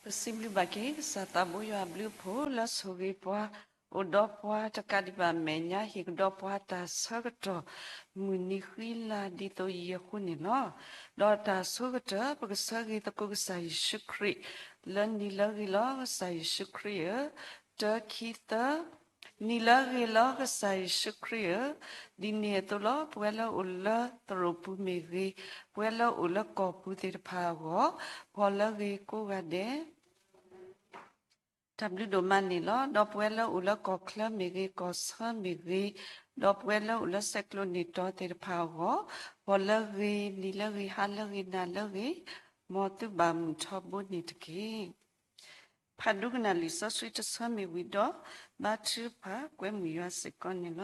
ပစံးဘျုးဘၣ်က့ၤ ကစၢ်သးဘိယွၤအဘျုးအဖှိၣ်လၢဆိၣ်ဂ့ၤပှၤ အိၣ်ဒီးပှၤတကးဒံးဘၣ်အမဲာ်ညါ ဟ့ၣ်ကဒီးပှၤတၢ်ဆၢကတီၢ် မုၢ်နံၤဃံလၤဒ်သိးအံၤအဃိန့ၣ်လီၤ. ဒီးတၢ်ဆိကတၢၢ် ပကဆၢဂ့ၤသကိးကစၢ်ယ့ၣ်ၡူးခရံာ် လၢနံၤလၢအဂ့ၤလီၤ ကစၢ်ယ့ၣ်ၡူးခရံာ်ဧၢ, တၢ ခံ သၢ နံၤလၢအဂ့ၤလီၤ ကစၢ်ယ့ၣ်ၡူးခရံာ်ဧၢ, ဒ်န့ၣ်အသိးလီၤ. ပဝဲလၢအိၣ်လၢသရိာ်ပူၤမ့ၢ်ဂ့ၤ, ပဝဲလၢအိၣ်လၢကီၢ်ပူၤသ့ၣ်တဖၣ်အဂီၢ်, ဂီၤလၢဂ့ၤကိးဂၤဒဲး တၢ်ဘျုးဒိၣ်မးန့ၣ်လီၤ. ဒီးပဝဲလၢအိၣ်လၢကီၢ်ချၢမ့ၢ်ဂ့ၤ, ကီၢ်ဆၢမ့ၢ်ဂ့ၤ, ဒီးပဝဲလၢအိၣ်လၢဆဲးကျိးန့ၢ်တီၤသ့ၣ်တဖၣ်အဂီၢ်, ဂီၤလၢဂ့ၤ, နံၤလၢဂ့ၤ, ဟါလၢဂ့ၤ, နၤလၢဂ့ၤ, မ်သုဘၣ်မုာ်ထီဘိန့ၣ်တက့ၢ်. ဖးဒိကနၣ်လံာ်စီဆှံတဆၢမ့ၢ်ဝံၤဒီး ဘါထုကဖၣ်ကွဲမုာ်ယွၤစ့ၢ်ကီးန့ၣ်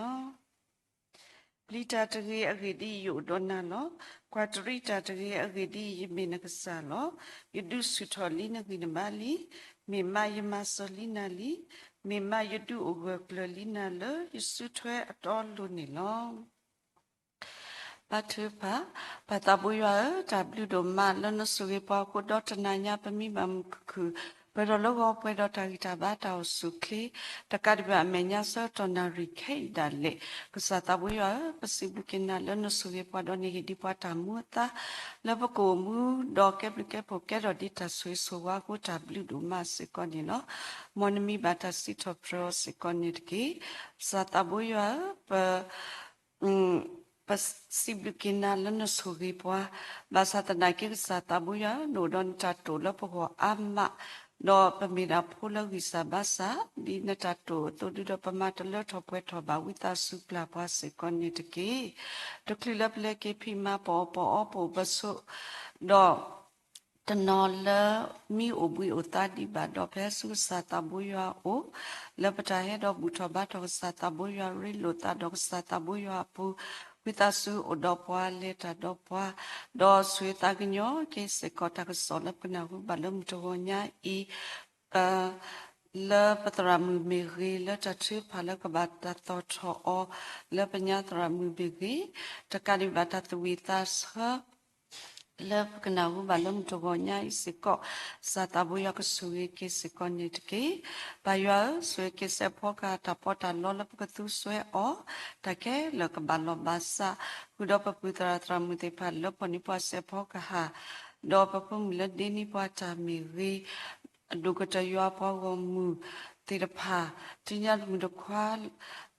လီၤ. ပျံၤတၢ်တဂ့ၤ, အဂ့ၢ်ဒ်အံၤ, ယအိၣ်ဒီးနၤလီၤ. ကွၢ်တရံးတၢ်တဂ့ၤ, အဂ့ၢ်ဒ်အံၤ, ယမ့ၢ်နကစၢ်လီၤ. ယဒုးဆူၣ်ထီၣ်လံနဂံၢ်နဘါလံ. မ့ၢ်မးယမၤစၢၤလံနၤလံ. မ့ၢ်မးယဒုးအိၣ်ဂၢၢ်ကျၢၤလံနၤလၢယစုထွဲအတီအလိၤန့ၣ်လီၤ. ဘါထုကဖၣ်, ပၢ်သးဘိယွၤဧၢ, တၢ်ဘျုးဒိၣ်မးလၢနဆိၣ်ဂ့ၤပှၤအဃိ ဒီးတနၤညါပမံဘၣ်မုာ်ခုၣ်ခုၣ် ပၢၢ်ထီၣ်လၢဂီၤပှဲၤဒီးတၢ်ဂံၢ်တၢ်ဘါတၢ်အိၣ်ဆူၣ်အိၣ်ချ့ တကးဒံးဘၣ်အမဲာ်ညါဆၢကတီၢ်နၣ်ရံၣ်ခဲအံၤဒၣ်လဲာ်. ကစၢ်သးဘိယွၤဧၢ, ပစံးဘျုးက့ၤနၤလၢနဆိၣ်ဂ့ၤပှၤဒီးနဟ့ၣ်ဒံးပှၤတၢ်မူအသါ လၢပကအိၣ်မူ ဒီးကဲဘျုးကဲဖှိၣ်ကဲထီၣ်ဒံးတၢ်ဆိၣ်ဂ့ၤဆိၣ်ဝါအဃိ တၢ်ဘျုးဒိၣ်မးစ့ၢ်ကီးန့ၣ်လီၤ. မ်နမံဘၣ်တၢ်စံးထီၣ်ပတြၢၤအီၤစ့ၢ်ကီးန့ၣ်တက့ၢ်. ကစၢ်သးဘိယွၤဧၢ, ပ ပစံးဘျုးက့ၤနၤလၢနဆိၣ်ဂ့ၤပှၤ, ဘၣ်ဆၣ်သနာ်က့ ကစၢ်သးဘိယွၤ နအိၣ်ဒီးနတၢ်တိာ်လၢပဂီၢ်အါမး, ဒီးပမ့ၢ်ဒၣ်ဖိလၢဂံၢ်စၢ်ဘါစၢ်, ဒ်နတၢ်တိာ်အသိးဒုဒီး ပမၤတလၢထီၣ်ပှဲၤထီၣ်ဘၣ် ဝံသးစူၤပျၢ်ပှၤစ့ၢ်ကီးန့ၣ်တက့ၢ်. တချုးလၢပလဲၤက့ၤဖံးမၤပအီၣ်ပအီပအိၣ်ပဆိး, ဒီး တနီၤလၢမ့ၢ်အိၣ်ဘှံးအိၣ်သါဒံးဘၣ်ဒီး ဖဲဆူကစၢ်သးဘိယွၤအအိၣ်, လၢပတၢ်ဟဲဒီးဘူၣ်ထီၣ်ဘါထီၣ်ကစၢ်သးဘိယွၤ ရ့လိာ်သးဒီးကစၢ်သးဘိယွၤအပူၤ, ဝံသးစူၤအိၣ်ဒီးပှၤလဲၤတၢ်ဒီးပှၤ, ဒီးဆိၣ်ဂ့ၤသးကညီၤက့ၤစ့ၢ်ကီးတၢ်ကစီၣ်လၢပကနၢ်ဟူဘၣ်လၢမုၢ်တဂီၤညါအံၤ လၢပသရၣ်မုၣ်မ့ၢ်ဂ့ၤ, လၢတၢ်ထုကဖၣ်လၢကဘၣ်တၢ်သီၣ်ထီၣ်အီၤ လၢပညါသရၣ်မုၣ်မ့ၢ်ဂ့ၤ, တကးဒံးဘၣ်တၢ်သူၣ်ဝံၣ်သးဆၢ လၢပကနၢ်ဟူဘၣ်လၢမုၢ်တဂီၤညါအံၤစ့ၢ်ကီး, ကစၢ်သးဘိယွၤကဆိၣ်ဂ့ၤက့ၤစ့ၢ်ကီးန့ၣ်တက့ၢ်. ပၢ်ယွၤဧၢ, ဆိၣ်ဂ့ၤက့ၤစဲးဖီကဟၣ်တၢ်ပီးတၢ်လီလၢပကသူစွဲအီၤ, တၢ်ခဲလၢာ်ကဘၣ်လီၤဘၣ်စး, ဃုာ်ဒီးပပုၢ်သရၣ်သရၣ်မုၣ်သ့ၣ်တဖၣ်လၢဖီၣ်န့ၢ်ပှၤစဲးဖီကဟၣ်, ဒီးပဖိမုၣ်လၢဒ့န့ၢ်ပှၤတၢ်မ့ၢ်ဂ့ၤ, အဒိၣ်ကတၢၢ်ယွၤပှၤဂီၢ်မုၢ်သ့ၣ်တဖၣ်, ထံညါတမုၣ်တခွါ,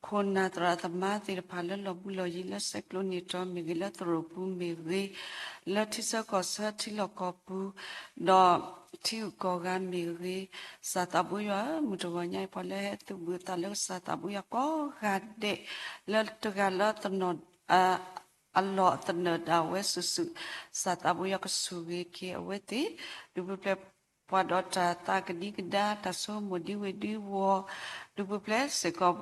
ခိၣ်နၢ်သရၣ်သမါသ့ၣ်တဖၣ်လၢလီၤဘှံးလီၤယံၤ လၢဆဲးကျိးန့ၢ်တီၤမ့ၢ်ဂ့ၤ, လၢသရိာ်ပူၤမ့ၢ်ဂ့ၤ, လၢထံဆၢကီၢ်ဆၢထံလီၢ်ကီၢ်ပူၤ, ဒီးထံဂုၤကီၢ်ဂၤမ့ၢ်ဂ့ၤ, ကစၢ်သးဘိယွၤဧၢ, မုၢ်တဂီၤညါအံၤ ပှၤလၢဟဲသုးဘူးအသးလၢကစၢ်သးဘိယွၤကိးဂၤဒဲး, လၢတဂၤလၢတနီၤ အလီၢ်သနၢၣ်ဒၣ်ဝဲစုာ်စုာ်, ကစၢ်သးဘိယွၤကဆိၣ်ဂ့ၤက့ၤအဝဲသ့ၣ်, ဒုးပူၤဖျဲးပှၤဒီးတၢ်သးကဒံကဒါ, တၢ်ဆိကမိၣ်ဒ်ဝ့ၢ်ဒ်ဝီၤ, ဒုးပူၤဖျဲးစ့ၢ်ကီး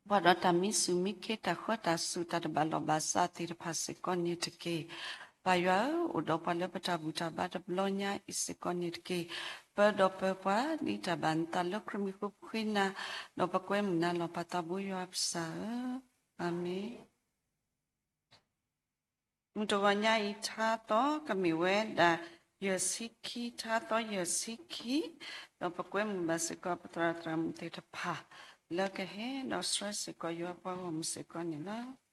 ပှၤဒီးတၢ်မံဆူၣ်မံခ့, တၢ်ဃၢတၢ်စူၣ်, တၢ်တဘၣ်လီၢ်ဘၣ်စးသ့ၣ်တဖၣ်စ့ၢ်ကီးန့ၣ်တက့ၢ်. ပၢ်ယွၤဧၢ, အိၣ်ဒီးပှၤလၢပတၢ်ဘူၣ်တၢ်ဘါတဘျီညါအံၤစ့ၢ်ကီးန့ၣ်တက့ၢ်. ပၢဒီးပၢပှၤဒ်တၢ်ဘၣ်နသးလၢခရံာ်မံၤဃိပဃ့နၤ, ဒီးပကွဲမုာ်နၤလီၤ ပၢ်သးဘိယွၤပစၢ်ဧၢ, အၤမ့ၣ်. မုၢ်တဂီၤညါအံၤ ထါသီကမ့ၢ်ဝဲဒၣ် ယဲၢ်ဆံခံ, ထါသီယဲၢ်ဆံခံ, ဒီးပကွဲမုာ်ဘၣ်စ့ၢ်ကီး ပသရၣ်သရၣ်မုၣ်သ့ၣ်တဖၣ် လၢကဟဲဒီးဆှၢစ့ၢ်ကီးယွၤပှၤဂီၢ်မုၢ်စ့ၢ်ကီးန့ၣ်လီၤ.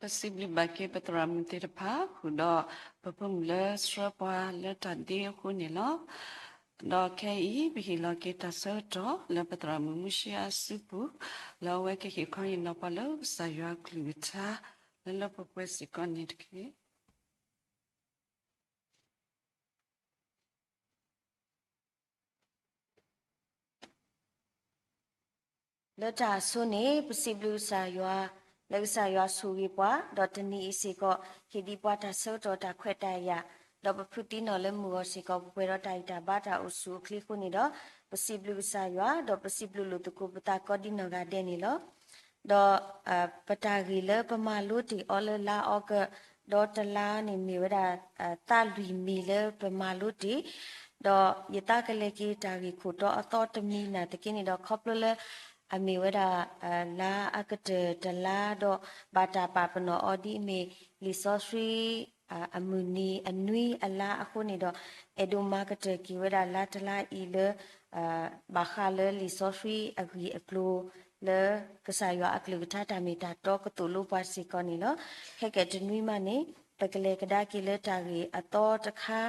ပစံးဘျုးဘၣ်က့ၤပသရၣ်မုၣ်သ့ၣ်တဖၣ် ဃုာ်ဒီးပဖိမုၣ်လၢဆှၢပှၤလၢတၢ်ဒ့အဃိန့ၣ်လီၤ. ဒီးခဲအံၤ ပဟ့ၣ်လီၤက့ၤတၢ်ဆၢကတီၢ်လၢပသရၣ်မုၣ်မူရှ့အစုပူၤ လၢအဝဲကဟ့ၣ်ခီဟ့ၣ်နီၤပှၤလၢကစၢ်ယွၤအကလုၢ်ကထါ လၢလၢပှဲၤပှဲၤစ့ၢ်ကီးန့ၣ်တက့ၢ်. လၢတၢ်အဆိန့ၣ် ပစံးဘျုးကစၢ်ယွၤ လၢကစၢ်ယွၤဆိၣ်ဂ့ၤပှၤ ဒီးတနံၤအံၤစ့ၢ်ကီး ဟ့ၣ်ဒံးပှၤတၢ်ဆၢကတီၢ်တၢ်ခွဲးတၢ်ယာ် ဒီးပဖုတံၢ်နီၢ်လၢမုၢ်ဂီၤစ့ၢ်ကီး ပပှဲၤဒီးတၢ်ဂံၢ်တၢ်ဘါတၢ်အိၣ်ဆူၣ်အိၣ်ချ့အဃိန့ၣ်ဒီး ပစံးဘျုးကစၢ်ယွၤ ဒီးပစံးဘျုးလိာ်သကိးပသးကိးဒံနီၢ်ဂၤဒဲးန့ၣ်လီၤ. ဒီး ပတၢ်ဂ့ၢ်လၢပမၤလိတ့ၢ်အီၤလၢလါအီကူး ဒီးတလါန့ၣ်မ့ၢ်ဝဲဒၣ် သးလွံၢ်မံၤလၢပမၤလိတ့ၢ် ဒီးယသးကလဲၤက့ၤတၢ်ဂ့ၢ်ခိၣ်တီအသီတမံၤနာ်သက့န့ၣ်ဒီး ခီဖျိလၢ အမ့ၢ်ဝဲဒၣ် လါအကတၢၢ်တလါဒီး ဘၣ်တၢ်ပာ်ပနီၣ်အီၤဒ်အမ့ၢ် လံာ်စီဆှံ အမုၢ်နံၤအနွံအလါအဃိန့ၣ်ဒီး အဲၣ်ဒိးမၤကတၢၢ်က့ၤဝဲဒၣ်လါတလါအံၤလၢ ဘၣ်ဃးလၢလံာ်စီဆှံအဂ့ၢ်အကျိၤ လၢကစၢ်ယွၤအကလုၢ်ကထါတၢ်မ့ၢ်တၢ်တီကသိၣ်လိပှၤစ့ၢ်ကီးန့ၣ်လီၤ. ခဲကတနွံမးန့ၣ် ပကလဲၤကဒါက့ၤလၢတၢ်ဂ့ၢ်အသီတခါ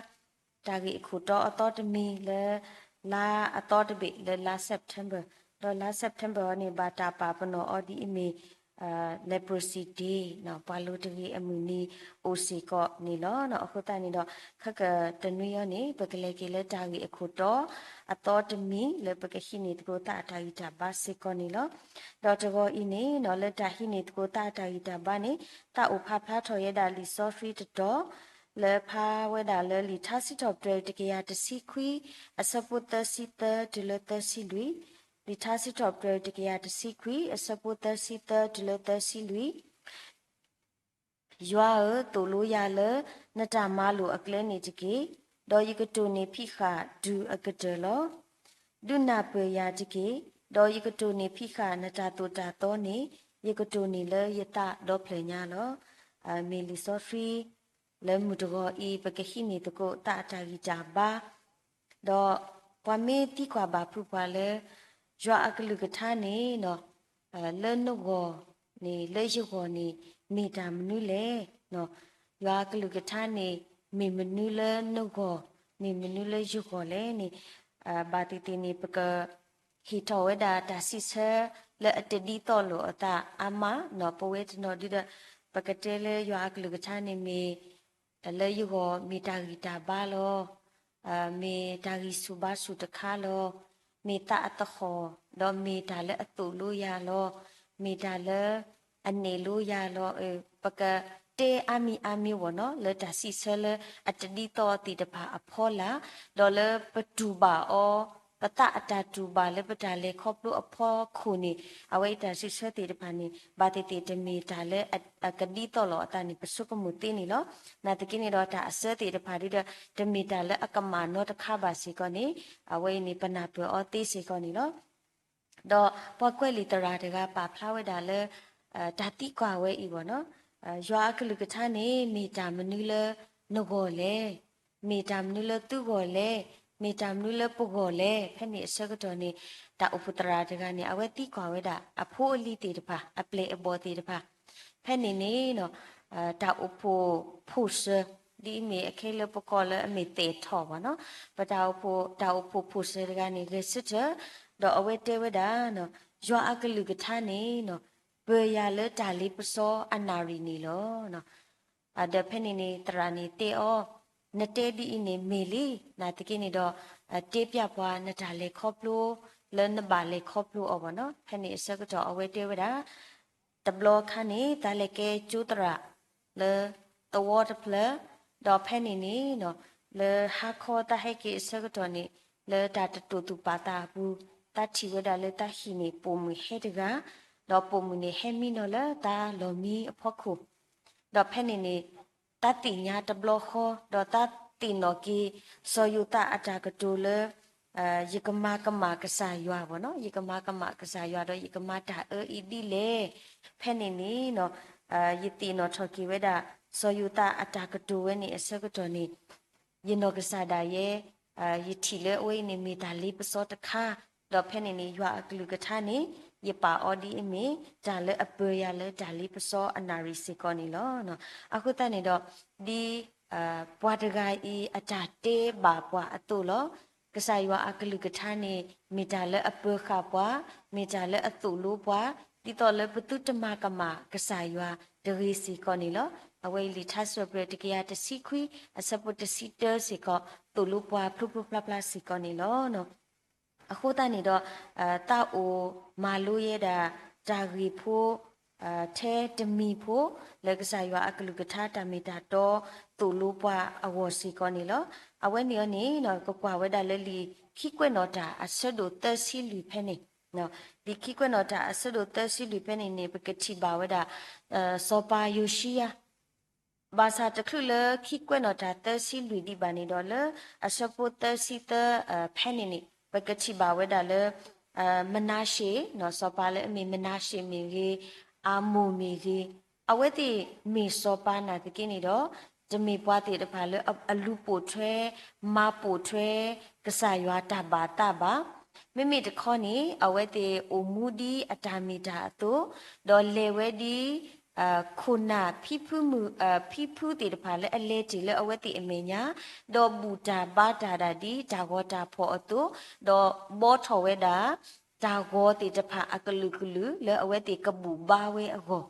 တၢ်ဂ့ၢ်အခိၣ်တီအသီတမံၤလၢ လါအသီတဘ့ၣ်လၢလါ September ဒီးလါ September အီၤန့ၣ် ဘၣ်တၢ်ပာ်ပနီၣ်အီၤဒ်အမ့ၢ် Leprosy Day ပှၤလိၤတဂ့ၤအမုၢ်နံၤအိၣ်စ့ၢ်ကီးန့ၣ်လီၤ. အဃိသတးန့ၣ်ဒီး ခဲကတနွံအံၤန့ၣ် ပကလဲၤက့ၤလၢတၢ်ဂ့ၢ်အခိၣ်တီ အသီတမံၤလၢပကဟံးန့ၢ်သကိးသးအတၢ်ဂံၢ်တၢ်ဘါစ့ၢ်ကီးန့ၣ်လီၤ. ဒီးတဂီၤအံၤန့ၣ် လၢတၢ်ဟံးန့ၢ်သကိးသးအတၢ်ဂံၢ်တၢ်ဘါန့ၣ် သးအိၣ်ဖးဖျါထီၣ်ယဲဒၣ်လံာ်စီဆှံတတီၤ လၢဖးဝဲဒၣ်လၢလံာ်ထါစံးထီၣ်ပတြၢၤတကယၤတဆံခွံ အဆၢဖိသၢဆံသၢတုၤလၢသၢဆံလွံၢ်, လံာ်ထါစံးထီၣ်ပတြၢၤတကယၤတဆံခွံ အဆၢဖိသၢဆံသၢတုၤလၢသၢဆံလွံၢ်, ယွၤဧၢ, သိၣ်လိယၤလၢနတၢ်မၤလိာ်အကျဲန့ၣ်တက့ၢ်. ဒီးယကတိၢ်န့ၢ်ဖံးဃာ်ဒူအကတၢၢ်လီၤ. ဒုးနၢ်ပၢၢ်ယၤတက့ၢ်. ဒီးယကတိၢ်န့ၢ်ဖံးဃာ်နတၢ်သိၣ်တၢ်သီန့ၣ် ယကတိၢ်န့ၢ်လၢယသးဒီဖျၢၣ်ညါလီၤ. မ့ၢ်လံာ်စီဆှံ လၢမုၢ်တဂီၤအံၤ ပကဟံးန့ၢ်သကိးသးအတၢ်ဂံၢ်တၢ်ဘါ ဒီးပှၤမ့ၢ်သံကွၢ်ဘၣ်ဖုးပှၤလၢ ယွၤအကလုၢ်ကထါန့ၣ် လၢနဂီၢ်န့ၣ် လၢယဂီၢ်န့ၣ် မ့ၢ်တၢ်မနုၤလဲၣ်. ယွၤအကလုၢ်ကထါန့ၣ် မ့ၢ်မနုၤလၢနဂီၢ်, မ့ၢ်မနုၤလၢယဂီၢ်လဲၣ်န့ၣ် ဘၣ်သ့ၣ်သ့ၣ်န့ၣ် ပက ဟ့ၣ်ထီၣ်ဝဲဒၣ်တၢ်စံးဆၢလၢအတဒ်သိးလိာ်အသးအါမး, ပဝဲတနီၤဒုဒီး ပကတဲလၢယွၤအကလုၢ်ကထါန့ၣ်မ့ၢ် လၢယဂီၢ်မ့ၢ်တၢ်ဂံၢ်တၢ်ဘါလီၤ. မ့ၢ်တၢ်ဂံၢ်ဆူၣ်ဘါဆူၣ်တခါလီၤ. မ့ၢ်သးအသဟီၣ်, ဒီးမ့ၢ်တၢ်လၢအသိၣ်လိယၤလီၤ. မ့ၢ်တၢ်လၢအနဲၣ်လိယၤလီၤ. ပကတဲအါမံၤအါမံၤဝဲနီၤ လၢတၢ်စံးဆၢလၢအတဒ်သိးသ့ၣ်တဖၣ်အဖီလာ်, ဒီးလၢပတူၢ်ဘၣ်အီၤ, ပသးအတၢ်တူၢ်ဘၣ်လၢပတၢ်လဲၤခီဖျိအဖီခိၣ်န့ၣ် အဝဲအံၤတၢ်စံးဆၢသ့ၣ်တဖၣ်န့ၣ် ဘၣ်သ့ၣ်သ့ၣ်တမ့ၢ်တၢ်လၢအကဒ်သိးလိာ်အသးန့ၣ် ပဆိကမိၣ်သ့န့ၣ်လီၤ. နာ်သက့န့ၣ်ဒီးတၢ်အစၢသ့ၣ်တဖၣ်ဒုဒီး တမ့ၢ်တၢ်လၢအကမၣ်နီတခါဘၣ်စ့ၢ်ကီးန့ၣ် အဝဲအံၤန့ၣ် ပနၢ်ပၢၢ်အီၤသ့စ့ၢ်ကီးန့ၣ်လီၤ. ဒီးပှၤကွဲးလံာ်သရၣ်တဂၤပာ်ဖျါဝဲဒၣ်လၢ တၢ်သံကွၢ်ဝဲအံၤဘၣ်နီၤ, ယွၤအကလုၢ်ကထါန့ၣ် မ့ၢ်တၢ်မနုၤလၢနဂီၢ်လဲၣ်, မ့ၢ်တၢ်မနုၤလၢသုဂီၢ်လဲၣ်, မ့ၢ်တၢ်မနုၤလၢပဂီၢ်လဲၣ်. ဖဲန့ၣ်အဆၢကတီၢ်န့ၣ် တၢ်အိၣ်ဖှိၣ်သရၣ်တဂၤန့ၣ် အဝဲသံကွၢ်ဝဲဒၣ် အဖိအလံၤသ့ၣ်တဖၣ် အပျဲၢ်အဘီၣ်သ့ၣ်တဖၣ် ဖဲန့ၣ်န့ၣ် တၢ်အိၣ်ဖှိၣ်ဖိၣ်စၢၤ ဒ်အမ့ၢ်အခဲလၢပကိးလၢအမ့ၢ်သဲးထီၣ်ဘၣ်နီၤ, ပတၢ်အိၣ်ဖှိၣ် တၢ်အိၣ်ဖှိၣ်ဖိၣ်စၢၤတဂၤန့ၣ် ဂဲၤဆၢထၢၣ်, ဒီးအဝဲတဲဝဲဒၣ် ယွၤအကလုၢ်ကထါန့ၣ် ပၢၤယၤလၢတၢ်လ့ပစီအနၣ်ရံၣ်န့ၣ်လီၤ. ဒီးဖဲန့ၣ်န့ၣ် သရၣ်န့ၣ်တဲအီၤ, နတဲဒ်အံၤန့ၣ်မ့ၢ်လံ, နာ်သက့န့ၣ်ဒီး တဲပျၢ်ပှၤနတၢ်လဲၤခီဖျိ လၢနဘၣ်လဲၤခီဖျိအီၤဘၣ်နီၤ. ဖဲန့ၣ်အဆၢကတီၢ်အဝဲတဲဝဲဒၣ် တဘျီအခါန့ၣ် သးလဲၤကဲကၠိသရၣ်လၢသဝီတဖျၢၣ်, ဒီးဖဲန့ၣ်န့ၣ် လၢဟါခီသးဟဲက့ၤအဆၢကတီၢ်န့ၣ် လၢတၢ်တတိာ်သူၣ်ပာ်သးအပူၤ သးထံၣ်ဝဲဒၣ်လၢသးဟံၣ်န့ၣ် ပိာ်မုၣ်ဟဲတဂၤ, ဒီးပိာ်မုၣ်န့ၣ်ဟဲမံနီၤလၢသးလီၢ်မံအဖီခိၣ် ဒီးဖဲန့ၣ်န့ၣ် သးသ့ၣ်ညါတဘျီဃီ ဒီးသးသ့ၣ်နီၣ်က့ၤ စီၤယိၤသးအတၢ်ကတိၤလၢ ယကမၤကမၣ်ကစၢ်ယွၤဘၣ်နီၤ, ယကမၤကမၣ်ကစၢ်ယွၤဒီးယကမၤတၢ်အၢအံၤဒ်လဲၣ်. ဖဲန့ၣ်န့ၣ် ယသ့ၣ်နီၣ်ထီၣ်က့ၤဝဲဒၣ် စီၤယိၤသးအတၢ်ကတိၤဝဲန့ၣ်အဆၢကတီၢ်န့ၣ် ယနီၢ်ကစၢ်ဒၣ်ယဲ ယထံၣ်လၢအဝဲအံၤန့ၣ်မ့ၢ်တၢ်လ့ပစီတခါ, ဒီးဖဲန့ၣ်န့ၣ် ယွၤအကလုၢ်ကထါန့ၣ် ယပာ်အီၤဒ်အမ့ၢ် တၢ်လၢအပၢၤယၤလၢတၢ်လ့ပစီအနၣ်ရံၣ်စ့ၢ်ကီးန့ၣ်လီၤ. အဃိသတးန့ၣ်ဒီး ဒ် ပှၤတဂၤအံၤအတၢ်တဲဘၣ်ပှၤအသိးလီၤ. ကစၢ်ယွၤအကလုၢ်ကထါန့ၣ် မ့ၢ်တၢ်လၢအပၢၤဃာ်ပှၤ, မ့ၢ်တၢ်လၢအသိၣ်လိပှၤ, ဒ်သိးလၢပသုတမၤကမၣ်ကစၢ်ယွၤတဂ့ၤစ့ၢ်ကီးန့ၣ်လီၤ. အဝဲအံၤလံာ်ထါစံးပတြၢၤတကယၤတဆံခွံ အဆၢဖိတဆံတၢစ့ၢ်ကီး သိၣ်လိပှၤဖျိဖျိဖျါဖျါစ့ၢ်ကီးန့ၣ်လီၤ. အဃိသတးန့ၣ်ဒီး သးအိၣ်မၤလိယဲဒၣ် တၢ်ဂ့ၢ်ဖိ ထဲတမံၤဖိ လၢကစၢ်ယွၤအကလုၢ်ကထါတၢ်မ့ၢ်တၢ်တီ သိၣ်လိပှၤအဂီၢ်စ့ၢ်ကီးန့ၣ်လီၤ. အဝဲန့ၣ်အီၤန့ၣ် ကကွၢ်ဝဲဒၣ်လၢလံာ်ခံကွဲးနီၣ်တၢ်အဆၢဒိၣ်သၢဆံလွံၢ်ဖဲန့ၣ်, လံာ်ခံကွဲးနီၣ်တၢ်အဆၢဒိၣ်သၢဆံလွံၢ်ဖဲန့ၣ်န့ၣ် ပကထံၣ်ဘၣ်ဝဲဒၣ် စီၤပၤယိၤၡံယၤ ဘၣ်ဆၣ်တချုးလၢခံကွဲးနီၣ်တၢ်သၢဆံလွံၢ်ဒံးဘၣ်န့ၣ်ဒီး လၢအဆၢဖိသၢဆံသၢ ဖဲန့ၣ်န့ၣ် ပကထံၣ်ဘၣ်ဝဲဒၣ်လၢ မနၤၡ့ စီၤပၤလၢအမ့ၢ်မနၤၡ့မ့ၢ်ဂ့ၤ, အၤမိၣ်မ့ၢ်ဂ့ၤ, အဝဲသ့ၣ်မ့ၢ်စီၤပၤနာ်သက့န့ၣ်ဒီး တမ့ၢ်ပှၤသ့ၣ်တဖၣ်လၢအလူၤပိာ်ထွဲ မၤပိာ်ထွဲ ကစၢ်ယွၤတၢ်ဘၣ်သးဘၣ်. မ့မ့ၢ်တခီန့ၣ် အဝဲသ့ၣ်အိၣ်မူဒ်အတၢ်မ့ၢ်တၢ်အသိး, ဒီးလဲၤဝဲဒ် ခိၣ်နၢ်ဖံဖုမုၣ် ဖံဖုသ့ၣ်တဖၣ်လၢအလဲၤတ့ၢ်လၢအဝဲသ့ၣ်အမဲာ်ညါ, ဒီးဘူၣ်တၢ်ဘါတၢ်ဒၣ်ဒ်တၢ်ဂီၤတၢ်ဖီၣ်အသိး, ဒီးဘှီထီၣ်ဝဲဒၣ် တၢ်ဂီၤသ့ၣ်တဖၣ်အကလုာ်ကလုာ်လၢအဝဲသ့ၣ်ကဘူၣ်ဘါဝဲအဂီၢ်.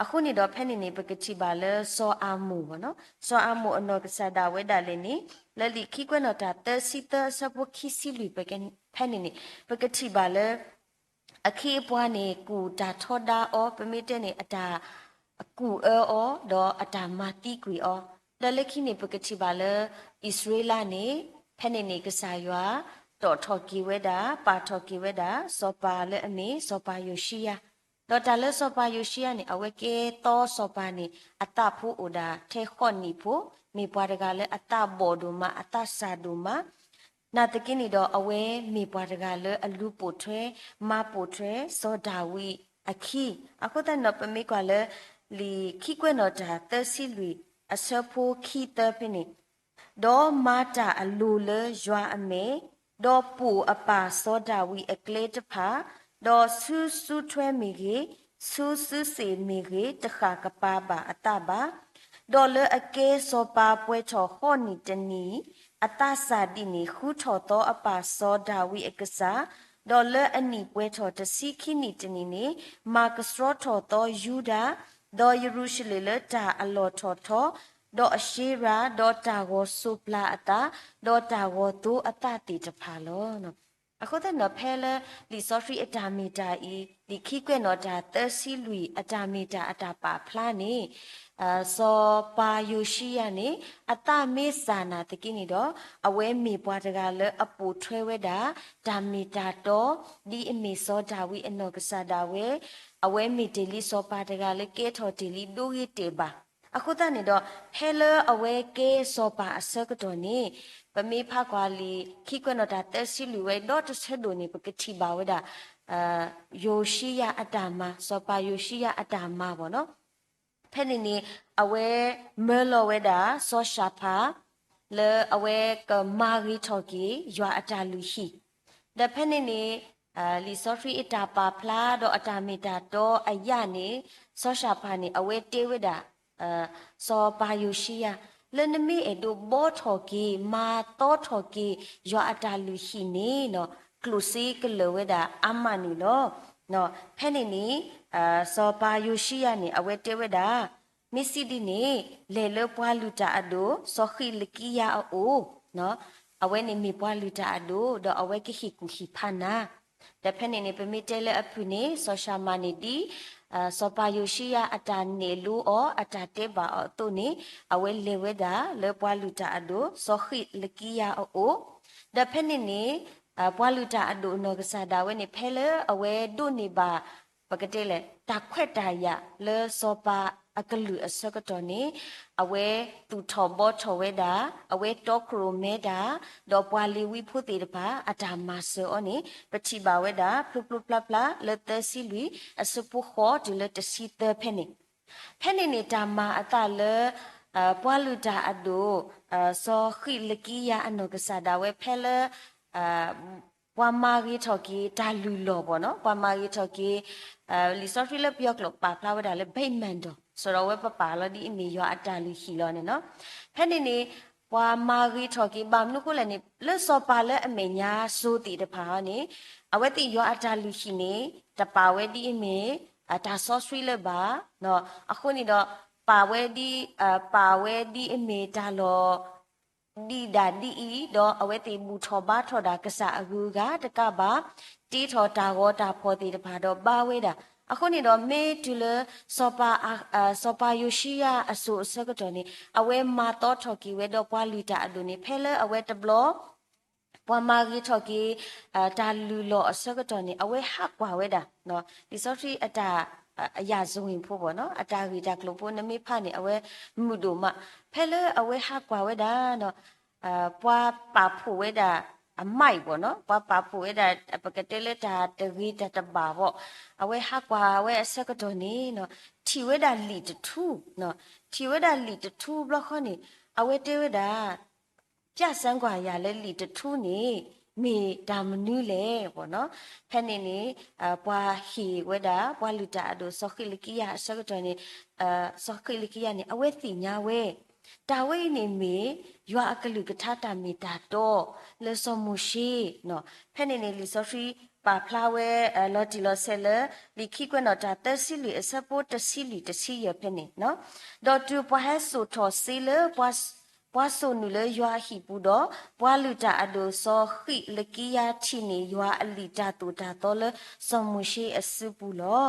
အဃိန့ၣ်ဒီးဖဲန့ၣ်န့ၣ် ပကထံၣ်ဘၣ်လၢစီၤအၤမိၣ်, စီၤအၤမိၣ်အနီၢ်ကစၢ်ဒၣ်ဝဲဒၣ်လဲာ်န့ၣ် လၢလံာ်ခံကွဲးနီၣ်တၢ်သၢဆံသၢအဆၢဖိခံဆံလွံၢ် ဖဲန့ၣ်န့ၣ် ပကထံၣ်ဘၣ်လၢ အခ့အပှၤန့ၣ် ကူၣ်တၢ်ထီဒါအီၤ, ပမ့ၢ်တဲန့ၣ် အတၢ်ကူၣ်အၢအီၤ ဒီးအတၢ်မၤသံကွံာ်အီၤ, ဒီးလၢခံန့ၣ် ပကထံၣ်ဘၣ်လၢ အံၣ်စရ့လးန့ၣ် ဖဲန့ၣ်န့ၣ် ကစၢ်ယွၤ တီၣ်ထီၣ်က့ၤဝဲဒၣ် ပာ်ထီၣ်က့ၤဝဲဒၣ် စီၤပၤလၢအမ့ၢ်စီၤပၤယိၤၡံယၤ, ဒီးတၢ်လၢစီၤပၤယိၤၡံယၤန့ၣ် အဝဲကဲသီစီၤပၤန့ၣ် အသးဖိအိၣ်ဒၣ်ထဲဃိးနံၣ်ဖိ, မ့ၢ်ပှၤတဂၤလၢအသးဘီၣ်ဒိၣ်မး အသးစၢ်ဒိၣ်မး နာ်သက့န့ၣ်ဒီး အဝဲမ့ၢ်ပှၤတဂၤလၢအလူၤပိာ်ထွဲ မၤပိာ်ထွဲ စီၤဒၤဝံးအခံ. အဃိသတးန့ၣ်ဒီး ပမ့ၢ်ကွၢ်လၢ လံာ်ခံကွဲးနီၣ်တၢ်သၢဆံလွံၢ် အဆၢဖိခံသၢဖဲန့ၣ်, ဒီးမၤတၢ်အလိၤလၢယွၤအမဲာ်, ဒီးပိာ်အပၢ်စီၤဒၤဝံးအကျဲတဖၣ်, ဒီးဆူစုထွဲမ့ၢ်ဂ့ၤ, ဆူစုစ့ၣ်မ့ၢ်ဂ့ၤ တဃၣ်ကပၤဘၣ်အသးဘၣ်. ဒီးလၢအကဲစီၤပၤပှဲၤထီၣ်ဃိးနံၣ်တနံၣ်, အသးစၢ်ဒံးန့ၣ် ဃုထီၣ်သီအပၢ်စီၤဒၤဝံးအကစၢ်, ဒီးလၢအနံၣ်ပှဲၤထီၣ်တဆံခံနံၣ်တနံၣ်န့ၣ် မၤကဆှီထီၣ်သီယူဒၤ, ဒီးယရူၤၡလ့ၣ်လၢတၢ်အလီၢ်ထီၣ်ထီ, ဒီးအၡ့ရၤ, ဒီးတၢ်ဂီၤစိးပျၤအသး, ဒီးတၢ်ဂီၤသိအသးသ့ၣ်တဖၣ်လီၤ. အဃိသတးန့ၣ်ဒီး ဖဲလၢလံာ်စီဆှံအတၢ်မ့ၢ်တၢ်အံၤ လံာ်ခံကွဲးနီၣ်တၢ်သၢဆံလွံၢ် အတၢ်မ့ၢ်တၢ်အတၢ်ပာ်ဖျါန့ၣ် စီၤပၤယိၤၡံယၤန့ၣ် အသးမ့ၢ်စၢ်နာ်သက့န့ၣ်ဒီး အဝဲမ့ၢ်ပှၤတဂၤလၢအပိာ်ထွဲဝဲဒၣ် တၢ်မ့ၢ်တၢ်တီ ဒ်အမ့ၢ်စီၤဒၤဝံးအနီၢ်ကစၢ်ဒၣ်ဝဲ, အဝဲမ့ၢ်တ့ၢ်လံစီၤပၤတဂၤလၢကဲထီၣ်တ့ၢ်လံဒိဂ့ၤတဲာ်ဘၣ်. အဃိသတးန့ၣ်ဒီး ဖဲလၢအဝဲကဲစီၤပၤအဆၢကတီၢ်န့ၣ် ပမ့ၢ်ဖးကွၢ်လံာ်ခံကွဲးနီၣ်တၢ်သၢဆံလွံၢ်ဝဲဒီတဆၢဒိၣ်န့ၣ် ပကထံၣ်ဘၣ်ဝဲဒၣ် ယိၤၡံယၤအတၢ်မၤ, စီၤပၤယိၤၡံယၤအတၢ်မၤဘၣ်နီၤ. ဖဲန့ၣ်န့ၣ် အဝဲမၢလီၤဝဲဒၣ် စီၤၡၣ်ဖၣ် လၢအဝဲကမၤဂ့ၤထီၣ်က့ၤ ယွၤအတၢ်လုၢ်ဟံၣ်, ဒီးဖဲန့ၣ်န့ၣ် လံာ်စီဆှံအတၢ်ပာ်ဖျါဒီးအတၢ်မ့ၢ်တၢ်တီအယၣ်န့ၣ် စီၤၡၣ်ဖၣ်န့ၣ် အဝဲတဲဝဲဒၣ် စီၤပၤယိၤၡံယၤ လၢနမ့ၢ်အဲၣ်ဒိးဘှီထီၣ်က့ၤ မၤသီထီၣ်က့ၤ ယွၤအတၢ်လုၢ်ဟံၣ်န့ၣ် ကျိၣ်စ့ကလၢာ်ဝဲဒၣ်အါမးန့ၣ်လီၤ. ဖဲန့ၣ်န့ၣ် စီၤပၤယိၤၡံယၤန့ၣ် အဝဲတဲဝဲဒၣ် မ့ၢ်စံးဒ်န့ၣ် လဲၤလၢပှၤလုၢ်တၢ်အဒိၣ် စီၤဃံးလကံယၤအအိၣ်, အဝဲန့ၣ်မ့ၢ်ပှၤလုၢ်တၢ်အဒိၣ် ဒီးအဝဲကဟ့ၣ်ကူၣ်ဟ့ၣ်ဖးနၤ. ဒီးဖဲန့ၣ်န့ၣ် ပမ့ၢ်တဲလၢအဖုၣ်န့ၣ် စီၤၡၤမၤန့ၣ်ဒ် စီၤပၤယိၤၡံယၤအတၢ်နဲၣ်လိအီၤ အတၢ်တဲဘၣ်အီၤအသိးန့ၣ် အဝဲလဲၤဝဲဒၣ်လၢပှၤလုၢ်တၢ်အဒိၣ် စီၤဃံးလကံယၤအအိၣ်, ဒီးဖဲန့ၣ်န့ၣ် ပှၤလုၢ်တၢ်အဒိၣ်အနီၢ်ကစၢ်ဒၣ်ဝဲန့ၣ် ဖဲလၢအဝဲဒိးန့ၢ်ဘၣ် ပကတဲလဲၣ် တၢ်ခွဲးတၢ်ယာ်လၢစီၤပၤအကလုၢ်အဆၢကတီၢ်န့ၣ် အဝဲသူၣ်ထီၣ်ဘှီထီၣ်ဝဲဒၣ်, အဝဲတီခိၣ်ရိၣ်မဲတၢ်, ဒီးပှၤလ့ၤဝံဖိသ့ၣ်တဖၣ် အတၢ်မၤစၢၤအီၤန့ၣ် ပထံၣ်ဘၣ်ဝဲဒၣ် ဖျိဖျိဖျါဖျါလၢသၢဆံလွံၢ် အဆၢဖိဃိးတုၤလၢတဆံသၢဖဲန့ၣ်. ဖဲန့ၣ်န့ၣ် တၢ်မၤအသးလၢ ပှၤလုၢ်တၢ်အဒိၣ် စီၤဃံးလကံယၤအနီၢ်ကစၢ်ဒၣ်ဝဲဖဲလၢ ပှၤမၤဂ့ၤထီၣ်က့ၤတၢ်လုၢ်လီၢ်ဘၣ်နီၤ, ပှၤမၤဂ့ၤထီၣ်က့ၤ, လံာ်စီဆှံလၢပယီၤကျိာ်ပာ်ဖျါဝဲဒၣ်လၢ ဘံၣ်မဲၣ်ဒီၣ်, စးထီၣ်ဝဲပပာ်လီၤဒ်အမ့ၢ်ယွၤအတၢ်လုၢ်ဟံၣ်လီၤန့ၣ်နီၤ. ဖဲန့ၣ်န့ၣ်, ပှၤမၤဂ့ၤထီၣ်က့ၤဘၣ်မနုၤအဃိလဲၣ်န့ၣ် လၢစီၤပၤလၢအမဲာ်ညါစိၤသ့ၣ်တဖၣ်အံၤန့ၣ်, အဝဲသ့ၣ်ယွၤအတၢ်လုၢ်ဟံၣ်န့ၣ် တပာ်ဝဲဒ်အမ့ၢ် တၢ်စီဆှံလၢၤဘၣ်, အဃိန့ၣ်ဒီး ပာ်ဝဲဒ်, ပာ်ဝဲဒ်အမ့ၢ်တၢ်လီၢ် ဒံးဒၣ်ဒ်အံၤ, ဒီးအဝဲသ့ၣ်ဘူၣ်ထီၣ်ဘါထီၣ်ဒၣ်ကစၢ်အဂုၤအဂၤတကးဘၣ်, တ့ထီၣ်တၢ်ဂီၤတၢ်ဖီၣ်သ့ၣ်တဖၣ်ဒီးဘါဝဲဒၣ်. အဃိန့ၣ်ဒီး မ့ၢ်တုၤလၢ စီၤပၤ, စီၤပၤယိၤၡံယၤအစိၤအဆၢကတီၢ်န့ၣ် အဝဲမၤသီထီၣ်က့ၤဝဲဒီးပှၤလုၢ်တၢ်အဒိၣ်န့ၣ် ဖဲလၢအဝဲတဘျီ ပှၤမၤဂ့ၤထီၣ်က့ၤ တၢ်လုၢ်လီၢ်အဆၢကတီၢ်န့ၣ် အဝဲဟးကွၢ်ဝဲဒၣ်, လံာ်စီဆှံအတၢ်, အရာဇဝင်ဖိဘၣ်နီၤ, အတၢ်ဂ့ၢ်တၢ်ကျိၤဖိ နမ့ၢ်ဖးန့ၣ် အဝဲမုာ်ဒိၣ်မး. ဖဲလၢအဝဲဟးကွၢ်ဝဲဒၣ် ပှၤပာ်ဖှိၣ်ဝဲဒၣ်အမံၤဘၣ်နီၤ, ပှၤပာ်ဖှိၣ်ဝဲဒၣ် ပကတဲလၢတၢ်တဂ့ၤတၢ်တဘၣ်ဘၣ်, အဝဲဟးကွၢ်ဝဲအဆၢကတီၢ်န့ၣ်, ထံၣ်ဝဲဒၣ်လံာ်တထူ, ထံၣ်ဝဲဒၣ်လံာ်တထူဘျီဃီန့ၣ်, အဝဲတဲဝဲဒၣ် ပျၢ်စၢကွၢ်ယၤလၢလံာ်တထူန့ၣ် မ့ၢ်တၢ်မနုၤလဲၣ်ဘၣ်နီၤ. ဖဲန့ၣ်န့ၣ်, ပှၤဟ့ၣ်ဝဲဒၣ် ပှၤလုၢ်တၢ်အဒိၣ် စီၤဃံးလကံယၤအဆၢကတီၢ်န့ၣ်, စီၤဃံးလကံယၤန့ၣ် အဝဲသ့ၣ်ညါဝဲ, တၢ်ဝဲအံၤန့ၣ်မ့ၢ် ယွၤအကလုၢ်ကထါတၢ်မ့ၢ်တၢ်တီ လၢစီၤမိၤၡ့, ဖဲန့ၣ်န့ၣ် လံာ်စီဆှံပာ်ဖျါဝဲ လီၤတံၢ်လီၤဆဲးလၢ လံာ်ခံကွဲးနီၣ်တၢ်သၢဆံလွံၢ်အဆၢဖိတဆံလွံၢ်တဆံယဲၢ်ဖဲန့ၣ်, ဒီးတုၤပှၤဟဲစိာ်ထီၣ်စ့လၢ ပှၤစိာ်နုာ်လၢယွၤအဟံၣ်ပူၤဒီး, ပှၤလုၢ်တၢ်အဒိၣ်စီၤဃံးလကံယၤထံၣ်န့ၢ်ယွၤအလံာ်တၢ်သိၣ်တၢ်သီလၢစီၤမိၤၡ့အစုပူၤလီၤ.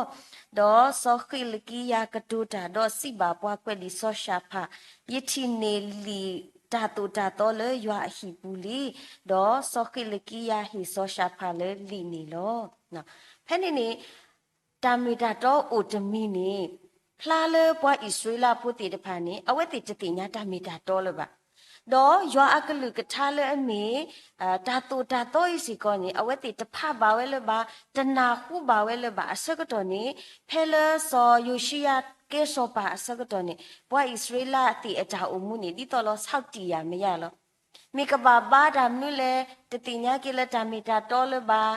ဒီးစီၤဃံးလကံယၤကတိၤတၢ်ဒီးစံးဘၣ်ပှၤကွဲးလံာ်စီၤၡဖၣ်, ယထံၣ်န့ၢ်လံာ်တၢ်သိၣ်တၢ်သီလၢယွၤအဟံၣ်ပူၤလံ. ဒီးစီၤဃံးလကံယၤဟ့ၣ်စီၤၡဖၣ်လၢလံာ်န့ၣ်လီၤ. ဖဲန့ၣ်န့ၣ် တၢ်မ့ၢ်တၢ်တီအိၣ်တမံၤန့ၣ်, ဖျါလၢပှၤအံၣ်စရ့လးဖိသ့ၣ်တဖၣ်န့ၣ် အဝဲသ့ၣ်တသ့ၣ်ညါတၢ်မ့ၢ်တၢ်တီလၢၤဘၣ်. ဒီးယွၤအကလုၢ်ကထါလၢအမ့ၢ် တၢ်သိၣ်တၢ်သီအံၤစ့ၢ်ကီးန့ၣ် အဝဲသ့ၣ်တဖးဘၣ်ဝဲလၢၤဘၣ်, တနၢ်ဟူဘၣ်ဝဲလၢၤဘၣ်အဆၢကတီၢ်န့ၣ်, ဖဲလၢစီၤယိၤၡံယၤကဲစီၤပၤအဆၢကတီၢ်န့ၣ် ပှၤအံၣ်စရ့လးသ့ၣ်အတၢ်အိၣ်မူန့ၣ် ဒ်သိးလီၤဆီၣ်တံၢ်ယၤမ့ၢ်ယၤလီၤ. မ့ၢ်ကဘၣ်ဘါတၢ်မနုၤလဲၣ်, တသ့ၣ်ညါက့ၤလၢတၢ်မ့ၢ်တၢ်တီလၢၤဘၣ်,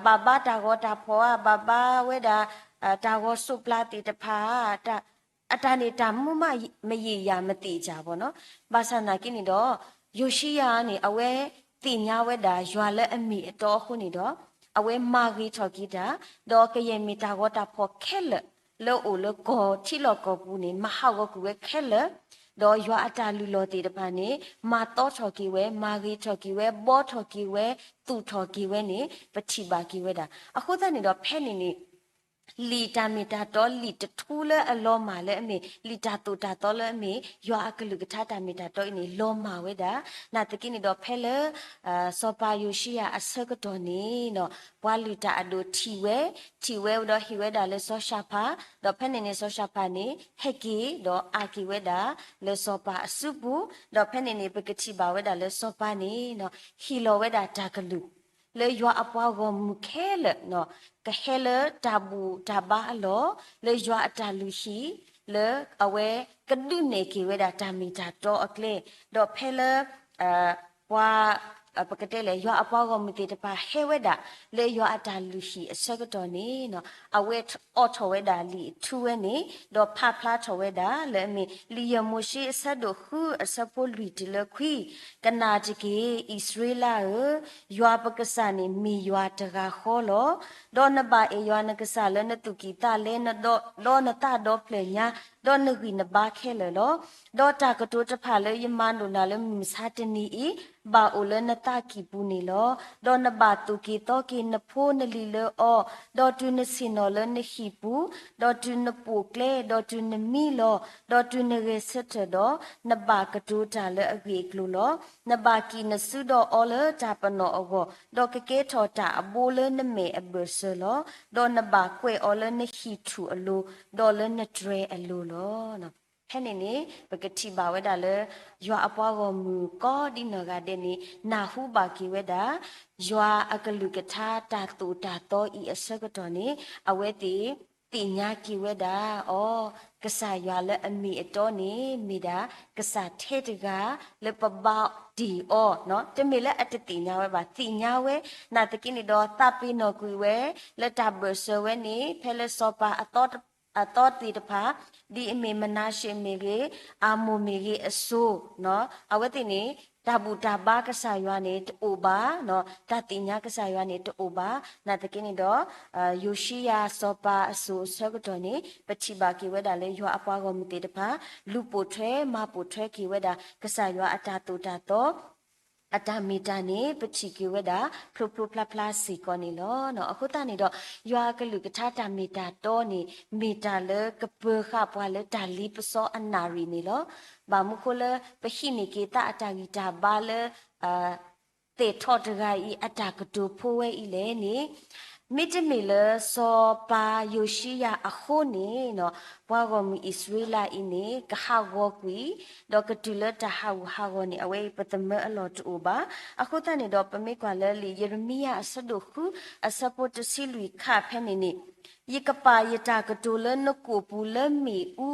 ဘၣ်ဘါတၢ်ဂီၤတၢ်ဖီၣ်ဧါ, ဘၣ်ဘါဝဲဒၣ် တၢ်ဂီၤစိးပျၤသ့ၣ်တဖၣ်ဧါ, အတၢ်န့ၣ်တၢ်မူမးမ့ၢ်ယံာ်ယၤမ့ၢ်သ့ၣ်ယၤဘၣ်နီၤ. ဘၣ်ဆၣ်သနာ်က့န့ၣ်ဒီး ယိၤၡံယၤန့ၣ် အဝဲသ့ၣ်ညါဝဲဒၣ်ယွၤလၢအမ့ၢ်အတီအဃိန့ၣ်ဒီး အဝဲမၤဂ့ၤထီၣ်က့ၤတၢ်, ဒီးကယဲၢ်မ့ၢ်တၢ်ဂီၤတၢ်ဖီၣ်ခဲလၢာ် လၢအိၣ်လၢကီၢ်ထံလီၢ်ကီၢ်ပူၤန့ၣ် မၤဟးဂီၤကွံာ်ဝဲခဲလၢာ်, ဒီးယွၤအတၢ်လုၢ်လီၢ်သ့ၣ်တဖၣ်န့ၣ် မၤသီထီၣ်က့ၤဝဲ, မၤဂ့ၤထီၣ်က့ၤဝဲ, ဘှီထီၣ်က့ၤဝဲ, သူၣ်ထီၣ်က့ၤဝဲန့ၣ် ပထံၣ်ဘၣ်က့ၤဝဲဒၣ်. အဃိသတးန့ၣ်ဒီး ဖဲန့ၣ်န့ၣ် လံာ်တၢ်မ့ၢ်တၢ်တီ လံာ်တထူလၢအလီၤမၢ်လၢအမ့ၢ် လံာ်တၢ်သိၣ်တၢ်သီလၢအမ့ၢ် ယွၤအကလုၢ်ကထါတၢ်မ့ၢ်တၢ်တီအံၤန့ၣ် လီၤမၢ်ဝဲဒၣ်. နာ်သက့န့ၣ်ဒီး ဖဲလၢ စီၤပၤယိၤၡံယၤအဆၢကတီၢ်န့ၣ် ပှၤလုၢ်တၢ်အဒိၣ်ထံၣ်ဝဲ, ထံၣ်ဝဲဒီးဟ့ၣ်ဝဲဒၣ်လၢစီၤၡဖၣ်, ဒီးဖဲန့ၣ်န့ၣ် စီၤၡဖၣ်န့ၣ် ဟဲက့ၤဒီးအးက့ၤဝဲဒၣ်လၢစီၤပၤအစုပူၤ, ဒီးဖဲန့ၣ်န့ၣ် ပကထံၣ်ဘၣ်ဝဲဒၣ်လၢစီၤပၤန့ၣ် ဟ့ၣ်လီၤဝဲဒၣ်တၢ်ကလုၢ် လၢယွၤအပှၤဂီၢ်မုၢ်ခဲလၢာ် ကဟဲလၢတၢ်ဘူၣ်တၢ်ဘါအလီၢ်, လၢယွၤအတၢ်လုၢ်ဟံၣ်, လၢအဝဲကဒုးနဲၣ်က့ၤဝဲဒၣ်တၢ်မ့ၢ်တၢ်တီအကျဲ, ဒီးဖဲလၢ ပှၤ ပကတဲလဲၣ် ယွၤအပှၤဂီၢ်မုၢ်သ့ၣ်တဖၣ်ဟဲဝဲဒၣ် လၢယွၤအတၢ်လုၢ်ဟံၣ်အဆၢကတီၢ်န့ၣ် အဝဲအိးထီၣ်ဝဲဒၣ်လံာ်အထူဝဲန့ၣ်, ဒီးဖးဖျါထီၣ်ဝဲဒၣ်လၢအမ့ၢ် လံာ်ယဲၢ်မိၤၡ့အဆၢဒိၣ်ဃုအဆၢဖိလွံၢ်တုၤလၢခွံ, ကနၣ်တက့ၢ်, အံၣ်စရ့လးဧၢ, ယွၤပကစၢ်န့ၣ်မ့ၢ်ယွၤတဂၤဃီလီၤ. ဒီးနဘၣ်အဲၣ်ယွၤနကစၢ်လၢနသူၣ်ကံၢ်သးလဲ, ဒီးနသးဒီဖျၢၣ်ညါ, ဒီးနဂံၢ်နဘါခဲလၢာ်လီၤ. ဒီးတၢ်ကတိၤတဖၣ်လၢယမၤလိာ်နၤလၢမုၢ်မဆါတနံၤအံၤ, ဘၣ်အိၣ်လၢနသးကံၢ်ပူၤန့ၣ်လီၤ. ဒီးနဘၣ်သိၣ်က့ၤသီက့ၤနဖိနလံၤလၢအီၤ, ဒီးတုၤနဆ့ၣ်နီၤလၢနဟံၣ်ပူၤ, ဒီးတုၤနပိာ်ကျဲ, ဒီးတုၤနမံလီၤ, ဒီးတုၤနဂဲၤဆၢထၢၣ်ဒီး, နဘၣ်ကတိၤတၢ်လၢအဂ့ၢ်အကျိၤလီၤ. နဘၣ်ကံၣ်နစုဒီးအီလၢတၢ်ပနီၣ်အဂီၢ်, ဒီးကကဲထီၣ်တၢ်အဘိလၢနမဲာ်အဘၢၣ်စၢၤလီၤ. ဒီးနဘၣ်ကွဲးအီၤလၢနဟံၣ်ထူၣ်အလိၤ, ဒီးလၢနတြဲၤအလိၤလီၤ. ဖဲန့ၣ်န့ၣ် ပကထံၣ်ဘၣ်ဝဲဒၣ်လၢ ယွၤအပှၤဂီၢ်မုၢ်ကိးဒ်နီၢ်ဂၤဒဲးန့ၣ် နၢ်ဟူဘၣ်က့ၤဝဲဒၣ် ယွၤအကလုၢ်ကထါတၢ်သိၣ်တၢ်သီအံၤအဆၢကတီၢ်န့ၣ် အဝဲသ့ၣ် သ့ၣ်ညါက့ၤဝဲဒၣ်, အိ, ကစၢ်ယွၤလၢအမ့ၢ်အတီန့ၣ် မ့ၢ်ဒၣ်ကစၢ်ထဲတဂၤလၢပဘါတ့ၢ်အီၤ, တမ့ၢ်လၢအတသ့ၣ်ညါဝဲဘၣ်, သ့ၣ်ညါဝဲ, နာ်သက့န့ၣ်ဒီး သးပ့ၤနီၣ်ကွံာ်ဝဲ လၢတၢ်ဘၢၣ်စၢၤဝဲန့ၣ် ဖဲလၢစီၤပၤအသီသ့ၣ်တဖၣ်, ဒ်အမ့ၢ်မနၤၡ့မ့ၢ်ဂ့ၤ, အၤမိၣ်မ့ၢ်ဂ့ၤအစိၤ, အဝဲသ့ၣ်န့ၣ် တၢ်ဘူၣ်တၢ်ဘါကစၢ်ယွၤန့ၣ်တအိၣ်ဘၣ်, တၢ်သ့ၣ်ညါကစၢ်ယွၤန့ၣ်တအိၣ်ဘၣ်. နာ်သက့န့ၣ်ဒီး ယိၤၡံယၤစီၤပၤအစိၤအဆၢကတီၢ်န့ၣ် ပထံၣ်ဘၣ်က့ၤဝဲဒၣ်လၢယွၤအပှၤဂီၢ်မုၢ်သ့ၣ်တဖၣ် လူၤပိာ်ထွဲမၤပိာ်ထွဲက့ၤဝဲဒၣ် ကစၢ်ယွၤအတၢ်သိၣ်တၢ်သီ အတၢ်မ့ၢ်တၢ်န့ၣ် ပထံၣ်က့ၤဝဲဒၣ် ဖျိဖျိဖျါဖျါစ့ၢ်ကီးန့ၣ်လီၤ. အဃိသတးန့ၣ်ဒီး ယွၤအကလုၢ်ကထါတၢ်မ့ၢ်တၢ်တီန့ၣ် မ့ၢ်တၢ်လၢကပၢၤဃာ်ပှၤလၢတၢ်လ့ပစီအနၣ်ရံၣ်န့ၣ်လီၤ. ဘၣ်မနုၤဃိလၢပဟံးန့ၢ်က့ၤသးအတၢ်ဂံၢ်တၢ်ဘါလၢ သဲးထီၣ်တဂၤအံၤအတၢ်ကတိၤဖိဝဲအံၤလဲၣ်န့ၣ်, မ့တမ့ၢ်လၢစီၤပၤယိၤၡံယၤအဃိန့ၣ် ပှၤဂီၢ်မုၢ်အံၣ်စရ့လးအံၤန့ၣ် ကဟးဂီၤကွံာ် ဒီးကတုၤလၢတၢ်ဟးဂူာ်ဟးဂီၤန့ၣ် အဝဲအံၤပသမၢအလီၢ်တအိၣ်ဘၣ်. အဃိသတးန့ၣ်ဒီး ပမ့ၢ်ကွၢ်လၢလံာ်ယံးရမံယၤအဆၢဒိၣ်ဃု အဆၢဖိတဆံလွံၢ်ခါဖဲန့ၣ်န့ၣ်, ယကပာ်ယတၢ်ကတိၤလၢနကိာ်ပူၤလၢမ့ၣ်အူ,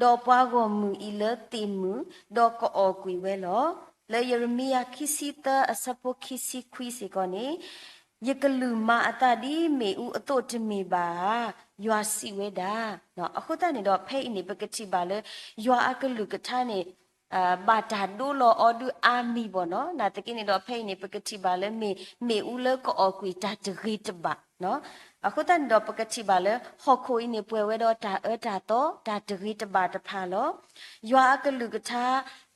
ဒီးပှၤဂီၢ်မုၢ်အံၤလၢသ့ၣ်မုၢ်, ဒီးကအီၣ်ကွံာ်ဝဲလီၤ. လၢယံးရမံယၤခံဆံသၢအဆၢဖိခံဆံခွံစ့ၢ်ကီးန့ၣ်, ယကလုၢ်မၤအသးဒ်မ့ၣ်အူအသိးတမ့ၢ်ဘၣ်ဧါ, ယွၤစံးဝဲဒၣ်. အဃိသတးန့ၣ်ဒီး ဖဲအံၤန့ၣ် ပကထံၣ်ဘၣ်လၢ ယွၤအကလုၢ်ကထါန့ၣ် ဘၣ်တၢ်ဒိလီၤအီၤဒုးအါမံၤဘၣ်နီၤ. နာ်သက့န့ၣ်ဒီး ဖဲအံၤန့ၣ် ပကထံၣ်ဘၣ်လၢမ့ၢ်မ့ၣ်အူလၢကအီၣ်ကွံာ်တၢ်တဂ့ၤတဘၣ်. အဃိသတးန့ၣ်ဒီး ပကထံၣ်ဘၣ်လၢ ဟီၣ်ခိၣ်အံၤန့ၣ် ပှဲၤဝဲဒီးတၢ်အၢတၢ်သီ တၢ်တဂ့ၤတဘၣ်တဖၣ်လီၤ. ယွၤအကလုၢ်ကထါ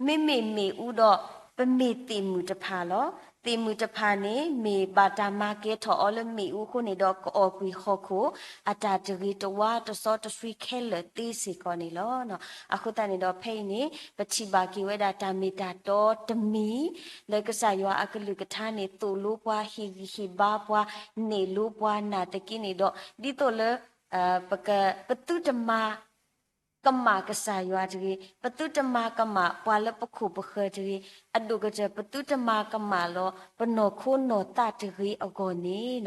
မ့မ့ၢ်မ့ၣ်အူဒီး ပမ့ၢ်သ့ၣ်မုၢ်တဖၣ်လီၤ. သ့ၣ်မုၢ်တဖၣ်န့ၣ် မ့ၢ်ဘၣ်တၢ်မၤကဲၤထီၣ်အီၤလၢမ့ၣ်အူအဃိန့ၣ်ဒီး ကအီၣ်ကွံာ်ဟီၣ်ခိၣ်အတၢ်တဂ့ၤတဝါတစီတဆှံခဲလၢာ်သ့စ့ၢ်ကီးန့ၣ်လီၤ. အဃိသတးန့ၣ်ဒီး ဖဲအံၤန့ၣ် ပထံၣ်ဘၣ်က့ၤဝဲဒၣ်တၢ်မ့ၢ်တၢ်တီတမံၤ လၢကစၢ်ယွၤအကလုၢ်ကထါန့ၣ် သိၣ်လိပှၤ ဟ့ၣ်ဂံၢ်ဟ့ၣ်ဘါပှၤ နဲၣ်လိပှၤ နာ်သက့န့ၣ်ဒီး ဒ်သိးလၢ ပက ပသုတမၤ ကမၣ်ကစၢ်ယွၤတဂ့ၤ, ပသုတမၤကမၣ်ပှၤလၢပခိၣ်ပဃၢၤတဂ့ၤ, အဒိၣ်ကတၢၢ် ပသုတမၤကမၣ်လီၤ ပနီၢ်ခိနီၢ်သးတဂ့ၤအဂီၢ်န့ၣ်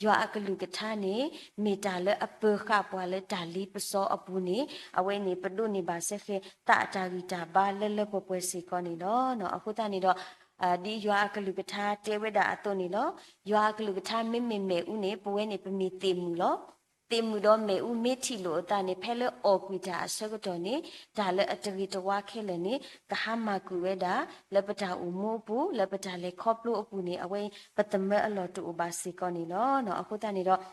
ယွၤအကလုၢ်ကထါန့ၣ် မ့ၢ်တၢ်လၢအပၢၤဃာ်ပှၤလၢတၢ်လ့ပစီအပူၤန့ၣ် အဝဲန့ၣ် ပဒိးန့ၢ်ဘၣ်စ့ၢ်ကီး သးအတၢ်ဂံၢ်တၢ်ဘါလၢလၢပှဲၤပှဲၤစ့ၢ်ကီးန့ၣ်လီၤ. အဃိသတးန့ၣ်ဒီး ဒ်ယွၤအကလုၢ်ကထါတဲဝဲဒၣ်အသိးန့ၣ်လီၤ. ယွၤအကလုၢ်ကထါမ့မ့ၢ်မ့ၣ်အူန့ၣ် ပဝဲန့ၣ်ပမ့ၢ်သ့ၣ်မုၢ်လီၤ. သ့ၣ်မုၢ်ဒီးမ့ၣ်အူမ့ၢ်ထံၣ်လိာ်အသးန့ၣ် ဖဲလၢအီၣ်ကွံာ်တၢ်အဆၢကတီၢ်န့ၣ် တၢ်လၢအတဂ့ၤတဝါခဲလၢာ်န့ၣ် ကဟါမၢ်ကွံာ်ဝဲဒၣ် လၢပတၢ်အိၣ်မူအပူၤ လၢပတၢ်လဲၤခီဖျိအပူၤန့ၣ် အဝဲပသမၢအလီၢ်တအိၣ်ဘၣ်စ့ၢ်ကီးန့ၣ်လီၤ. အဃိသတးန့ၣ်ဒီး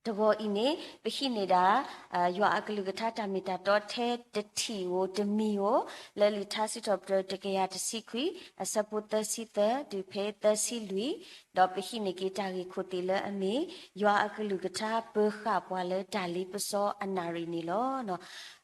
တဂီၤအံၤန့ၣ် ပဟံးန့ၢ်ဒၣ် ယွၤအကလုၢ်ကထါတၢ်မ့ၢ်တၢ်တီထဲတထံၣ်ဧိၤတမံၤဧိၤ လၢလံာ်ထါစံးထီၣ်ပတြၢၤတကယၤတဆံခွံ အဆၢဖိသၢဆံသၢ တုၤဖဲသၢဆံလွံၢ်, ဒီးပဟံးန့ၢ်က့ၤတၢ်ဂ့ၢ်ခိၣ်သ့ၣ်လၢအမ့ၢ် ယွၤအကလုၢ်ကထါပၢၤဃာ်ပှၤလၢတၢ်လ့ပစီအနၣ်ရံၣ်န့ၣ်လီၤ.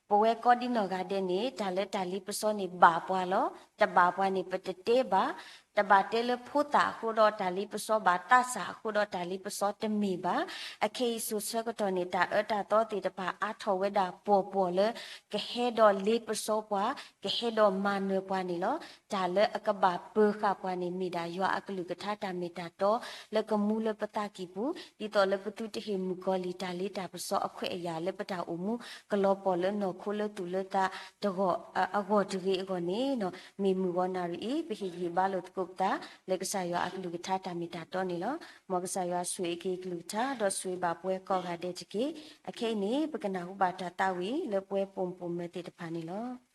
ပဝဲကိးဒ်နီၢ်ဂၤဒဲးန့ၣ် တၢ်လၢတၢ်လ့ပစီန့ၣ်ဘၣ်ပှၤလီၤ. တဘၣ်ပှၤန့ၣ် ပတတဲဘၣ်. တဘၣ်တဲလၢဖိသၣ်အဃိဒီးတၢ်လ့ပစီဘၣ်, သးစၢ်အဃိဒီးတၢ်လ့ပစီတမ့ၢ်ဘၣ်. အခဲအံၤစိၤဆၢကတီၢ်န့ၣ် တၢ်အၢတၢ်သီသ့ၣ်တဖၣ်အါထီၣ်ဝဲဒၣ်ပှီၢ်ပှီၢ်လၢ ကဟဲဒီးလ့ပစီပှၤ, ကဟဲဒီးမၤနၢၤပှၤန့ၣ်လီၤ. တၢ်လၢအကဘၣ်ပၢၤဃာ်ပှၤန့ၣ် မ့ၢ်ဒၣ်ယွၤအကလုၢ်ကထါတၢ်မ့ၢ်တၢ်တီ လၢကမူလၢပသးကံၢ်ပူၤ ဒ်သိးလၢပသုတဟ့ၣ်မုၣ်ကီၤလံၢ်တၢ်လ့တၢ်ပစီအခွဲးအယာ်လၢပတၢ်အိၣ်မူ ကလီၤပှီၢ်လၢနီၢ်ခိလၢသူၣ်လၢသးတဂီၢ် အဂီၢ်တဂ့ၤအဂီၢ်န့ၣ် မ့ၢ်မုၢ်ဂီၤနၣ်ရံၣ်အံၤ ပဟ့ၣ်ဂံၢ်ဟ့ၣ်ဘါလိာ်သကိးပသး လၢကစၢ်ယွၤအကလုၢ်ကထါတၢ်မ့ၢ်တၢ်တီန့ၣ်လီၤ. မ်ကစၢ်ယွၤဆိၣ်ဂ့ၤက့ၤကလုၢ်ကထါ ဒီးဆိၣ်ဂ့ၤဘၣ်ပဝဲကိးဂၤဒဲးတက့ၢ်. အခဲအံၤန့ၣ် ပကနၢ်ဟူဘၣ်တၢ်သးဝံၣ်လၢပဝဲပိာ်မုၣ်ပိာ်မၢၤသ့ၣ်တဖၣ်န့ၣ်လီၤ.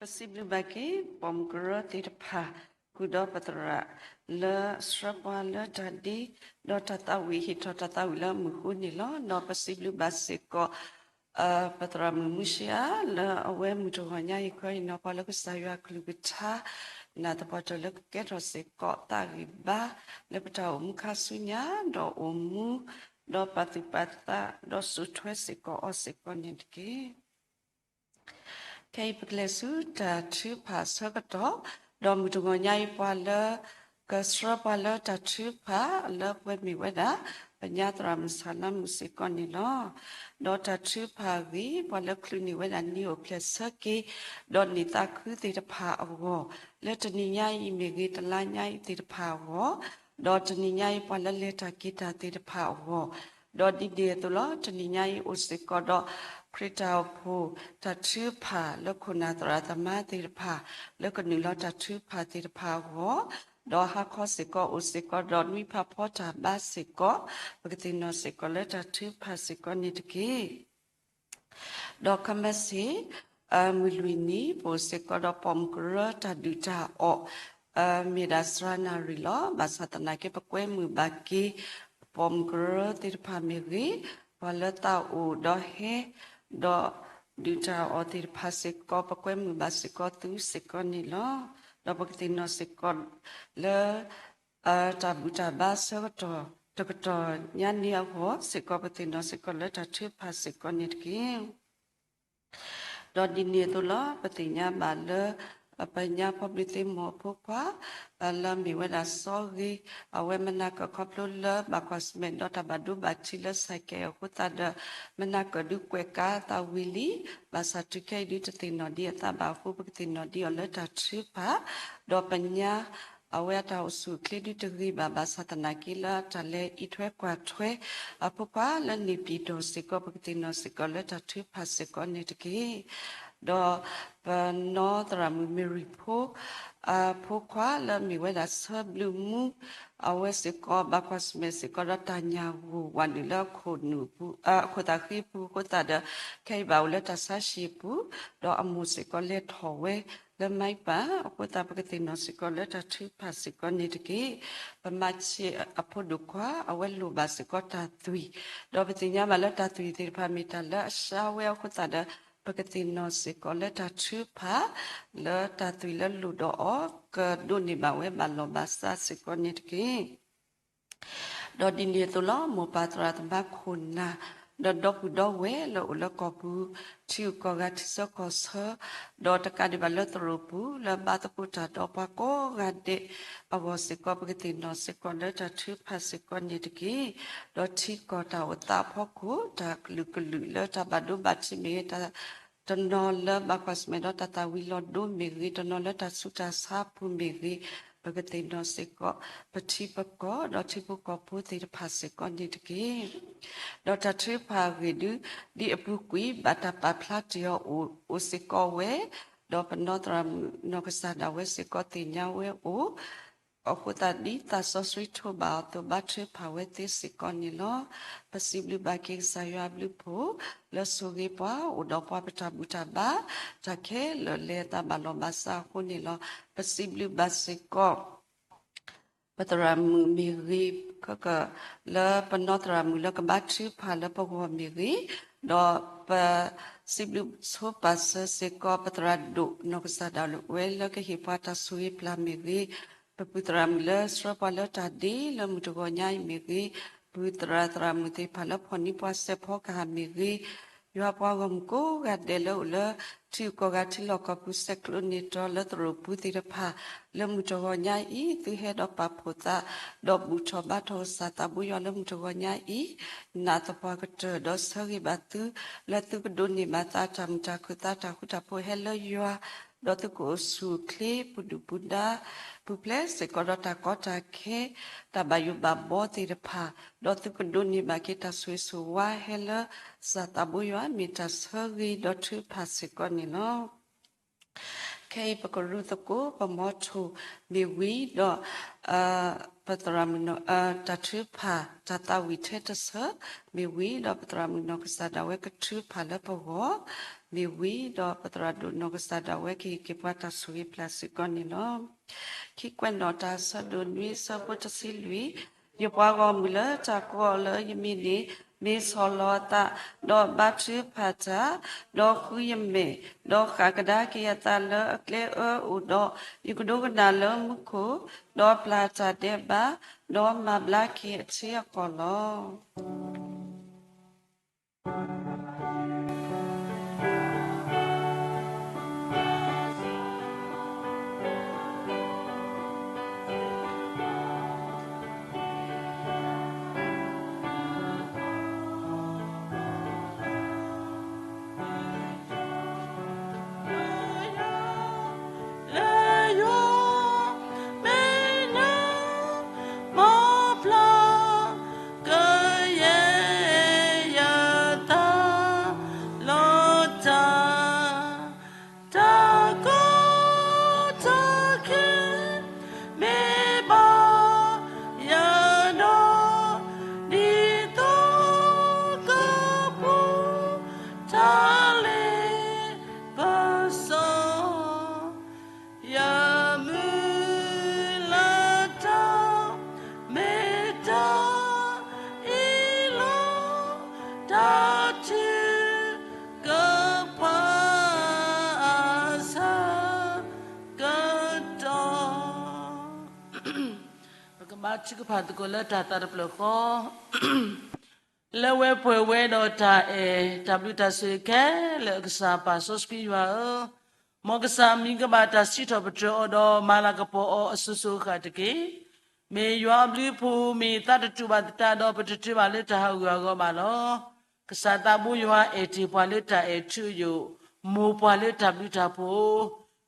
ပစံးဘျုးဘၣ်က့ၤ ပိာ်မုၣ်ကရၢသ့ၣ်တဖၣ် ဃုာ်ဒီးပသရၣ်လၢဆှၢပှၤလၢတၢ်ဒ့ ဒီးတၢ်သးဝံၣ်ဟ့ၣ်ထီၣ်တၢ်သးဝံၣ်လၢမုၢ်ဃိန့ၣ်လီၤ. ဒီးပစံးဘျုးဘၣ်စ့ၢ်ကီး ပသရၣ်မုၣ်မုၢ်ဆ့အါ လၢအဝဲမုၢ်တဂီၤညါအံၤ ခီဟ့ၣ်နီၤပှၤလၢကစၢ်ယွၤအကလုၢ်ကထါ နာ်သပှၢ်တၢၢ်လၢကကဲထီၣ်စ့ၢ်ကီးသးဂံၢ်ဘါ လၢပတၢ်အိၣ်မူခါဆူညါ ဒီးအိၣ်မူ ဒီးပာ်သူၣ်ပာ်သး ဒီးစိာ်ထွဲစ့ၢ်ကီးအီၤစ့ၢ်ကီးန့ၣ်တက့ၢ်. ခဲအံၤပကလဲၤဆူတၢ်ထုကဖၣ်အဆၢကတီၢ်, ဒီးမုၢ်တဂီၤညါအံၤပှၤလၢ ကဆှၢပှၤလၢတၢ်ထုကဖၣ်လၢပှဲၤမ့ၢ်ဝဲဒၣ် ပညါသရၣ်မုၣ်ဆၣ်လါမူးစ့ၢ်ကီးန့ၣ်လီၤ. ဒီးတၢ်ထုကဖၣ်အဂ့ၢ် ပှၤလၢချုးန့ၢ်ဝဲဒၣ်နံၤအိၣ်ဖျဲၣ်ဆၢက့ၤ ဒီးနံၣ်သးခုသ့ၣ်တဖၣ်အဂီၢ်, လၢတနံၤညါအံၤမ့ၢ်ဂ့ၤ တလါညါအံၤသ့ၣ်တဖၣ်အဂီၢ်, ဒီးတနံၤညါအံၤပှၤလၢလဲၤတၢ်က့ၤတၢ်သ့ၣ်တဖၣ်အဂီၢ်, ဒီးဒ်န့ၣ်အသိးလီၤ. တနံၤညါအံၤအိၣ်စ့ၢ်ကီးဒီး ခရံာ်တၢ်အိၣ်ဖှိၣ် တၢ်ထုကဖၣ်လၢခိၣ်နၢ်သရၣ်သမါသ့ၣ်တဖၣ် လၢကနုာ်လီၤတၢ်ထုကဖၣ်သ့ၣ်တဖၣ်အဂီၢ်, ဒီးဟါခီစ့ၢ်ကီးအိၣ်စ့ၢ်ကီးဒီးနွံဖးဖီတၢ်ဘါစ့ၢ်ကီး, ပကသ့ၣ်နီၣ်စ့ၢ်ကီးလၢတၢ်ထုကဖၣ်စ့ၢ်ကီးန့ၣ်တက့ၢ်. ဒီးခဲမုၢ်ဆ့ၣ် မုၢ်လွံၢ်နံၤ ပအိၣ်စ့ၢ်ကီးဒီးပိာ်မုၣ်ကရၢတၢ်ဒုၣ်တၢ်အီၣ် မ့ၢ်ဒၣ်စှၤနၣ်ရံၣ်လီၤ. ဘၣ်ဆၣ်သနာ်က့ ပကွဲမုာ်ဘၣ်က့ၤ ပိာ်မုၣ်ကရၢသ့ၣ်တဖၣ်မ့ၢ်ဂ့ၤ, ပှၤလၢသးအိၣ်ဒီးဟဲ ဒီးဒုၣ်တၢ်အီၣ်သ့ၣ်တဖၣ်စ့ၢ်ကီး ပကွဲမုာ်ဘၣ်စ့ၢ်ကီးသုစ့ၢ်ကီးန့ၣ်လီၤ. ဒီးပကသ့ၣ်နီၣ်စ့ၢ်ကီးလၢ တၢ်ဘူၣ်တၢ်ဘါဆၢကတီၢ်တကတီၢ်ညါန့ၣ်အဂီၢ်စ့ၢ်ကီး ပသ့ၣ်နီၣ်စ့ၢ်ကီးလၢတၢ်ထုကဖၣ်စ့ၢ်ကီးန့ၣ်တက့ၢ်. ဒီးဒ်န့ၣ်အသိးလီၤ. ပသ့ၣ်ညါဘၣ်လၢ ပညါဖီဘျုးသ့ၣ်မီၤအဖိခွါ လၢအမ့ၢ်ဝဲဒၣ်စီၤဂ့ၤ အဝဲမနၤကၢၣ်ခီဖျိလၢဘၣ်ကွၢ်ဆၢၣ်မဲာ်ဒီးတၢ်ဘၣ်ဒိဘၣ်ထံးလၢစဲးကဲးအဃိသတးဒီး မနၤကၢၣ်ဒုးကွဲးကးသးဝံၤလံ. ဘၣ်ဆၣ်တုၤခဲအံၤဒုးတသ့ၣ်နီၣ်ဒံးအသးဘၣ်အဃိ ပကသ့ၣ်နီၣ်ဒံးအီၤလၢတၢ်ထုကဖၣ် ဒီးပညါ အဝဲအတၢ်အိၣ်ဆူၣ်အိၣ်ချ့ဒုးတဂ့ၤဘၣ် ဘၣ်ဆၣ်သနာ်က့လၢတၢ်လဲၤအံးထွဲကွၢ်ထွဲ အဖိခွါလၢန့ၢ်ပံၤဒီၣ်စ့ၢ်ကီး ပကသ့ၣ်နီၣ်စ့ၢ်ကီးလၢတၢ်ထုကဖၣ်စ့ၢ်ကီးန့ၣ်တက့ၢ်. ဒီးပနီၢ်သရၣ်မုၣ်မ့ၤရံၣ်ဖိ အဖိခွါလၢအမ့ၢ်ဝဲဒၣ်ဆၢဘျုးမူ အဝဲစ့ၢ်ကီးဘၣ်ကွၢ်ဆၢၣ်မဲာ်စ့ၢ်ကီးဒီးတၢ်ညၣ်ဂိၢ်ဝးနုာ်လၢအခိၣ်နူာ်ပူၤ အခိၣ်သးဃံပူၤအဃိသတးဒီး ခဲအံၤဘၣ်အိၣ်လၢတၢ်ဆါဟံၣ်အပူၤ ဒီးအမိၢ်စ့ၢ်ကီးလဲၤထီၣ်ဝဲလၢမါပၢ်အဃိသတး ပကသ့ၣ်နီၣ်စ့ၢ်ကီးလၢတၢ်ထုကဖၣ်စ့ၢ်ကီးန့ၣ်တက့ၢ်. ပမါဆ့ၣ်အဖိဒိၣ်ခွါ အဝဲလိၣ်ဘၣ်စ့ၢ်ကီးတၢ်သွံၣ် ဒီးပသ့ၣ်ညါဘၣ်လၢတၢ်သွံၣ်သ့ၣ်တဖၣ်မ့ၢ်တၢ်လၢအဆါဝဲအဃိသတးဒီး ပကသ့ၣ်နီၣ်စ့ၢ်ကီးလၢတၢ်ထုကဖၣ် လၢတၢ်သွံၣ်လၢလိၣ်ဒီးအီၤ ကဒိးန့ၢ်ဘၣ်ဝဲဘၣ်လီၢ်ဘၣ်စးစ့ၢ်ကီးန့ၣ်တက့ၢ်. ဒီးဒ်န့ၣ်အသိးလီၤ. မိၢ်ပၢ်သရၣ်သမါခိၣ်နၢ် ဒီးဒီပုၢ်ဒီဝဲၢ်လၢအိၣ်လၢကီၢ်ပူၤ ထံဂုၤကီၢ်ဂၤထံဆၢကီၢ်ဆၢ ဒီးတကးဒံးဘၣ်လၢသရိာ်ပူၤ လၢဘါသကိးတၢ်ဒီးပှၤကိးဂၤဒဲးအဂီၢ်စ့ၢ်ကီး ပကသ့ၣ်နီၣ်စ့ၢ်ကီးလၢတၢ်ထုကဖၣ်စ့ၢ်ကီးန့ၣ်တက့ၢ်. ဒီးထံကီၢ်တၢ်အိၣ်သးအဖီခိၣ် တၢ်ကလုာ်ကလုာ်လၢတၢ်ဘၣ်ဒိဘၣ်ထံးမ့ၢ်ဂ့ၤ တနီၤလၢဘၣ်ကွၢ်ဆၢၣ်မဲာ်ဒီးတၢ်သးဝံၤလီၤဒိမ့ၢ်ဂ့ၤ, တနီၤလၢတၢ်ဆူးတၢ်ဆါပူၤမ့ၢ်ဂ့ၤ, ပကသ့ၣ်နီၣ်စ့ၢ်ကီး ပထံပကီၢ် ဒီးထံဖိကီၢ်ဖိသ့ၣ်တဖၣ်စ့ၢ်ကီးန့ၣ်တက့ၢ်. ဒီးတၢ်ထုကဖၣ်အဂ့ၢ်ဒုး ဒ်အပူၤကွံာ်ဘၣ်တၢ်ပာ်ဖျါတ့ၢ်အီၤအိၣ်စ့ၢ်ကီးဝဲ, ဒီးပနီၢ်သရၣ်မုၣ်နီၢ်ကစၢ်ဒၣ်ဝဲစ့ၢ်ကီးသ့ၣ်ညါဝဲအိၣ် အဃိသတးဒ်သးစီဆှံထိးဘၣ်အီၤအသိး ဘါထုကဖၣ်ဝဲသ့စ့ၢ်ကီးန့ၣ်လီၤ. ပစံးဘျုးဘၣ်က့ၤကစၢ်ယွၤအဘျုးအဖှိၣ် လၢဆိၣ်ဂ့ၤပှၤ အိၣ်ဒီးပှၤပတၢ်ဘူၣ်တၢ်ဘါ တၢ်ခဲလၢာ်လဲၤအသးဘၣ်လီၢ်ဘၣ်စးအဃိန့ၣ်လီၤ. ပစံးဘျုးဘၣ်စ့ၢ်ကီး ပသရၣ်မုၣ်မ့ၢ်ဂ့ၤ ခဲက လၢပနီၢ်သရၣ်မုၣ်လၢကဘါထုကဖၣ်လၢပဂီၢ်မ့ၢ်ဂ့ၤ, ဒီးပစံးဘျုးဆိပာ်စၢၤစ့ၢ်ကီး ပသရၣ်ဒိၣ်နီၢ်ကစၢ်ဒၣ်ဝဲလၢကဟ့ၣ်ပှၤတၢ်ဆိၣ်ဂ့ၤပျၢ်မ့ၢ်ဂ့ၤ, ပပုၢ်သရၣ်မုၣ်လၢဆှၢပှၤလၢတၢ်ဒ့လၢမုၢ်တဂီၤညါအံၤမ့ၢ်ဂ့ၤ, ပုၢ်သရၣ်သရၣ်မုၣ်သ့ၣ်တဖၣ်လၢဖီၣ်န့ၢ်ပှၤစဲးဖီကဟၣ်မ့ၢ်ဂ့ၤ, ယွၤပှၤဂီၢ်မုၢ်ကိးဂၤဒဲးလၢအိၣ်လၢ ထံဂုၤကီၢ်ဂၤထံလီၢ်ကီၢ်ပူၤ ဆဲးကျိးန့ၢ်တၢ်လၢသရိာ်ပူၤသ့ၣ်တဖၣ် လၢမုၢ်တဂီၤညါအံၤ သုဟဲဒီးပာ်ဖှိၣ်သး ဒီးဘူၣ်ထီၣ်ဘါထီၣ်ကစၢ်သးဘိယွၤလၢမုၢ်တဂီၤညါအံၤ, နာ်သပှၢ်ကတၢၢ်ဒီးဆၢဂ့ၤဘၣ်သု လၢသုကဒိးန့ၢ်ဘၣ်သးတၢ်မုာ်တၢ်ခုၣ်သးတၢ်ဃူတၢ်ဖိးဟဲလၢယွၤ, ဒီးသုကအိၣ်ဆူၣ်အိၣ်ချ့ပူၤဒုၣ်ပူၤဒါ ပူၤဖျဲးစ့ၢ်ကီးဒီးတၢ်ကီတၢ်ခဲ တၢ်ဘၣ်ယိၣ်ဘၣ်ဘီသ့ၣ်တဖၣ်, ဒီးသုကဒိးန့ၢ်ဘၣ်က့ၤတၢ်ဆိၣ်ဂ့ၤဆိၣ်ဝါဟဲလၢ ကစၢ်သးဘိယွၤမ့ၢ်တၢ်ဆၢဂ့ၤဒီးထုကဖၣ်စ့ၢ်ကီးန့ၣ်လီၤ. ခဲအံၤပကရူၢ်သကိး ပမီထိၣ်မ့ၢ်ဝံၤဒီး ပသရၣ်မုၣ်နီၢ် တၢ်ထုကဖၣ် တၢ်သးဝံၣ်ထဲတဆၢ မ့ၢ်ဝံၤဒီးပသရၣ်မုၣ်နီၢ်ကစၢ်ဒၣ်ဝဲကထုကဖၣ်လၢပဂီၢ်, မ့ၢ်ဝံၤဒီး ပသရၣ်ဒိၣ်နီၢ်ကစၢ်ဒၣ်ဝဲကဟ့ၣ်က့ၤပှၤတၢ်ဆိၣ်ဂ့ၤဖျါစ့ၢ်ကီးန့ၣ်လီၤ. ခံကွဲးနီၣ်တၢ်ဆၢဒိၣ်နွံဆၢဖိတဆံလွံၢ်, ယပှၤဂီၢ်မုၢ်လၢတၢ်ကိးအီၤလၢယမံၤန့ၣ်, မ့ၢ်ဆီၣ်လီၤအသး, ဒီးဘါထုကဖၣ်တၢ်, ဒီးဃုယမဲာ်, ဒီးဃၣ်ကဒါက့ၤအသးလၢအကျဲအၢအိၣ်ဒီး, ယကဒိကနၣ်လၢမူခိၣ်, ဒီးပျၢ်တၢ်ဒဲးဘး, ဒီးမၤဘျါက့ၤအထံအကီၢ်လီၤ. လၢယွၤမ့ၢ်လၢမီဖျါ ကယဲၢ်ယသး လီၤတၢ် တၢ်ကီတၢ်ခဲ မ့ၢ်ဘၣ်ယၤဒီး ဒ်သိးကပူၤ တၢ်လ့ပစီ ယမုၢ်လၢ်တၢ် မ့ၢ်တၢ်အ့ၣ်လိာ် တၢ်ထုကဖၣ်အဆၢကတီၢ် ပကဘါထုကဖၣ်သကိးလၢတၢ်သးတဖျၢၣ်ဃီ လၢဝဲပှဲၤဝဲဒီးတၢ်အဲၣ် တၢ်ဘျုးတၢ်ဆိၣ်ဂ့ၤခဲလၢာ်အကစၢ် ပၢ်စီဆှံယွၤဧၢ, မ်ကစၢ်မံၤကဘၣ်တၢ်စံးထီၣ်ပတြၢၤအီၤဒီး မၤလၤကပီၤအီၤအစိၤစိၤအဃၣ်တက့ၢ်. မ့ၢ်ယွၤအဘျုးအဖှိၣ် မ့ၢ်သးတတူာ်ဘၣ်သတးဒီး ပတတုၤဘၣ်လၢတၢ်ဟးဂူာ်ဟးဂီၤဘၣ်လီၤ. ကစၢ်သးဘိယွၤအဲၣ်တ့ၢ်ပှၤလၢတၢ်အဲၣ်ထူအယိာ်, မိၢ်ပှၢ်လၢတၢ်ဘျုးတၢ်ဖှိၣ်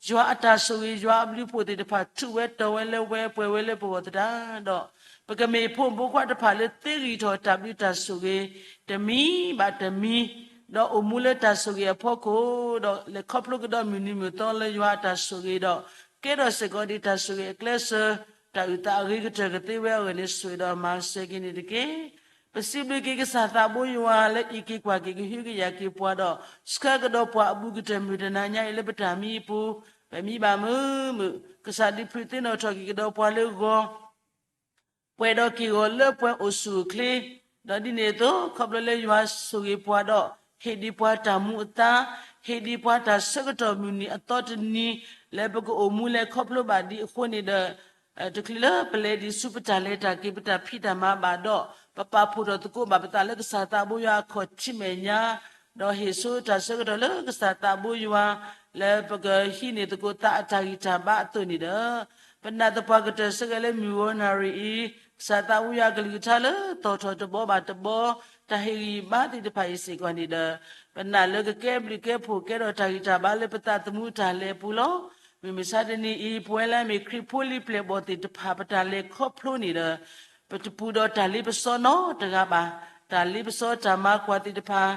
ယွၤအတၢ်ဆိၣ်ဂ့ၤ ယွၤအဘျုးအဖှိၣ်သ့ၣ်တဖၣ် ထူးဝဲတီၤဝဲလၢဝဲပှဲၤဝဲလၢပဂီၢ်သတးဒီး, ပကမ့ၢ်ဖိမုၣ်ဖိခွါတဖၣ်လၢသ့ဂံၢ်ထီၣ်တၢ်ဘျုးတၢ်ဆိၣ်ဂ့ၤ တမံၤဘၣ်တမံၤ, ဒီးအိၣ်မူလၢတၢ်ဆိၣ်ဂ့ၤအဖီခိၣ်, ဒီးလဲၤခီဖျိကဒီးမုၢ်နံၤမုၢ်သီလၢယွၤအတၢ်ဆိၣ်ဂ့ၤဒီး, ကဲထီၣ်စ့ၢ်ကီးဒ်တၢ်ဆိၣ်ဂ့ၤအကျဲစၢၤ, တၢ်အုၣ်သးအဂ့ၤကတၢၢ်ကသ့ဝဲအဂီၢ်န့ၣ် ဆိၣ်ဂ့ၤဒီးမၤစၢၤက့ၤန့ၣ်တက့ၢ်. ပစံးဘျုးက့ၤကစၢ်သးဘိယွၤလၢအံးက့ၤကွၢ်က့ၤကဟုကယာ်က့ၤပှၤဒီး ဆှၢကဒီးပှၤအဘူးကတၢၢ်မုၢ်တနၤညါအံၤလၢပတၢ်မံအပူၤ, ပမံဘၣ်မုာ်မုာ်, ကစၢ်ဒုးဖုးသ့ၣ်နီၣ်ထီၣ်က့ၤကဒီးပှၤလၢဂီၤ, ပှဲၤဒီးက့ၢ်ဂီၤလၢပှဲၤအိၣ်ဆူၣ်အိၣ်ချ့, ဒီးဒ်န့ၣ်အသိး ခီဖျိလၢယွၤဆိၣ်ဂ့ၤပှၤဒီး ဟ့ၣ်ဒံးပှၤတၢ်မူအသါ, ဟ့ၣ်ဒံးပှၤတၢ်ဆၢကတီၢ်မုၢ်နံၤအသီတနံၤ လၢပကအိၣ်မူလဲၤခီဖျိဘၣ်ဒံးအဃိန့ၣ်ဒီး တချုးလၢပလဲၤဒံးဆူပတၢ်လဲၤတၢ်က့ၤ ပတၢ်ဖံးတၢ်မၤဘၣ်ဒီး ပပာ်ဖှိၣ်ထီၣ်သကိးဘၣ်ပသးလၢကစၢ်သးဘိယွၤအခီၣ်ထံးမဲာ်ညါ, ဒီးဟ့ၣ်ဆိတၢ်ဆၢကတီၢ်လၢကစၢ်သးဘိယွၤ လၢပကဟံးန့ၢ်သကိးသးအတၢ်ဂံၢ်တၢ်ဘါအသိးန့ၣ်ဒီး, ပနာ်သပှၢ်ကတၢၢ်ဆၢက့ၤလၢမုၢ်ဂီၤနၣ်ရံၣ်အံၤ, ကစၢ်သးဘိယွၤအကလုၢ်ကထါလၢသီၣ်ထီၣ်တဘီဘၣ်တဘီ, တၢ်ဟ့ၣ်ဂံၢ်ဘါသ့ၣ်တဖၣ်အံၤစ့ၢ်ကီးန့ၣ်ဒီး, ပနာ်လၢကကဲဘျုးကဲဖှိၣ်ကဲထီၣ်တၢ်ဂံၢ်တၢ်ဘါလၢပသးသမူတၢ်လဲၤအပူၤလီၤ. မုၢ်မဆါတနံၤအံၤ ပဝဲလၢအမ့ၢ်ခရံာ်ဖိလံၤပျဲၢ်ဘီၣ်သ့ၣ်တဖၣ် ပတၢ်လဲၤခီဖျိန့ၣ်ဒီး, ပတပူၤဒီးတၢ်လ့ပစီနီတဂၤဘၣ်. တၢ်လ့ပစီတၢ်မၤကွၢ်သ့ၣ်တဖၣ်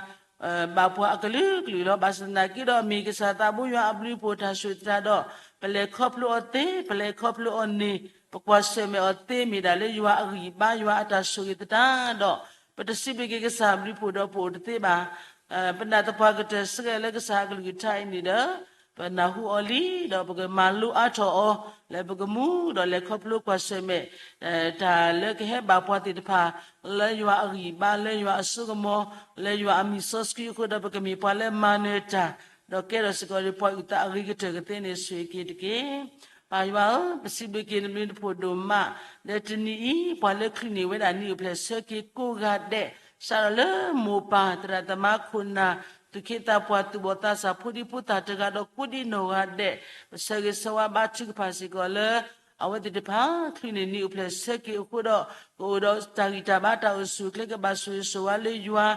ဘၣ်ပှၤအကလုာ်ကလုာ်လီၤ. ဘၣ်ဆၣ်သနာ်က့ဒီး မ့ၢ်ကစၢ်သးဘိယွၤအဘျုးအဖှိၣ်တၢ်ဆိၣ်ဂ့ၤသတးဒီး, ပလဲၤခီဖျိအီၤသ့, ပလဲၤခီဖျိအီၤန့ၣ်, ပကွၢ်ဆၢၣ်မဲာ်အီၤသ့ မ့ၢ်ဒၣ်လၢယွၤအဂံၢ်ဘါ ယွၤအတၢ်ဆိၣ်ဂ့ၤသတးဒီး, ပတစံးဘျုးက့ၤကစၢ်အဘျုးအဖှိၣ်ဒီးပအိၣ်တသ့ဘၣ်. ပနာ်သပှၢ်ကတၢၢ်ဆၢက့ၤလၢကစၢ်အကလုၢ်ကထါအံၤန့ၣ်ဒီး, ပနၢ်ဟူအီၤလံ, ဒီးပကမၤလိအါထီၣ်အီၤ, လၢပကမူဒီးလဲၤခီဖျိကွၢ်ဆၢၣ်မဲာ် တၢ်လၢကဟဲဘၣ်ပှၤသ့ၣ်တဖၣ် လၢယွၤအဂံၢ်ဘါ လၢယွၤအစိကမီၤ လၢယွၤအမံၤစီဆှံအဃိဒီး ပကမ့ၢ်ပှၤလၢမၤနၢၤတၢ်, ဒီးကဲထီၣ်စ့ၢ်ကီးဒ်ပှၤအုၣ်သးအဂ့ၤကတၢၢ်ကသ့န့ၣ် ဆိၣ်ဂ့ၤက့ၤတက့ၢ်. ပၢ်ယွၤဧၢ, ပစံးဘျုးက့ၤနဘျုးနဖှိၣ်ဒိၣ်မး, လၢတနံၤအံၤ ပှၤလၢချုးန့ၢ်ဝဲဒၣ်နံၣ်အိၣ်ဖျဲၣ်ဆၢက့ၤကိးဂၤဒဲး, စးထီၣ်လၢမိၢ်ပၢ်သရၣ်သမါခိၣ်နၢ် သူၣ်က့သးပှၢ်သူၣ်ဘီၣ်သးစၢ် ဖိဒံဖိသၣ်တဂၤဒီးကိးဒံနီၢ်ဂၤဒဲး, ပဆၢဂ့ၤဆၢဝါဘါထုကဖၣ်စ့ၢ်ကီးလၢ အဝဲသ့ၣ်တဖၣ် ချုးန့ၢ်နံၣ်အိၣ်ဖျဲၣ်ဆၢက့ၤအဃိဒီး ကအိၣ်ဒီးတၢ်ဂံၢ်တၢ်ဘါတၢ်အိၣ်ဆူၣ်အိၣ်ချ့ ကဘၣ်ဆိၣ်ဂ့ၤဆိၣ်ဝါလၢယွၤ,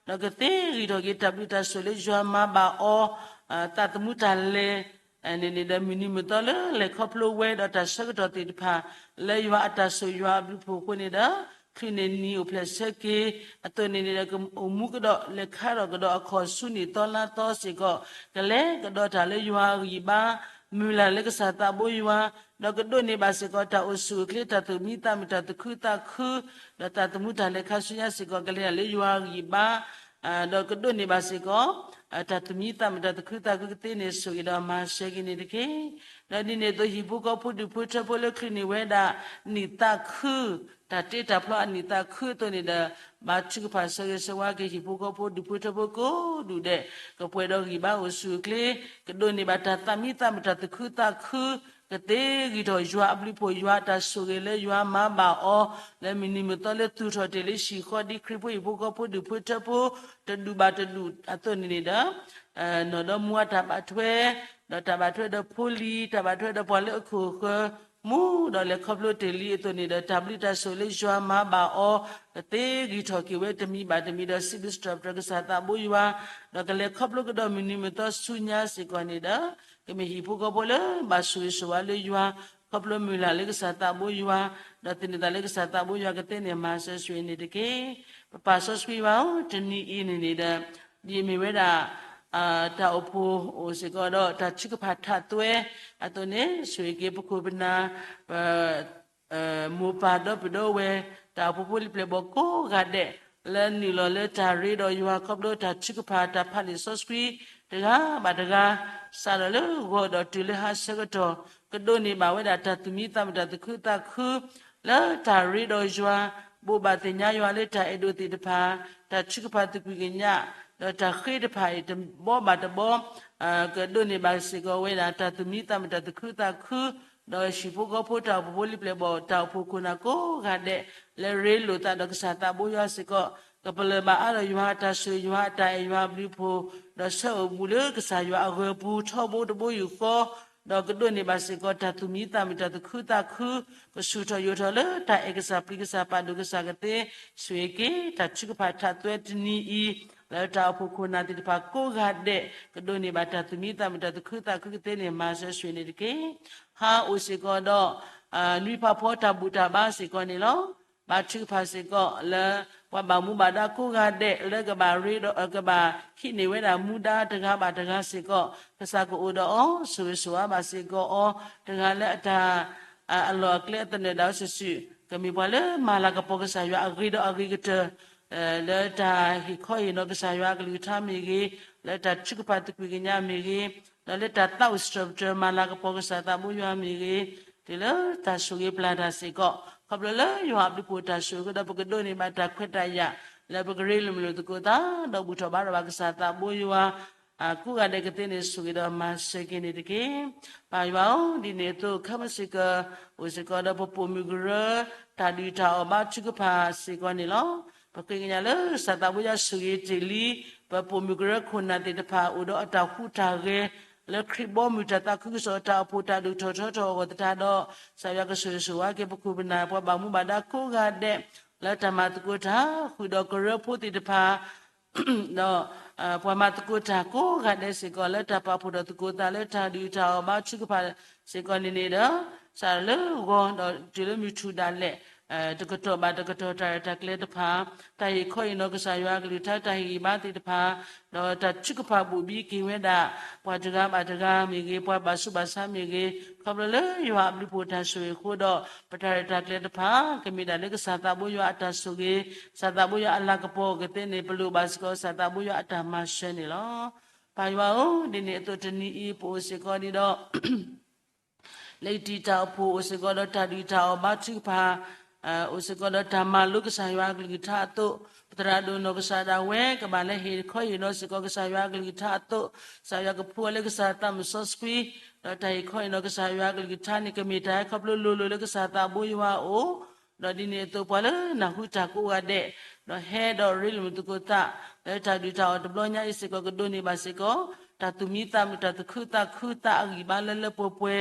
ဒီးကသ့ဂံၢ်ထီၣ်က့ၤတၢ်ဘျုးတၢ်ဆိၣ်လၢယွၤမၤဘၣ်အီၤ သးသမူတၢ်လဲၤ န့ၣ်န့ၣ်ဒီး မုၢ်နံၤမုၢ်သီလၢလဲၤခီဖျိဝဲဒီးတၢ်ဆၢကတီၢ်သ့ၣ်တဖၣ် လၢယွၤအတၢ်ဆိၣ်ယွၤအဘျုးအဖှိၣ်အဃိန့ၣ်ဒီး ချုးန့ၢ်နံၣ်အိၣ်ဖျဲၣ်ဆၢက့ၤအသိးန့ၣ်န့ၣ်ဒီး ကအိၣ်မူကဒီးလဲၤခါထီၣ်ကဒီးအခီၣ်ဆူနံၣ်သီလါသီစ့ၢ်ကီး ကလဲၤကဒီးတၢ်လၢယွၤအဂံၢ်ဘါ မုၢ်လၢ်လၢကစၢ်သးဘိယွၤ ဒီးကဒိးန့ၢ်ဘၣ်စ့ၢ်ကီးတၢ်အိၣ်ဆူၣ်အိၣ်ချ့ တၢ်သူၣ်မံသးမုာ် တၢ်သူၣ်ခုသးခု ဒီးသးသမူတၢ်လဲၤခါဆူညါစ့ၢ်ကီး ကလဲၤတၢ်လၢယွၤအဂံၢ်ဘါ ဒီးကဒိးန့ၢ်ဘၣ်စ့ၢ်ကီး တၢ်သူၣ်မံသးမုာ်တၢ်သူၣ်ခုသးခုကသ့န့ၣ် ဆိၣ်ဂ့ၤဒီးမၤစၢၤက့ၤန့ၣ်တက့ၢ်. ဒီးဒ်န့ၣ်အသိး ဟံၣ်ဖိဃီဖိဒူၣ်ဖိထၢဖိလၢချုးန့ၢ်ဝဲဒၣ် နံၣ်သးခု တၢ်တ့တၢ်ဖျီအနံၣ်သးခုအသိးန့ၣ်ဒီး ဘါထုကဖၣ်ဆၢဂ့ၤဆၢဝါက့ၤ ဟံၣ်ဖိဃီဖိဒူၣ်ဖိထၢဖိကိးဒူၣ်ဒဲး ကပှဲၤဒီးဂံၢ်ဘါအိၣ်ဆူၣ်အိၣ်ချ့ ကဒိးန့ၢ်ဘၣ်တၢ်သူၣ်မံသးမုာ်တၢ်သူၣ်ခုသးခု ကသ့ဂံၢ်ထီၣ်ယွၤအဘျုးအဖှိၣ် ယွၤအတၢ်ဆိၣ်ဂ့ၤလၢယွၤမၤဘၣ်အီၤ လၢမုၢ်နံၤမုၢ်သီလၢသူၣ်ထီၣ်တ့ၢ်လံ ဟံၣ်ဃီဒံခရံာ်ဖိဟံၣ်ဖိဃီဖိဒူၣ်ဖိထၢဖိ တဒူၣ်ဘၣ်တဒူၣ်အသိးန့ၣ်န့ၣ်ဒီး နီၢ်ဒီမါတၢ်ဘၣ်ထွဲ ဒီးတၢ်ဘၣ်ထွဲဒီးဖိလံၤ တၢ်ဘၣ်ထွဲဒီးပှၤလၢအခိၣ်အဃၢၤ မူဒီးလဲၤခီဖျိတ့ၢ်လံအသိးန့ၣ်ဒီး တၢ်ဘျုးတၢ်ဆိၣ်လၢယွၤမၤဘၣ်အီၤ ကသ့ဂံၢ်ထီၣ်က့ၤဝဲတမံၤဘၣ်တမံၤဒီး စံးဘျုးစံးထီၣ်ပတြၢၤကစၢ်သးဘိယွၤ ဒီးကလဲၤခီဖျိကဒီးမုၢ်နံၤမုၢ်သီဆူညါစ့ၢ်ကီးန့ၣ်ဒီး ကမ့ၢ်ဟံၣ်ဖိဃီဖိလၢဘၣ်ဆိၣ်ဂ့ၤဆိၣ်ဝါလၢယွၤ ခီဖျိမုၢ်လၢ်လၢကစၢ်သးဘိယွၤ ဒီးသန့ၤသးလၢကစၢ်သးဘိယွၤကသ့န့ၣ် မၤစၢၤဆိၣ်ဂ့ၤန့ၣ်တက့ၢ်. ပပၢ်စီဆှံယွၤဧၢ, တနံၤအံၤန့ၣ်န့ၣ်ဒီး ဒ်အမ့ၢ်ဝဲဒၣ် တၢ်အိၣ်ဖှိၣ်အိၣ်စ့ၢ်ကီးဒီး တၢ်ထုကဖၣ်ထးသွဲအသိးန့ၣ် ဆိၣ်ဂ့ၤက့ၤပခိၣ်ပနၢ် ပ မိၢ်ပၢ်ဒီပုၢ်ဒီဝဲၢ် တၢ်အိၣ်ဖှိၣ်ဖိလံၤပျဲၢ်ဘီၣ်ကိးဂၤဒဲး လၢနုာ်လီၤလၢတၢ်ရ့ဒီးယွၤခီဖျိတၢ်ထုကဖၣ်တၢ်ဖးလံာ်စီဆှံ တဂၤဘၣ်တဂၤ စးထီၣ်လၢဂီၤဒီးတုၤလၢဟါဆၢကတီၢ် ကဒိးန့ၢ်ဘၣ်ဝဲဒၣ်တၢ်သူၣ်မံသးမုာ်တၢ်သူၣ်ခုသးခု လၢတၢ်ရ့ဒီးယွၤ ဘိးဘၣ်သ့ၣ်ညါယွၤလၢတၢ်အဲၣ်ဒိးသ့ၣ်တဖၣ် တၢ်ထုကဖၣ်သကွံာ်ကညး ဒီးတၢ်ဃ့တဖၣ်အံၤတဘီဘၣ်တဘီ ကဒိးန့ၢ်ဘၣ်စ့ၢ်ကီးဝဲဒၣ် တၢ်သူၣ်မံသးမုာ်တၢ်သူၣ်ခုသးခု ဒီးဟံၣ်ဖိဃီဖိတၢ်အိၣ်ဖှိၣ်ဖိလံၤပျဲၢ်ဘီၣ် တၢ်အိၣ်ဖှိၣ်ခိၣ်နၢ်ကိးဂၤဒဲး လၢရ့လိာ်သးဒီးကစၢ်သးဘိယွၤစ့ၢ်ကီး ကပလၢၢ်ဘၣ်အါဒီးယွၤအတၢ်ဆိၣ်ဂ့ၤ ယွၤအတၢ်အဲၣ်ယွၤအဘျုးအဖှိၣ် ဒီးဆၢအိၣ်ဘူးလၢကစၢ်ယွၤအဂၢၤပူၤ ထီဘိတဘိယူၢ်ဃီ ဒီးကဒိးန့ၢ်ဘၣ်စ့ၢ်ကီး တၢ်သူၣ်မံသးမုာ်တၢ်သူၣ်ခုသးခု ကဆူၣ်ထီၣ်ယိာ်ထီၣ်လၢတၢ်အဲၣ်ကစၢ်ပျံၤကစၢ်ပာ်ဒိၣ်ကစၢ်ကသ့ ဆိၣ်ဂ့ၤက့ၤ တၢ်ထုကဖၣ်ထးသွဲတနံၤအံၤ လၢတၢ်အိၣ်ဖှိၣ်ခိၣ်နၢ်သ့ၣ်တဖၣ်ကိးဂၤဒဲး ကဒိးန့ၢ်ဘၣ်တၢ်သူၣ်မံသးမုာ်တၢ်သူၣ်ခုသးခုကသ့န့ၣ် မၤစၢၤဆိၣ်ဂ့ၤန့ၣ်တက့ၢ်. ဟါအိၣ်စ့ၢ်ကီးဒီး နွံဖးဖီတၢ်ဘူၣ်တၢ်ဘါစ့ၢ်ကီးန့ၣ်လီၤ. ဘါထုကဖၣ်စ့ၢ်ကီးလၢ ပှၤဘၣ်မူဘၣ်ဒါကိးဂၤဒဲး လၢကဘၣ်ရ့ဒီး ကဘၣ်ဟံးန့ၢ်ဝဲဒၣ်မူဒါတဂၤဘၣ်တဂၤစ့ၢ်ကီး ကစၢ်ကအိၣ်ဒီးအီၤ ဆိၣ်ဂ့ၤဆိၣ်ဝါဘၣ်စ့ၢ်ကီးအီၤ တဂၤလၢအတၢ် အလီၢ်အကျဲအသနၢၣ်ဒၣ်ဝဲစုာ်စုာ် ကမ့ၢ်ပှၤလၢမၤလၤကပီၤကစၢ်ယွၤအဂ့ၤဒီးအဂ့ၤကတၢၢ် လၢတၢ်ဟ့ၣ်ခီဟ့ၣ်နီၤကစၢ်ယွၤအကလုၢ်ကထါမ့ၢ်ဂ့ၤ, လၢတၢ်ထုကဖၣ်သကွံာ်ကညးမ့ၢ်ဂ့ၤ, ဒီးလၢတၢ်သးဝံၣ်စံးထီၣ်ပတြၢၤမၤလၤကပီၤကစၢ်သးဘိယွၤမ့ၢ်ဂ့ၤ, တုၤလၢတၢ်ဆိၣ်ဂ့ၤပျၢ်တၢ်စ့ၢ်ကီး ခီဖျိလၢယွၤအဘျုးအဖှိၣ်တၢ်ဆိၣ်ဂ့ၤအဃိဒီး ပကဒိးန့ၢ်ဘၣ်တၢ်ခွဲးတၢ်ယာ် လၢပကရ့လိာ်မုာ်လိာ်သကိးသး ဒီးဘူၣ်ထီၣ်ဘါထီၣ်ဘၣ်ကစၢ်သးဘိယွၤ ကိးဂၤဒဲးကသ့န့ၣ်ဆိၣ်ဂ့ၤဒီးမၤစၢၤက့ၤန့ၣ်တက့ၢ်. ပၢ်ယွၤဧၢ, ဒ်န့ၣ်အသိး ခဲမုၢ်ဆ့ၣ်ကီး အိၣ်စ့ၢ်ကီးဒီးပပိာ်မုၣ်ကရၢ တၢ်ဒုၣ်တၢ်အီၣ်ဘါထုကဖၣ်စ့ၢ်ကီးန့ၣ်လီၤ. ပဃ့ကညးလၢကစၢ်သးဘိယွၤဆိၣ်ဂ့ၤတ့ၢ်လံ ပပိာ်မုၣ်ကရၢခိၣ်နၢ်သ့ၣ်တဖၣ် အိၣ်ဒီးအတၢ်ဟူးတၢ်ဂဲၤ လၢခရံာ်ဘီမုၢ်တၢ်သးခုကစီၣ်တၢ်အိၣ်ဖှိၣ်တၢ်ဒိၣ်ထီၣ်ထီထီၣ်အဂီၢ်သတးဒီး ကစၢ်ယွၤကဆိၣ်ဂ့ၤဆိၣ်ဝါက့ၤပခိၣ်ပနၢ် ပှၤဘၣ်မူဘၣ်ဒါကိးဂၤဒဲး လၢတၢ်မၤသကိးတၢ် ဃုာ်ဒီးကရၢဖိသ့ၣ်တဖၣ် ဒီး ပှၤမၤသကိးတၢ်ကိးဂၤဒဲးစ့ၢ်ကီး လၢတၢ်ပာ်ဖှိၣ်ဒီးသကိးသးလၢတၢ်ဒုၣ်တၢ်အီၣ်ဘါထုကဖၣ်စ့ၢ်ကီးန့ၣ်န့ၣ်ဒီး စးလၢဂီၤဒီးတုၤလၢမုၢ်ထူၣ်ဒၣ်လဲာ် တကတီၢ်ဘၣ်တကတီၢ်တၢ်ရဲၣ်တၢ်ကျဲၤတဖၣ် တၢ်ဟ့ၣ်ခီဟ့ၣ်နီၤကစၢ်ယွၤအကလုၢ်ကထါ တၢ်ဟ့ၣ်ဂံၢ်ဘါသ့ၣ်တဖၣ် ဒီးတၢ်ထုကဖၣ်ဘိၣ်ဘံက့ၤဝဲဒၣ် ပှၤတဂၤဘၣ်တဂၤမ့ၢ်ဂ့ၤ ပှၤဘၣ်ဆူးဘၣ်ဆါမ့ၢ်ဂ့ၤ ခီဖျိလၢယွၤအဘျုးအဖှိၣ်တၢ်ဆိၣ်ဂ့ၤအဃိဒီး ပတၢ်ရဲၣ်တၢ်ကျဲၤတဖၣ် ကမ့ၢ်ဒၣ်လၢကစၢ်သးဘိယွၤအတၢ်ဆိၣ်ဂ့ၤ ကစၢ်သးဘိယွၤအလၤကပီၤကသ့န့ၣ် ပလိၣ်ဘၣ်စ့ၢ်ကီးကစၢ်သးဘိယွၤအတၢ်မၤစၢၤန့ၣ်လီၤ. ပၢ်ယွၤဧၢ, ဒ်န့ၣ်အသိးတနံၤအံၤ ပအိၣ်စ့ၢ်ကီးဒ်ဒီး လံာ်တံာ်တာ်အိၣ်ဖှိၣ် အိၣ်စ့ၢ်ကီးဒီးတၢ်ဒုၣ်တၢ်အီၣ်ဘါထုကဖၣ် အိၣ်စ့ၢ်ကီးဒီးတၢ်မၤလိကစၢ်ယွၤအကလုၢ်ကထါအသိး, ပသရၣ်ဒိၣ်နီၢ်ကစၢ်ဒၣ်ဝဲ ကဘၣ်လၢဟ့ၣ်ခီဟ့ၣ်နီၤစ့ၢ်ကီးကစၢ်ယွၤအကလုၢ်ကထါအသိး, ကစၢ်ယွၤကဖှူအီၤလၢကစၢ်သးမုၣ်စီဆှံ, ဒီးတၢ်ဟ့ၣ်ခီဟ့ၣ်နီၤကစၢ်ယွၤအကလုၢ်ကထါန့ၣ် ကမ့ၢ်တၢ်ဟဲခီဖျိလိၤလိၤလၢကစၢ်သးဘိယွၤအအိၣ်, ဒီးဒ်န့ၣ်အသိးပှၤလၢနၢ်ဟူတၢ်ကိးဂၤဒဲး, ဒီးဟဲဒီးရ့လိာ်မုာ်သကိးသး, လၢတၢ်ဒုၣ်တၢ်အီၣ်တဘျီညါအံၤစ့ၢ်ကီး ကဒိးန့ၢ်ဘၣ်စ့ၢ်ကီး, တၢ်သူၣ်မံသးမုာ်တၢ်သူၣ်ခုသးခုသးအဂံၢ်ဘါလၢလၢပှဲၤပှဲ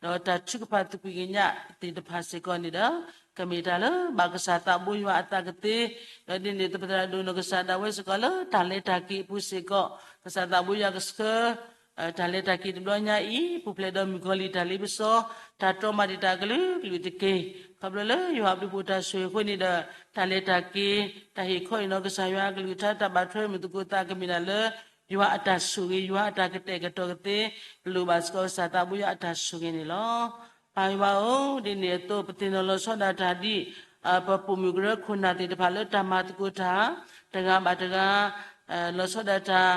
ၤ, ဒီးတၢ်ထုကဖၣ်သကွံာ်ကညးသ့ၣ်တဖၣ်စ့ၢ်ကီးန့ၣ်ဒီး, ကမ့ၢ်တၢ်လၢဘၣ်ကစၢ်သးဘိယွၤအသးကသ့, ဒီးဒ်န့ၣ်သပသရၣ်ဒိၣ်နီၢ်ကစၢ်ဒၣ်ဝဲစ့ၢ်ကီးလၢတၢ်လဲၤတၢ်က့ၤအပူၤစ့ၢ်ကီး, ကစၢ်သးဘိယွၤကဆှၢ တၢ်လဲၤတၢ်က့ၤတဘျီညါအံၤ ပူၤဖျဲးဒီးမုၣ်ကီၤလံၢ်တၢ်လ့ပစီ, တၢ်တြီမၤတံာ်တာ်ကလုာ်ကလုာ်တက့ၢ်. ခီဖျိလၢယွၤအဘျုးအဖှိၣ်တၢ်ဆိၣ်ဂ့ၤအဃိန့ၣ်ဒီး, တၢ်လဲၤတၢ်က့ၤ, တၢ်ဟ့ၣ်ခီဟ့ၣ်နီၤကစၢ်ယွၤအကလုၢ်ကထါ တၢ်ဘၣ်ထွဲမုာ်သကိးသးကမ့ၢ်ဒၣ်လၢ ယွၤအတၢ်ဆိၣ်ဂ့ၤ ယွၤအတၢ်ကတဲာ်ကတီၤကသ့, ပလိၣ်ဘၣ်စ့ၢ်ကီးကစၢ်သးဘိယွၤအတၢ်ဆိၣ်ဂ့ၤန့ၣ်လီၤ. ပၢ်ယွၤဧၢ, ဒ်န့ၣ်အသိး ပသ့ၣ်နီၣ်လီၤဆီဒၣ်တၢ်ဒ် ပပိာ်မုၣ်ကရၢခိၣ်နၢ်သ့ၣ်တဖၣ်လၢတၢ်မၤသကိးတၢ် တဂၤဘၣ်တဂၤ လီၤဆီဒၣ်တၢ်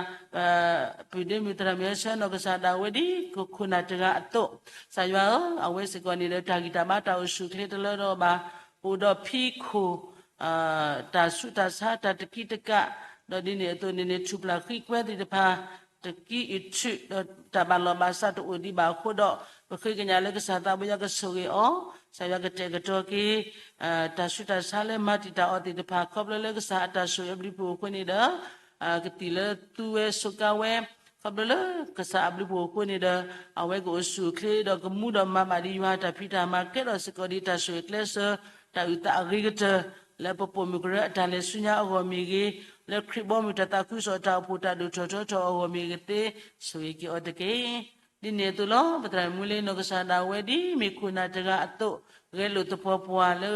ပပုၢ်ဒ့မုၣ်သရၣ်မုၣ်ဟဲဆှၢနီၢ်ကစၢ်ဒၣ်ဝဲဒ်ခိၣ်နၢ်တဂၤအသိး, ကစၢ်ယွၤဧၢ, အဝဲစ့ၢ်ကီးန့ၣ်ဒီး တၢ်ဂံၢ်တၢ်ဘါတၢ်အိၣ်ဆူၣ်အိၣ်ချ့တလၢဒီးဘၣ်, အိၣ်ဒီးဖံးခိၣ် တၢ်ဆူးတၢ်ဆါတၢ်တကံတကး, ဒီးဒ်န့ၣ်အသိးန့ၣ်န့ၣ် ထူၣ်ပျၢ်ဃံကွဲသ့ၣ်တဖၣ် တကံအံၤထုး ဒီးတၢ်ဘၣ်လိာ်ဘၣ်စးတအိၣ်ဒံးဘၣ်အဃိဒီး ပဃ့ကညးလၢကစၢ်သးဘိယွၤကဆိၣ်ဂ့ၤအီၤ, ကစၢ်ယွၤကတဲာ်ကတီၤက့ၤ တၢ်ဆူးတၢ်ဆါလၢမၤတံာ်တာ်အီၤသ့ၣ်တဖၣ် ခီဖျိလၢကစၢ်အတၢ်ဆိၣ်ဂ့ၤအဘျုးအဖှိၣ်အဃိန့ၣ်ဒီး ကသံၣ်လၢသူဝဲစူးကါဝဲ, ခီဖျိလၢကစၢ်အဘျုးအဖှိၣ်အဃိန့ၣ်ဒီး အဝဲကအိၣ်ဆူၣ်အိၣ်ချ့ဒီးကမူဒီးမၤဘၣ်ဒံးယွၤတၢ်ဖံးတၢ်မၤ ကဲထီၣ်စ့ၢ်ကီးဒ်တၢ်ဆိၣ်ဂ့ၤကျဲးစၢး တၢ်အုၣ်သးအဂ့ၤကတၢၢ် လၢပပိာ်မုၣ်ကရၢအတၢ်လဲၤဆူညါအဂီၢ်မ့ၢ်ဂ့ၤ, လၢခရံာ်ဘီမုၢ်တၢ်သးခုကစီၣ်တၢ်အိၣ်ဖှိၣ်တၢ်ဒိၣ်ထီၣ်ထီထီၣ်အဂီၢ်မ့ၢ်ဂ့ၤသ့, ဆိၣ်ဂ့ၤက့ၤအီၤတက့ၢ်. ဒ်န့ၣ်အသိးလီၤ ပသရၣ်မုၣ်လ့နီၢ်ကစၢ်ဒၣ်ဝဲဒ်မ့ၢ်ခိၣ်နၢ်တဂၤအသိး, ဂဲၤလိာ်သပှၢ်ပှၢ်လၢ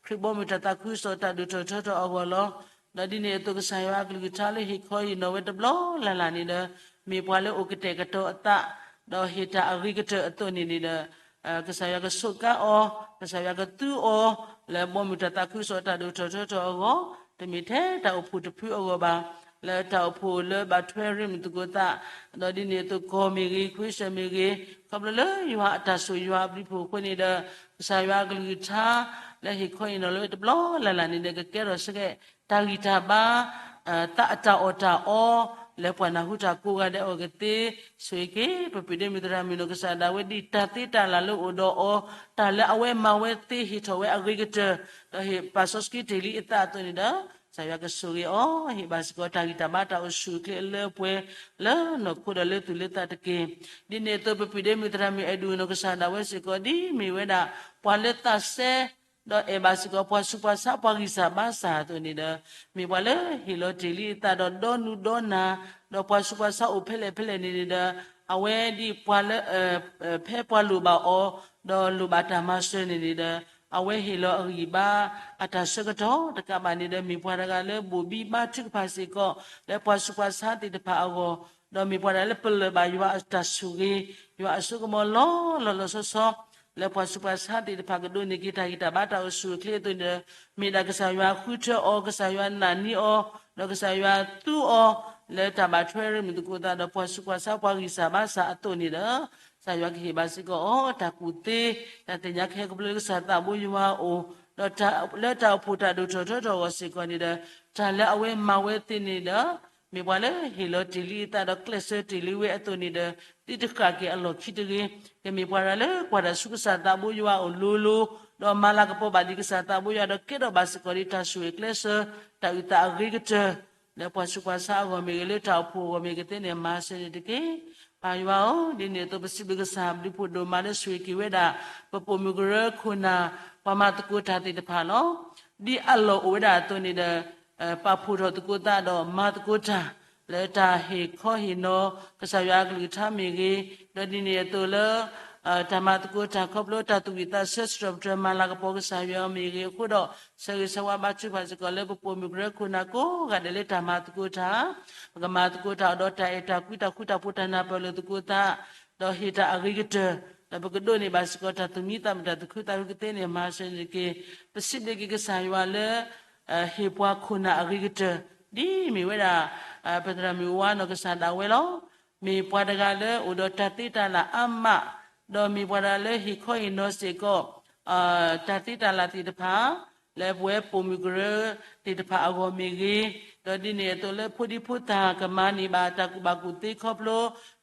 ခရံာ်ဘီမုၢ်တၢ်သးခုကစီၣ်တၢ်ဒိၣ်ထီၣ်ထီထီၣ်အဂီၢ်လီၤ. ဒီးဒ်န့ၣ်အသိးကစၢ်ယွၤအကလုၢ်ကထါလၢဟ့ၣ်ခီဟ့ၣ်နီၤဝဲတဘျီလၢ်လၢ်န့ၣ်ဒီး မ့ၢ်ပှၤလၢအိၣ်ကတဲာ်ကတီၤအသး, ဒီးဟ့ၣ်တၢ်အဂ့ၤကတၢၢ်အသိးန့ၣ်န့ၣ်ဒီး ကစၢ်ယွၤကစူးကါအီၤ, ကစၢ်ယွၤကသူအီၤ, လၢဘီမုၢ်တၢ်သးခုကစီၣ်တၢ်ဒိၣ်ထီၣ်ထီထီၣ်အဂီၢ်, တမ့ၢ်ထဲတၢ်အိၣ်ဖှိၣ်တဖုအဂီၢ်ဘၣ်, လၢတၢ်အိၣ်ဖှိၣ်လၢဘၣ်ထွဲရ့မုၢ်သကိးသး, ဒီးဒ်န့ၣ်အသိးကီၢ်မ့ၢ်ဂ့ၤ, ခရံာ်စၢၣ်မ့ၢ်ဂ့ၤ, ခီဖျိလၢယွၤအတၢ်ဆိၣ်ယွၤအဘျုးအဖှိၣ်အဃိန့ၣ်ဒီး ကစၢ်ယွၤအကလုၢ်ကထါ လၢဟ့ၣ်ခီဟ့ၣ်နီၤလၢတဘျီလၢ်လၢ်န့ၣ်ဒီး ကကဲထီၣ်စ့ၢ်ကီး တၢ်ဂံၢ်တၢ်ဘါ သးအတၢ်အီၣ်တၢ်အီ လၢပှၤနၢ်ဟူတၢ်ကိးဂၤဒဲးအဂီၢ်ကသ့, ဆိၣ်ဂ့ၤက့ၤ ပပုၢ်ဒ့မုၣ်သရၣ်မုၣ်နီၢ်ကစၢ်ဒၣ်ဝဲဒ်တၢ်သ့တၢ်လၢ်လၢအိၣ်ဒီးအီၤ, တၢ်လၢအဝဲမၤဝဲသ့ဟ့ၣ်ထီၣ်ဝဲအဂ့ၤကတၢၢ်, ဒီးဟ့ၣ်ပာ်စီဆှံတ့ၢ်လံအသးအသိးန့ၣ်ဒီး ကစၢ်ယွၤကဆိၣ်ဂ့ၤအီၤ, ဟ့ၣ်ဘၣ်စ့ၢ်ကီးတၢ်ဂံၢ်တၢ်ဘါတၢ်အိၣ်ဆူၣ်အိၣ်ချ့အလၢအပှဲၤ လၢနီၢ်ခိဒီးလၢသူၣ်လၢသးတက့ၢ်. ဒ်န့ၣ်အသိး ပပုၢ်ဒ့မုၣ်သရၣ်မုၣ်အဲၣ်ဒိၣ်နီၢ်ကစၢ်ဒၣ်ဝဲစ့ၢ်ကီး ဒ်မ့ၢ်ဝဲဒၣ် ပှၤလၢသးစဲ ဒီးအဲၣ်ဘၣ်စ့ၢ်ကီးပှၤဆူးပှၤဆါပှၤဂံၢ်စၢ်ဘါစၢ်အသိးန့ၣ်ဒီး မ့ၢ်ပှၤလၢဟ့ၣ်လီၤတ့ၢ်လံအသးဒီးဒီနုာ်ဒီနၤ, ဒီးပှၤဆူးပှၤဆါအိၣ်ဖဲလဲၣ်ဖဲလဲၣ်န့ၣ်န့ၣ်ဒီး အဝဲဒ်ပှၤလၢ ဖဲပှၤလိၣ်ဘၣ်အီၤ ဒီးလိၣ်ဘၣ်တၢ်မၤစၢၤန့ၣ်န့ၣ်ဒီး အဝဲဟ့ၣ်လီၤအဂံၢ်ဘါ အတၢ်ဆၢကတီၢ်တကးဘၣ်န့ၣ်ဒီး မ့ၢ်ပှၤတဂၤလၢဘိၣ်ဘံဘါထုကဖၣ်စ့ၢ်ကီး လၢပှၤဆူးပှၤဆါသ့ၣ်တဖၣ်အဂီၢ်, ဒီးမ့ၢ်ပှၤတဂၤလၢပလၢၢ်ဘၣ်ယွၤအတၢ်ဆိၣ်ဂ့ၤ, ယွၤအစိကမီၤလီၤလီၤလီၤဆီဆီ လၢပှၤဆူးပှၤဆါသ့ၣ်တဖၣ်ကဒိးန့ၢ်က့ၤတၢ်ဂံၢ်တၢ်ဘါတၢ်အိၣ်ဆူၣ်အိၣ်ချ့အသိးန့ၣ်ဒီး မ့ၢ်ဒၣ်ကစၢ်ယွၤဃုထၢအီၤ, ကစၢ်ယွၤနာ်န့ၢ်အီၤ, ဒီးကစၢ်ယွၤသူအီၤ လၢတၢ်ဘၣ်ထွဲရ့မုၢ်သကိးသးဒီးပှၤဆူးပှၤဆါပှၤဂံၢ်စၢ်ဘါစၢ်အသိးန့ၣ်ဒီး ကစၢ်ယွၤကဟ့ၣ်ဘၣ်စ့ၢ်ကီးအီၤ တၢ်ကူၣ်သ့ တၢ်သ့ၣ်ညါခဲကဘျၢလၢကစၢ်သးဘိယွၤအအိၣ်, ဒီးလၢတၢ်အိၣ်ဖှိၣ်တၢ်ဒိၣ်ထီၣ်ထီထီၣ်အဂီၢ်စ့ၢ်ကီးန့ၣ်ဒီး တၢ်လၢအဝဲမၤဝဲသ့န့ၣ်ဒီး မ့ၢ်ပှၤလၢဟ့ၣ်လီၤတ့ၢ်လံအသးဒီးကျဲးစၢးတ့ၢ်လံဝဲအသိးန့ၣ်ဒီး သုတဃၣ်က့ၤအလီၢ်ခံတဂ့ၤ, ကမ့ၢ်ပှၤတဂၤလၢကွၢ်တၢ်ဆူကစၢ်သးဘိယွၤအအိၣ်လိၤလိၤ, ဒီးမၤလၤကပီၤဘၣ်ဒံးကစၢ်သးဘိယွၤဒီးကဲထီၣ်ဘၣ်စ့ၢ်ကီးဒ်တၢ်ဆိၣ်ဂ့ၤကျဲးစၢး တၢ်အုၣ်သးအဂ့ၤကတၢၢ် လၢပှၤဆူးပှၤဆါအဂီၢ်မ့ၢ်ဂ့ၤ လၢတၢ်အိၣ်ဖှိၣ်အဂီၢ်မ့ၢ်ဂ့ၤသ့န့ၣ် မၤစၢၤန့ၣ်တက့ၢ်. ပၢ်ယွၤဧၢ, ဒ်န့ၣ်အသိးပစံးဘျုးကစၢ်ဘျုးဖှိၣ်ဒိၣ်မးလၢဆိၣ်ဂ့ၤက့ၤဝဲဒၣ် ပပိာ်မုၣ်ကရၢခိၣ်နၢ် ပှၤမၤသကိးတၢ်သ့ၣ်တဖၣ်လီၤ. ဒ်အလီၢ်အိၣ်ဝဲဒၣ်အသိးန့ၣ်ဒီး ပာ်ဖှိၣ်ထီၣ်သကိးသးဒီးမၤသကိးတၢ် လၢတၢ်ဟ့ၣ်ခီဟ့ၣ်နီၤ ကစၢ်ယွၤအကလုၢ်ကထါမ့ၢ်ဂ့ၤ, ဒီးဒ်န့ၣ်အသိးလၢ တၢ်မၤသကိးတၢ်ခီဖျိတၢ်သူၣ်ဝံၣ်သးဆၢစံးထီၣ်ပတြၢၤမၤလၤကပီၤကစၢ်ယွၤမ့ၢ်ဂ့ၤအဃိဒီး ဆၢဂ့ၤဆၢဝါဘါထုကဖၣ်စ့ၢ်ကီးလၢပပိာ်မုၣ်ကရၢခိၣ်နၢ်ကိးဂၤဒဲးလၢတၢ်မၤသကိးတၢ် ပကမၤသကိးတၢ်ဒီးတၢ်အဲၣ်တၢ်ကွံတၢ်ဃူတၢ်ဖိးတၢ်နၢ်ပၢၢ်လိာ်သကိးသး ဒီးဟ့ၣ်တၢ်အဂ့ၤကတၢၢ် ဒီးပကဒိးန့ၢ်ဘၣ်စ့ၢ်ကီးတၢ်သူၣ်မံသးမုာ်တၢ်သူၣ်ခုသးခုကသ့န့ၣ် မၤစၢၤန့ၣ်တက့ၢ်. ပစံးဘျုးက့ၤကစၢ်ယွၤလၢ ဟ့ၣ်ပှၤခိၣ်နၢ်အဂ့ၤကတၢၢ် ဒ်မ့ၢ်ဝဲဒၣ် ပသရၣ်မုၣ်ဝါနီၢ်ကစၢ်ဒၣ်ဝဲလီၤ. မ့ၢ်ပှၤတဂၤလၢအိၣ်ဒီးတၢ်သ့တၢ်လၢ်အါမး, ဒီးမ့ၢ်ပှၤတဂၤလၢဟ့ၣ်ခီဟ့ၣ်နီၤစ့ၢ်ကီး တၢ်သ့တၢ်လၢ်သ့ၣ်တဖၣ် လၢပဝဲပိာ်မုၣ်ကရၢသ့ၣ်တဖၣ်အဂီၢ်မ့ၢ်ဂ့ၤ, ဒီးဒ်န့ၣ်အသိးလၢဖိဒံဖိသၣ်ကမၤန့ၢ်ဘၣ်တၢ်ကူၣ်ဘၣ်ကူၣ်သ့ခီဖျိ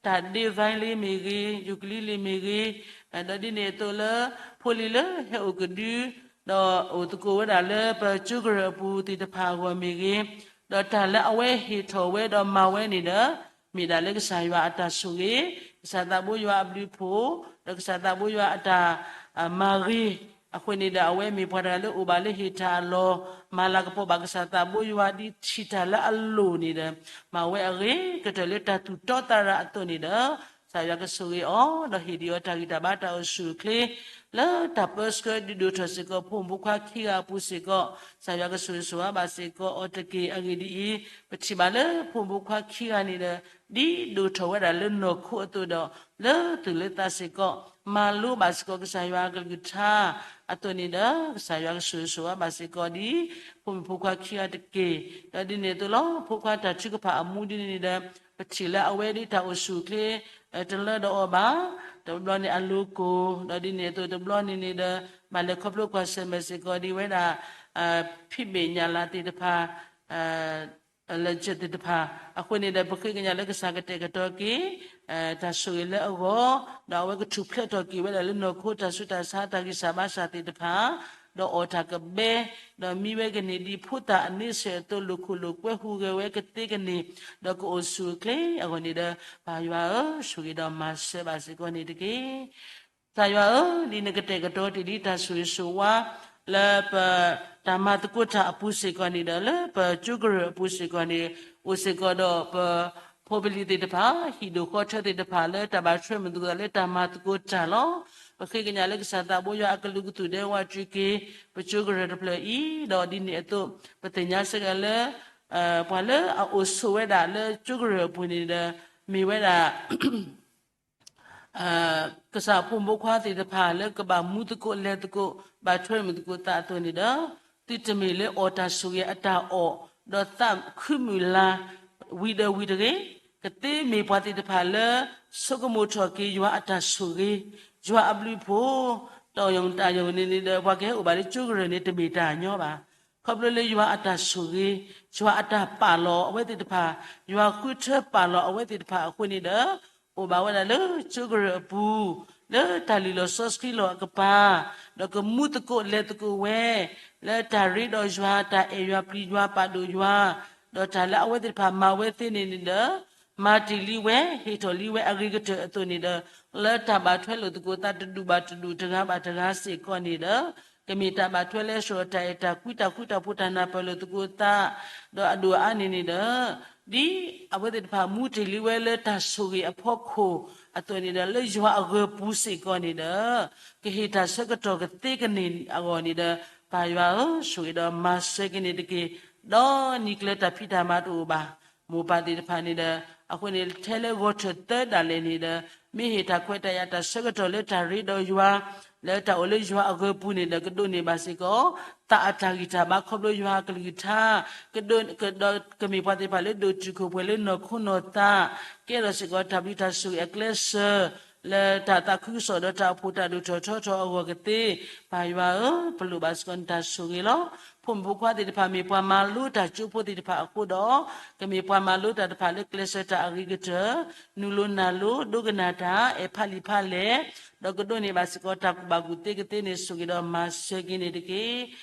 တၢ်ဒ့ဝါလံမ့ၢ်ဂ့ၤ, ယူၢ်ကလံလံမ့ၢ်ဂ့ၤ, ဒီးဒ်န့ၣ်အသိးလၢ ဖိလံၤလၢဟဲအိၣ်ကဒု ဒီးအိၣ်သကိးဝဲဒၣ်လၢပကၠိကရၢၢ်အပူၤသ့ၣ်တဖၣ်အဂီၢ်မ့ၢ်ဂ့ၤ, ဒီးတၢ်လၢအဝဲဟ့ၣ်ထီၣ်ဝဲဒီးမၤဝဲန့ၣ်ဒီး မ့ၢ်ဒၣ်လၢကစၢ်ယွၤအတၢ်ဆိၣ်ဂ့ၤ, ကစၢ်သးဘိယွၤအဘျုးအဖှိၣ်, ဒီးကစၢ်သးဘိယွၤအတၢ်မၤဂ့ၤ, အဃိန့ၣ်ဒီး အဝဲမ့ၢ်ပှၤတဂၤလၢအိၣ်ဘၣ်လၢဟ့ၣ်တၢ်အလီၢ်, မၤလၤကပီၤဘၣ်ကစၢ်သးဘိယွၤဒ်ထံၣ်တၢ်လၢအလိၤန့ၣ်ဒီး မၤဝဲအဂ့ၤကတၢၢ်လၢတၢ်သူၣ်တီသးရၤအသိးန့ၣ်ဒီး ကစၢ်ယွၤကဆိၣ်ဂ့ၤအီၤ ဒီးဟ့ၣ်ဒံးအီၤတၢ်ဂံၢ်တၢ်ဘါတၢ်အိၣ်ဆူၣ်အိၣ်ချ့ လၢတၢ်ပၢဆှၢဒုးဒိၣ်ထီၣ်စ့ၢ်ကီး ဖိမုၣ်ဖိခွါခံဂၤအပူၤစ့ၢ်ကီး ကစၢ်ယွၤကဆိၣ်ဂ့ၤဆိၣ်ဝါဘၣ်စ့ၢ်ကီးအီၤတက့ၢ်. အဂ့ၢ်ဒ်အံၤ, ပထံၣ်ဘၣ်လၢဖိမုၣ်ဖိခွါခံဂၤန့ၣ်ဒီး ဒ်ဒိၣ်ထီၣ်ဝဲဒၣ်လၢနီၢ်ခိအသိးဒီး လၢသူၣ်လၢသးစ့ၢ်ကီး မၤလိဘၣ်စ့ၢ်ကီးကစၢ်ယွၤအကလုၢ်ကထါအသိးန့ၣ်ဒီး ကစၢ်ယွၤကဆိၣ်ဂ့ၤဆိၣ်ဝါဘၣ်စ့ၢ်ကီးဒ် ဖိမုၣ်ဖိခွါခံဂၤတက့ၢ်. ဒီးဒ်န့ၣ်အသိးလီၤ ဖိခွါတၢ်ထုကဖၣ်အမူဒ်န့ၣ်ဒီး ပထံၣ်လၢအဝဲဒ်တၢ်အိၣ်ဆူၣ်အိၣ်ချ့ တလၢဒီးအီၤဘၣ်, တဘျီန့ၣ်အလိၤကိၢ်, ဒီးဒ်န့ၣ်အသိးတဘျီန့ၣ်န့ၣ်ဒီး ဘၣ်လဲၤခီဖျိကွၢ်ဆၢၣ်မဲာ်စ့ၢ်ကီးဒ်ဝဲဒၣ် ဖံးဘ့ၣ်ညၣ်လၤသ့ၣ်တဖၣ် လၢစၢၤသ့ၣ်တဖၣ် အဃိန့ၣ်ဒီး ပဃ့ကညးလၢကစၢ်ကတဲာ်ကတီၤက့ၤ တၢ်ဆိၣ်ဂ့ၤလၢအဂီၢ်, ဒီးအဝဲကထူၣ်ဖျဲးထီၣ်က့ၤဝဲဒၣ်လၢနီၢ်ခိတၢ်ဆူးတၢ်ဆါတၢ်ဂံၢ်စၢ်ဘါစၢ်သ့ၣ်တဖၣ်, ဒီးအီၣ်တၢ်ကဘဲ, ဒီးမံဝဲကန့ၢ်ဒ်ဖိသၣ်အန့ဆၢၣ်အသိး လိာ်ခိၣ်လိာ်ကွဲဟူးဂဲၤဝဲကသ့ကန့ၢ်, ဒီးကအိၣ်ဆူၣ်အိၣ်ချ့အဂီၢ်န့ၣ်ဒီး ပၢ်ယွၤဧၢ, ဆိၣ်ဂ့ၤဒီးမၤစၢၤဘၣ်စ့ၢ်ကီးန့ၣ်တက့ၢ်. ကစၢ်ယွၤဧၢ, ဒ်နကတဲာ်ကတီၤတ့ၢ်ဒ်တၢ်ဆိၣ်ဂ့ၤဆိၣ်ဝါ လၢပတၢ်မၤသကိးတၢ်အပူၤစ့ၢ်ကီးန့ၣ်ဒီး လၢပကၠိကရၢၢ်အပူၤစ့ၢ်ကီးန့ၣ် အိၣ်စ့ၢ်ကီးဒီးပဖိပလံၤသ့ၣ်တဖၣ် ဟံၣ်ဒိၣ်ဃီထၢသ့ၣ်တဖၣ် လၢတၢ်ဘၣ်ထွဲမုာ်သကိးသးလၢတၢ်မၤသကိးတၢ်လီၤ. ပဃ့ကညးလၢကစၢ်သးဘိယွၤအကလုၢ်ကသူၣ်ဒဲဝးတြံက့ၤ ပကၠိကရၢၢ်တဖျၢၣ်အံၤ, ဒီးဒ်န့ၣ်အသိး ပသ့ၣ်ညါစ့ၢ်ကီးလၢ ပှၤလၢအအိၣ်ဆိးဝဲဒၣ်လၢကၠိကရၢၢ်အပူၤန့ၣ်ဒီး မ့ၢ်ဝဲဒၣ် ကစၢ်ဖိမုၣ်ဖိခွါသ့ၣ်တဖၣ်လၢကဘၣ်မူသကိးလဲၤသကိး ဘၣ်ထွဲမုာ်သကိးသးအသိးန့ၣ်ဒီး သုတမ့ၢ်လၢအီၣ်တၢ်ဆိၣ်ဂ့ၤအတၢ်အီၣ် ဒီးသးခုမုၢ်လၢ် ဝံၤဒီးဝံၤတဂ့ၤ, ကသ့မ့ၢ်ပှၤသ့ၣ်တဖၣ်လၢ ဆိကမိၣ်ထီၣ်က့ၤယွၤအတၢ်ဆိၣ်ဂ့ၤ, ယွၤအဘျုးအဖှိၣ်, တၢ်အီၣ်တၢ်အီၣ်န့ၣ်န့ၣ်ဒီး ပှၤကဟဲအိၣ်ဘၣ်လၢကၠိကရၢၢ်န့ၣ် တမ့ၢ်တၢ်ညီဘၣ်. ခီဖျိလၢယွၤအတၢ်ဆိၣ်ဂ့ၤ, ယွၤအတၢ်ပာ်လီၤအဝဲသ့ၣ်တဖၣ်, ယွၤဃုထၢပာ်လီၤအဝဲသ့ၣ်တဖၣ်အဃိန့ၣ်ဒီး အိၣ်ဘၣ်ဝဲဒၣ်လၢကၠိကရၢၢ်အပူၤ, လၢတၢ်လုၢ်လီၢ်စီဆှံလီၢ်အကပၤ, ဒီးကမူသကိးလဲၤသကိးဝဲ, လၢတၢ်ရ့ဒီးယွၤ တၢ်အဲၣ်ယွၤပျံၤယွၤပာ်ဒိၣ်ယွၤ, ဒီးတၢ်လၢအဝဲသ့ၣ်တဖၣ်မၤဝဲသ့န့ၣ်န့ၣ်ဒီး မၤတ့ၢ်လံဝဲ ဟ့ၣ်ထီၣ်လံဝဲအဂ့ၤကတၢၢ်အသိးန့ၣ်ဒီး လၢတၢ်ဘၣ်ထွဲလိာ်သကိးသးတဒူၣ်ဘၣ်တဒူၣ်တဂၤဘၣ်တဂၤစ့ၢ်ကီးန့ၣ်ဒီး ကမ့ၢ်တၢ်ဘၣ်ထွဲလၢဆှၢတၢ်အဲၣ်တၢ်ကွံတၢ်ဃူတၢ်ဖိးတၢ်နၢ်ပၢၢ်လိာ်သကိးသး, ဒီးအဒိၣ်အအါန့ၣ်န့ၣ်ဒီး ဒ်အဝဲသ့ၣ်တဖၣ်မူတ့ၢ်လံဝဲလၢတၢ်ဆိၣ်ဂ့ၤအဖီခိၣ်အသိးန့ၣ်ဒီး လၢယွၤအဂၢၤပူၤစ့ၢ်ကီးန့ၣ်ဒီး ကဟ့ၣ်တၢ်ဆၢကတီၢ်ကသ့ကန့ၢ်အဂီၢ်န့ၣ်ဒီး ပၢ်ယွၤဧၢ, ဆိၣ်ဂ့ၤဒီးမၤစၢၤက့ၤန့ၣ်တက့ၢ်. ဒီးနံၤကျၢၤတၢ်ဖံးတၢ်မၤတအိၣ်ဘၣ် မိၢ်ပၢ်သ့ၣ်တဖၣ်န့ၣ်ဒီး အဃိန့ၣ် ထဲလၢဂီၤထၢၣ်သၢဒၣ်လဲာ်န့ၣ်ဒီး မ့ၢ်ဟ့ၣ်တၢ်ခွဲးတၢ်ယာ်တၢ်ဆၢကတီၢ်လၢတၢ်ရ့ဒီးယွၤ, လၢတၢ်အိၣ်လၢယွၤအဂၢၤပူၤန့ၣ်ဒီး ကဒိးန့ၢ်ဘၣ်စ့ၢ်ကီး သးအတၢ်ဂံၢ်တၢ်ဘါခီဖျိယွၤအကလုၢ်ကထါ, ကဒိး ကဒီးကမ့ၢ်ပှၤသ့ၣ်တဖၣ်လၢဒိၣ်တုာ်ခိၣ်ပှဲၤလၢနီၢ်ခိနီၢ်သး, ကဲထီၣ်စ့ၢ်ကီးတၢ်ဘျုးတၢ်ဆိၣ်ဂ့ၤအကျဲစၢၤ လၢတၢ်သးခုကစီၣ်ဒီးတၢ်အိၣ်ဖှိၣ်တၢ်ဒိၣ်ထီၣ်ထီထီၣ်အဂီၢ်ကသ့, ပၢ်ယွၤဧၢ, ပလိၣ်ဘၣ်စ့ၢ်ကီးနတၢ်ဆိၣ်ဂ့ၤလီၤ. ဖိမုၣ်ဖိခွါသ့ၣ်တဖၣ်မ့ၢ်ပှၤမၤလိတၢ်ကၠိဖိသ့ၣ်တဖၣ်အဃိဒီး ကမ့ၢ်ပှၤမၤလိတၢ်တဖၣ်လၢကျဲးစၢးတၢ်အဂ့ၤကတၢၢ်, နုာ်လီၤနၢ်လိၤ ဒိကနၣ်တၢ် အဲၣ်ဖးလံာ်ဖးလဲၢ်, ဒီးကဒိးန့ၢ်ဘၣ်စ့ၢ်ကီးတၢ်ကူၣ်ဘၣ်ကူၣ်သ့ကသ့န့ၣ် ဆိၣ်ဂ့ၤဒီးမၤစၢၤက့ၤန့ၣ်တက့ၢ်.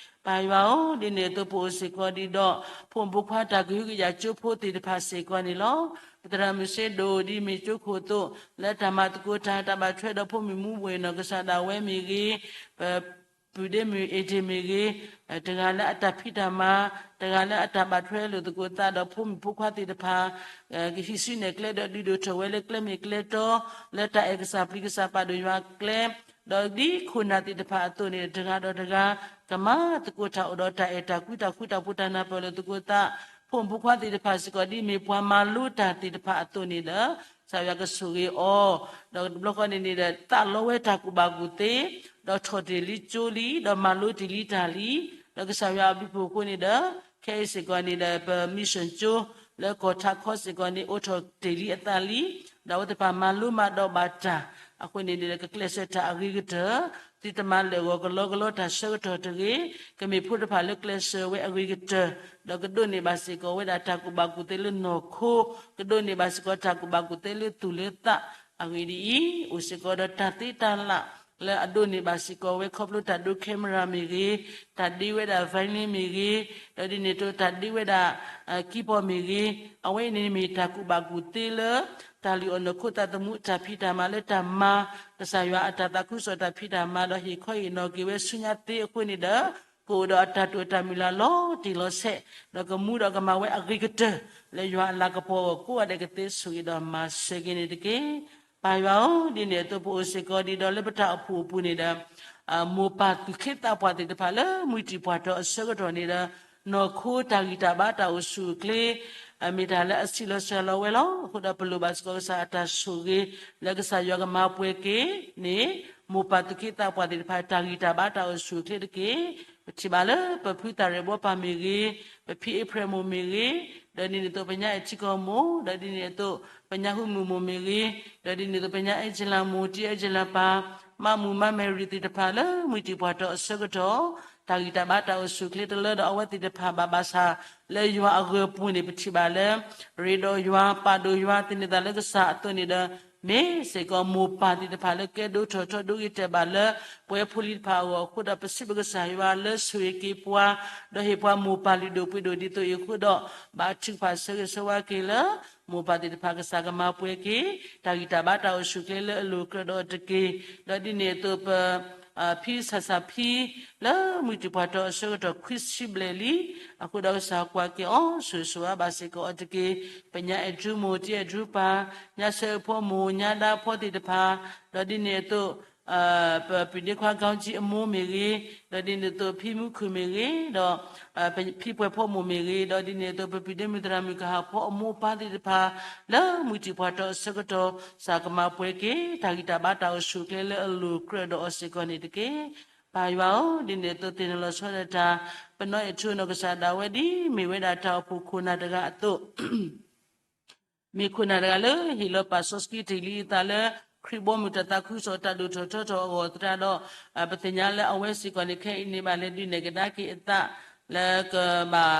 ပၢ်ယွၤဧၢ, ဒ်န့ၣ်အသိးပအိၣ်စ့ၢ်ကီးဒံးဒီး ဖိမုၣ်ဖိခွါတၢ်ကဟုကယာ်ကၠိဖိသ့ၣ်တဖၣ်စ့ၢ်ကီးန့ၣ်လီၤ. ပသရၣ်မုၣ်စ့ဒိၣ်ဒ်မ့ၢ်ကၠိခိၣ်အသိး လၢတၢ်မၤသကိးတၢ် တၢ်ဘၣ်ထွဲဒီးဖိမုၣ်မူဘှ့ၣ်နီၢ်ကစၢ်ဒၣ်ဝဲမ့ၢ်ဂ့ၤ, ပ ပုၢ်ဒ့မုၣ်အ့ဒ့မ့ၢ်ဂ့ၤ, တဂၤလၢအတၢ်ဖံးတၢ်မၤ, တဂၤလၢအတၢ်ဘၣ်ထွဲလိာ်သကိးသးဒီးဖိမုၣ်ဖိခွါသ့ၣ်တဖၣ် ကဟံးစုနဲၣ်ကျဲဒီးဒုးဒိၣ်ထီၣ်ဝဲလၢကျဲမ့ၢ်ကျဲတီ, လၢတၢ်အဲၣ်ကစၢ်ပျံၤကစၢ်ပာ်ဒိၣ်ယွၤအကျဲ, ဒီးဒ်ခိၣ်နၢ်သ့ၣ်တဖၣ်အသိးန့ၣ် တဂၤဒီးတဂၤ ကမၤသကိးတၢ်အိၣ်ဒီးတၢ်အဲၣ်တၢ်ကွံတၢ်ဃူတၢ်ဖိးတၢ်နၢ်ပၢၢ်လိာ်သကိးသး, ဖိမုၣ်ဖိခွါသ့ၣ်တဖၣ်စ့ၢ်ကီး ဒ်မ့ၢ်ပှၤမၤလိတၢ်သ့ၣ်တဖၣ်အသိးန့ၣ်ဒီး ကစၢ်ယွၤကဆိၣ်ဂ့ၤအီၤ, ဒီးတဘျီဃီန့ၣ်န့ၣ်ဒီး သးလီဝဲတၢ်ကူၣ်ဘၣ်ကူၣ်သ့, ဒီးထီၣ်တ့ၢ်လံကၠိလံ, ဒီးမၤလိတ့ၢ်လံတၢ်လံ, ဒီးကစၢ်ယွၤအဘျုးအဖှိၣ်အဃိန့ၣ်ဒီး ခဲအံၤစ့ၢ်ကီးန့ၣ်ဒီး ပmissionကၠိ လၢကီၢ်ထးခီစ့ၢ်ကီးန့ၣ် အိးထီၣ်တ့ၢ်လံအသးလံ, ဒီးအဝဲသ့ၣ်တဖၣ်မၤလိမၤဒိးဘၣ်တၢ်, အဃိန့ၣ်န့ၣ်ဒီး ကကျဲးစၢးတၢ်အဂ့ၤကတၢၢ်, သုတမၤလၢာ်ဂီၤကလီကလီတၢ်ဆၢကတီၢ်တဂ့ၤ, ကမ့ၢ်ဖိတဖၣ်လၢကျဲးစၢးဝဲအဂ့ၤကတၢၢ်, ဒီးကဒိးန့ၢ်ဘၣ်စ့ၢ်ကီးဝဲဒၣ်တၢ်ကူၣ်ဘၣ်ကူၣ်သ့လၢနီၢ်ခိ, ကဒိးန့ၢ်ဘၣ်စ့ၢ်ကီးတၢ်ကူၣ်ဘၣ်ကူၣ်သ့လၢသူၣ်လၢသးအဂ့ၢ်ဒ်အံၤ, အိၣ်စ့ၢ်ကီးဒီးတၢ်သ့တၢ်လၢ် လၢအဒိးန့ၢ်ဘၣ်စ့ၢ်ကီးဝဲခီဖျိတၢ်ဒိ camera မ့ၢ်ဂ့ၤ, တၢ်ဒ့ဝဲဒၣ် violin မ့ၢ်ဂ့ၤ, ဒီးဒ်န့ၣ်အသိးတၢ်ဒ့ဝဲဒၣ် keyboard မ့ၢ်ဂ့ၤ, အဝဲအံၤန့ၣ်မ့ၢ်တၢ်ကူၣ်ဘၣ်ကူၣ်သ့လၢ တၢ်လုၢ်အီၣ်နီၢ်ခိသးသမူတၢ်ဖံးတၢ်မၤလၢတၢ်မၤ ကစၢ်ယွၤအတၢ်သးခုကစီၣ်တၢ်ဖံးတၢ်မၤ ဒီးဟ့ၣ်ခီဟ့ၣ်နီၤက့ၤဝဲဆူညါသ့အဃိန့ၣ်ဒီး ကအိၣ်ဒီးအတၢ်တိာ်တၢ်မုၢ်လၢ်လီၤတံၢ်လီၤဆဲး, ဒီးကမူဒီးကမၤဝဲအဂ့ၤကတၢၢ် လၢယွၤအလၤကပီၤအဂီၢ်ကိးဂၤဒဲးကသ့ဆိၣ်ဂ့ၤဒီးမၤစၢၤက့ၤန့ၣ်တက့ၢ်. ပၢ်ယွၤဧၢ, ဒ်န့ၣ်အသိးပအိၣ်စ့ၢ်ကီးဒံးဒီးလၢပတၢ်အိၣ်ဖှိၣ်အပူၤန့ၣ်ဒီး မိၢ်ပၢ်သူၣ်က့သးပှၢ်သ့ၣ်တဖၣ်လၢမုၢ်တံၢ်ပှၢ်ထီၣ်အဆၢကတီၢ်န့ၣ်ဒီး နီၢ်ခိတၢ်ဂံၢ်တၢ်ဘါတၢ်အိၣ်ဆူၣ်အိၣ်ချ့ မ့ၢ်တၢ်လၢအဆံးလီၤစှၤလီၤဝဲလီၤ. အဃိဒီးပလိၣ်ဘၣ်စ့ၢ်ကီးကစၢ်အတၢ်ဆိၣ်ဂ့ၤ လၢကစၢ်ယွၤကမၤပှဲၤက့ၤန့ၣ် မိၢ်ပၢ်သူၣ်က့သးပှၢ်သ့ၣ်တဖၣ်တၢ်ဂံၢ်တၢ်ဘါတၢ်အိၣ်ဆူၣ်အိၣ်ချ့တက့ၢ်. ပထံၣ်ဘၣ်လၢပဖုသၣ်ရဲၣ်ဘီပၢ်မ့ၢ်ဂ့ၤ, ပဖံအ့ဖြဲၣ်မိၢ်မ့ၢ်ဂ့ၤ, ဒီးဒ်န့ၣ်အသိးပညါအဲၣ်ထံကီၢ်မိၢ်, ဒီးဒ်န့ၣ်အသိးပညါဟူမုၢ်မိၢ်မ့ၢ်ဂ့ၤ, ဒီးဒ်န့ၣ်အသိးပညါအဲၣ်ကၠလၢမိၢ် တံၢ်အဲၣ်ကၠလၢပၢ်, မါမူမါမဲရံၤသ့ၣ်တဖၣ်လၢမုၢ်တံၢ်ပှၢ်ထီၣ်အဆၢကတီၢ် တၢ်ဂံၢ်တၢ်ဘါတၢ်အိၣ်ဆူၣ်အိၣ်ချ့တလၢဒီးအဝဲသ့ၣ်တဖၣ်ဘၣ်ဘၣ်ဆၣ် လၢယွၤအဂၢၤပူၤန့ၣ် ပထံၣ်ဘၣ်လၢ ရ့ဒီးယွၤ ပာ်ဒိၣ်ယွၤ သန့ၤသးလၢကစၢ်အသိးန့ၣ်ဒီး မ့ၢ်စ့ၢ်ကီးမိၢ်ပၢ်သ့ၣ်တဖၣ်လၢကဲဒိၣ်ထီၣ်ထီဒိၣ်ဂ့ၤတဲာ်ဘၣ်လၢ ပဝဲဖိလံၤတဖၣ်အဂီၢ်အဃိဒီး ပစံးဘျုးကစၢ်ယွၤလၢဆိၣ်ဂ့ၤက့ၤပှၤ ဒီးဟ့ၣ်ပှၤမိၢ်ပၢ်လုၢ်ဒိၣ်ပှ့ၤဒိၣ်ဒ်သိးအံၤအဃိဒီး ဘၣ်ထုကဖၣ်ဆၢဂ့ၤဆၢဝါက့ၤလၢ မိၢ်ပၢ်သ့ၣ်တဖၣ်ကစၢ်ကမၤပှဲၤက့ၤ တၢ်ဂံၢ်တၢ်ဘါတၢ်အိၣ်ဆူၣ်အိၣ်ချ့လၢအလိၤကြၢးဒီးအီၤတက့ၢ်. ဒီးဒ်န့ၣ်အသိးပ ဖံဆၣ်စၣ်ဖံ လၢမုၢ်တံၢ်ပှၢ်ထီၣ်အဆၢကတီၢ်ခွံဆံဘျဲၣ်လံ, အဃိဒီးကစၢ်ကွၢ်က့ၤအီၤ ဆိၣ်ဂ့ၤဆိၣ်ဝါဘၣ်စ့ၢ်ကီးအီၤတက့ၢ်. ပညါအဲၣ်ဒြူမိၢ် တံၢ်အဲၣ်ဒြူပၢ်, ညါဆၢအဖိမိၢ် ညါဒါဖိသ့ၣ်တဖၣ်, ဒီးဒ်န့ၣ်အသိး ပပုၢ်ဒ့ခွါ ကီကၠံအမိၢ်မ့ၢ်ဂ့ၤ, ဒီးဒ်န့ၣ်အသိးဖံမူခိၣ်မ့ၢ်ဂ့ၤ, ဒီး ဖံပှဲၤဖိမိၢ်မ့ၢ်ဂ့ၤ, ဒီးဒ်န့ၣ်အသိးပပုၢ်ဒ့မုၣ်သရၣ်မုၣ်ကဟၣ်ဖိအမိၢ်အပၢ်သ့ၣ်တဖၣ် လၢမုၢ်တံၢ်ပှၢ်ထီၣ်အဆၢကတီၢ် ကစၢ်ကမၤပှဲၤက့ၤ တၢ်ဂံၢ်တၢ်ဘါတၢ်အိၣ်ဆူၣ်အိၣ်ချ့လၢအလိၤကြၢးဒီးအီၤစ့ၢ်ကီးန့ၣ်တက့ၢ်. ပၢ်ယွၤဧၢ, ဒ်န့ၣ်အသိးသ့ၣ်နီၣ်လီၤဆီဒၣ်တၢ် ပနီၢ်အဲၣ်ထူနီၢ်ကစၢ်ဒၣ်ဝဲဒ် မ့ၢ်ဝဲဒၣ်တၢ်အိၣ်ဖှိၣ်ခိၣ်နၢ်တဂၤအသိး မ့ၢ်ခိၣ်နၢ်တဂၤလၢဟ့ၣ်လီၤပာ်စီဆှံတ့ၢ်လံအသးလၢ ခရံာ်ဘီမုၢ်တၢ်သးခုကစီၣ်တၢ်ဒိၣ်ထီၣ်ထီထီၣ်အဂီၢ်သတးဒီး ပသ့ၣ်ညါလၢအဝဲစ့ၢ်ကီးန့ၣ် ခဲအံၤန့ၣ်ဘၣ်လဲၤဒုးနဲၣ်ကဒါက့ၤအသး လၢကဘၣ်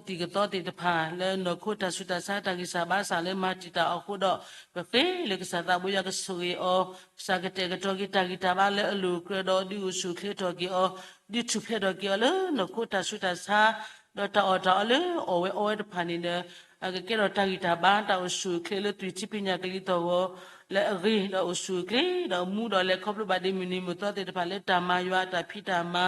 အီကသံၣ်ကသီသ့ၣ်တဖၣ် လၢနီၢ်ခိတၢ်ဆူးတၢ်ဆါတၢ်ဂံၢ်စၢ်ဘါစၢ်လၢမၤတံာ်တာ်အီၤအဃိဒီး ပဃ့လၢကစၢ်သးဘိယွၤကဆိၣ်ဂ့ၤအီၤ, ကစၢ်ကတဲာ်ကတီၤက့ၤတၢ်ဂံၢ်တၢ်ဘါလၢအလိၤကြၢးဒီးဒုးအိၣ်ဆူၣ်အိၣ်ချ့ထီၣ်က့ၤအီၤ, ဒုးထူၣ်ဖျဲးထီၣ်က့ၤအီၤလၢနီၢ်ခိတၢ်ဆူးတၢ်ဆါ ဒီးတၢ်အီၣ်တၢ်အီလၢအီၣ်ဝဲအီဝဲတဖၣ်န့ၣ်ဒီး ကကဲထီၣ်တၢ်ဂံၢ်တၢ်ဘါတၢ်အိၣ်ဆူၣ်အိၣ်ချ့လၢသွံၣ်ထံပညၣ်ကလံၤသီၣ်ဂီၤ လၢအဂ့ၤဒီးအိၣ်ဆူၣ်အိၣ်ချ့ ဒီးမူဒီးလဲၤခီဖျိဘၣ်ဒ့မုၣ်နံၤမုၢ်သီသ့ၣ်တဖၣ်လၢတၢ်မၤယွၤအတၢ်ဖံးတၢ်မၤ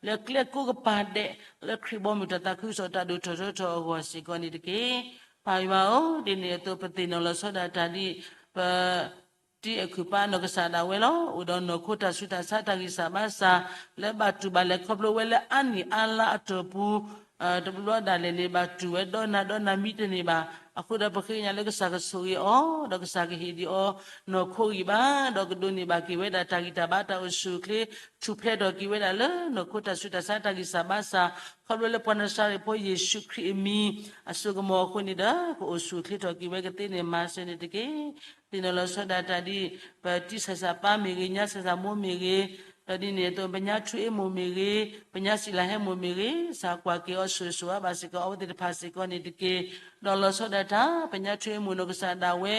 လၢကျဲကိးကပၤဒဲး လၢခရံာ်ဘီမုၢ်တၢ်သးခုကစီၣ်တၢ်ဒိၣ်ထီၣ်ထီထီၣ်အဂီၢ်စ့ၢ်ကီးန့ၣ်တက့ၢ်. ပၢ်ယွၤဧၢ, ဒ်န့ၣ်အသိးပသ့ၣ်နီၣ်လီၤဆီဒၣ်တၢ် ဒ်ပ တံၤအခုၣ်ပၢ်နီၢ်ကစၢ်ဒၣ်ဝဲလီၤ. အိၣ်ဒီးနီၢ်ခိတၢ်ဆူးတၢ်ဆါတၢ်ဂံၢ်စၢ်ဘါစၢ် လၢဘၣ်တူၢ်ဘၣ်လဲၤခီဖျိဝဲလၢအါနံၣ်အါလါအတီၢ်ပူၤ တဘျီဘျီဒၣ်လဲာ်န့ၣ် ဘၣ်တူၢ်ဝဲဒီနၤဒီနၤမံတန့ၢ်ဘၣ်. အဃိဒီးပဃ့ကညးလၢကစၢ်ကဆိၣ်ဂ့ၤအီၤ ဒီးကစၢ်ကဟ့ၣ်ဒံးအီၤ နီၢ်ခိဂံၢ်ဘါ ဒီးကဒိးန့ၢ်ဘၣ်က့ၤဝဲဒၣ်တၢ်ဂံၢ်တၢ်ဘါတၢ်အိၣ်ဆူၣ်အိၣ်ချ့ ထူၣ်ဖျဲးထီၣ်က့ၤဝဲဒၣ်လၢနီၢ်ခိတၢ်ဆူးတၢ်ဆါတၢ်ဂံၢ်စၢ်ဘါစၢ် ခီဖျိလၢပှၤနၤစၤရ့းဖိယ့ၣ်ၡူးခရံာ်အမံၤ အစိကမီၤအဃိန့ၣ်ဒီး ကအိၣ်ဆူၣ်အိၣ်ချ့ထီၣ်က့ၤဝဲကသ့န့ၣ်မၤစၢၤန့ၣ်တက့ၢ်. သ့ၣ်နီၣ်လီၤဆီဒၣ်တၢ်ဒ် ပတံၤဆၣ်စၣ်ပၢ်မ့ၢ်ဂ့ၤ ညါဆၣ်စၣ်မိၢ်မ့ၢ်ဂ့ၤ ဒီးဒ်န့ၣ်အသိး ပညါထူအ့မိၢ်မ့ၢ်ဂ့ၤ ပညါစံးလၤဟဲမိၢ်မ့ၢ်ဂ့ၤ ကစၢ်ကွၢ်က့ၤအီၤဆိၣ်ဂ့ၤဆိၣ်ဝါဘၣ်စ့ၢ်ကီးအဝဲသ့ၣ်တဖၣ်စ့ၢ်ကီးန့ၣ်တက့ၢ်. ဒီးလီၤဆီဒၣ်တၢ် ပညါထူအ့မိၢ်နီၢ်ကစၢ်ဒၣ်ဝဲ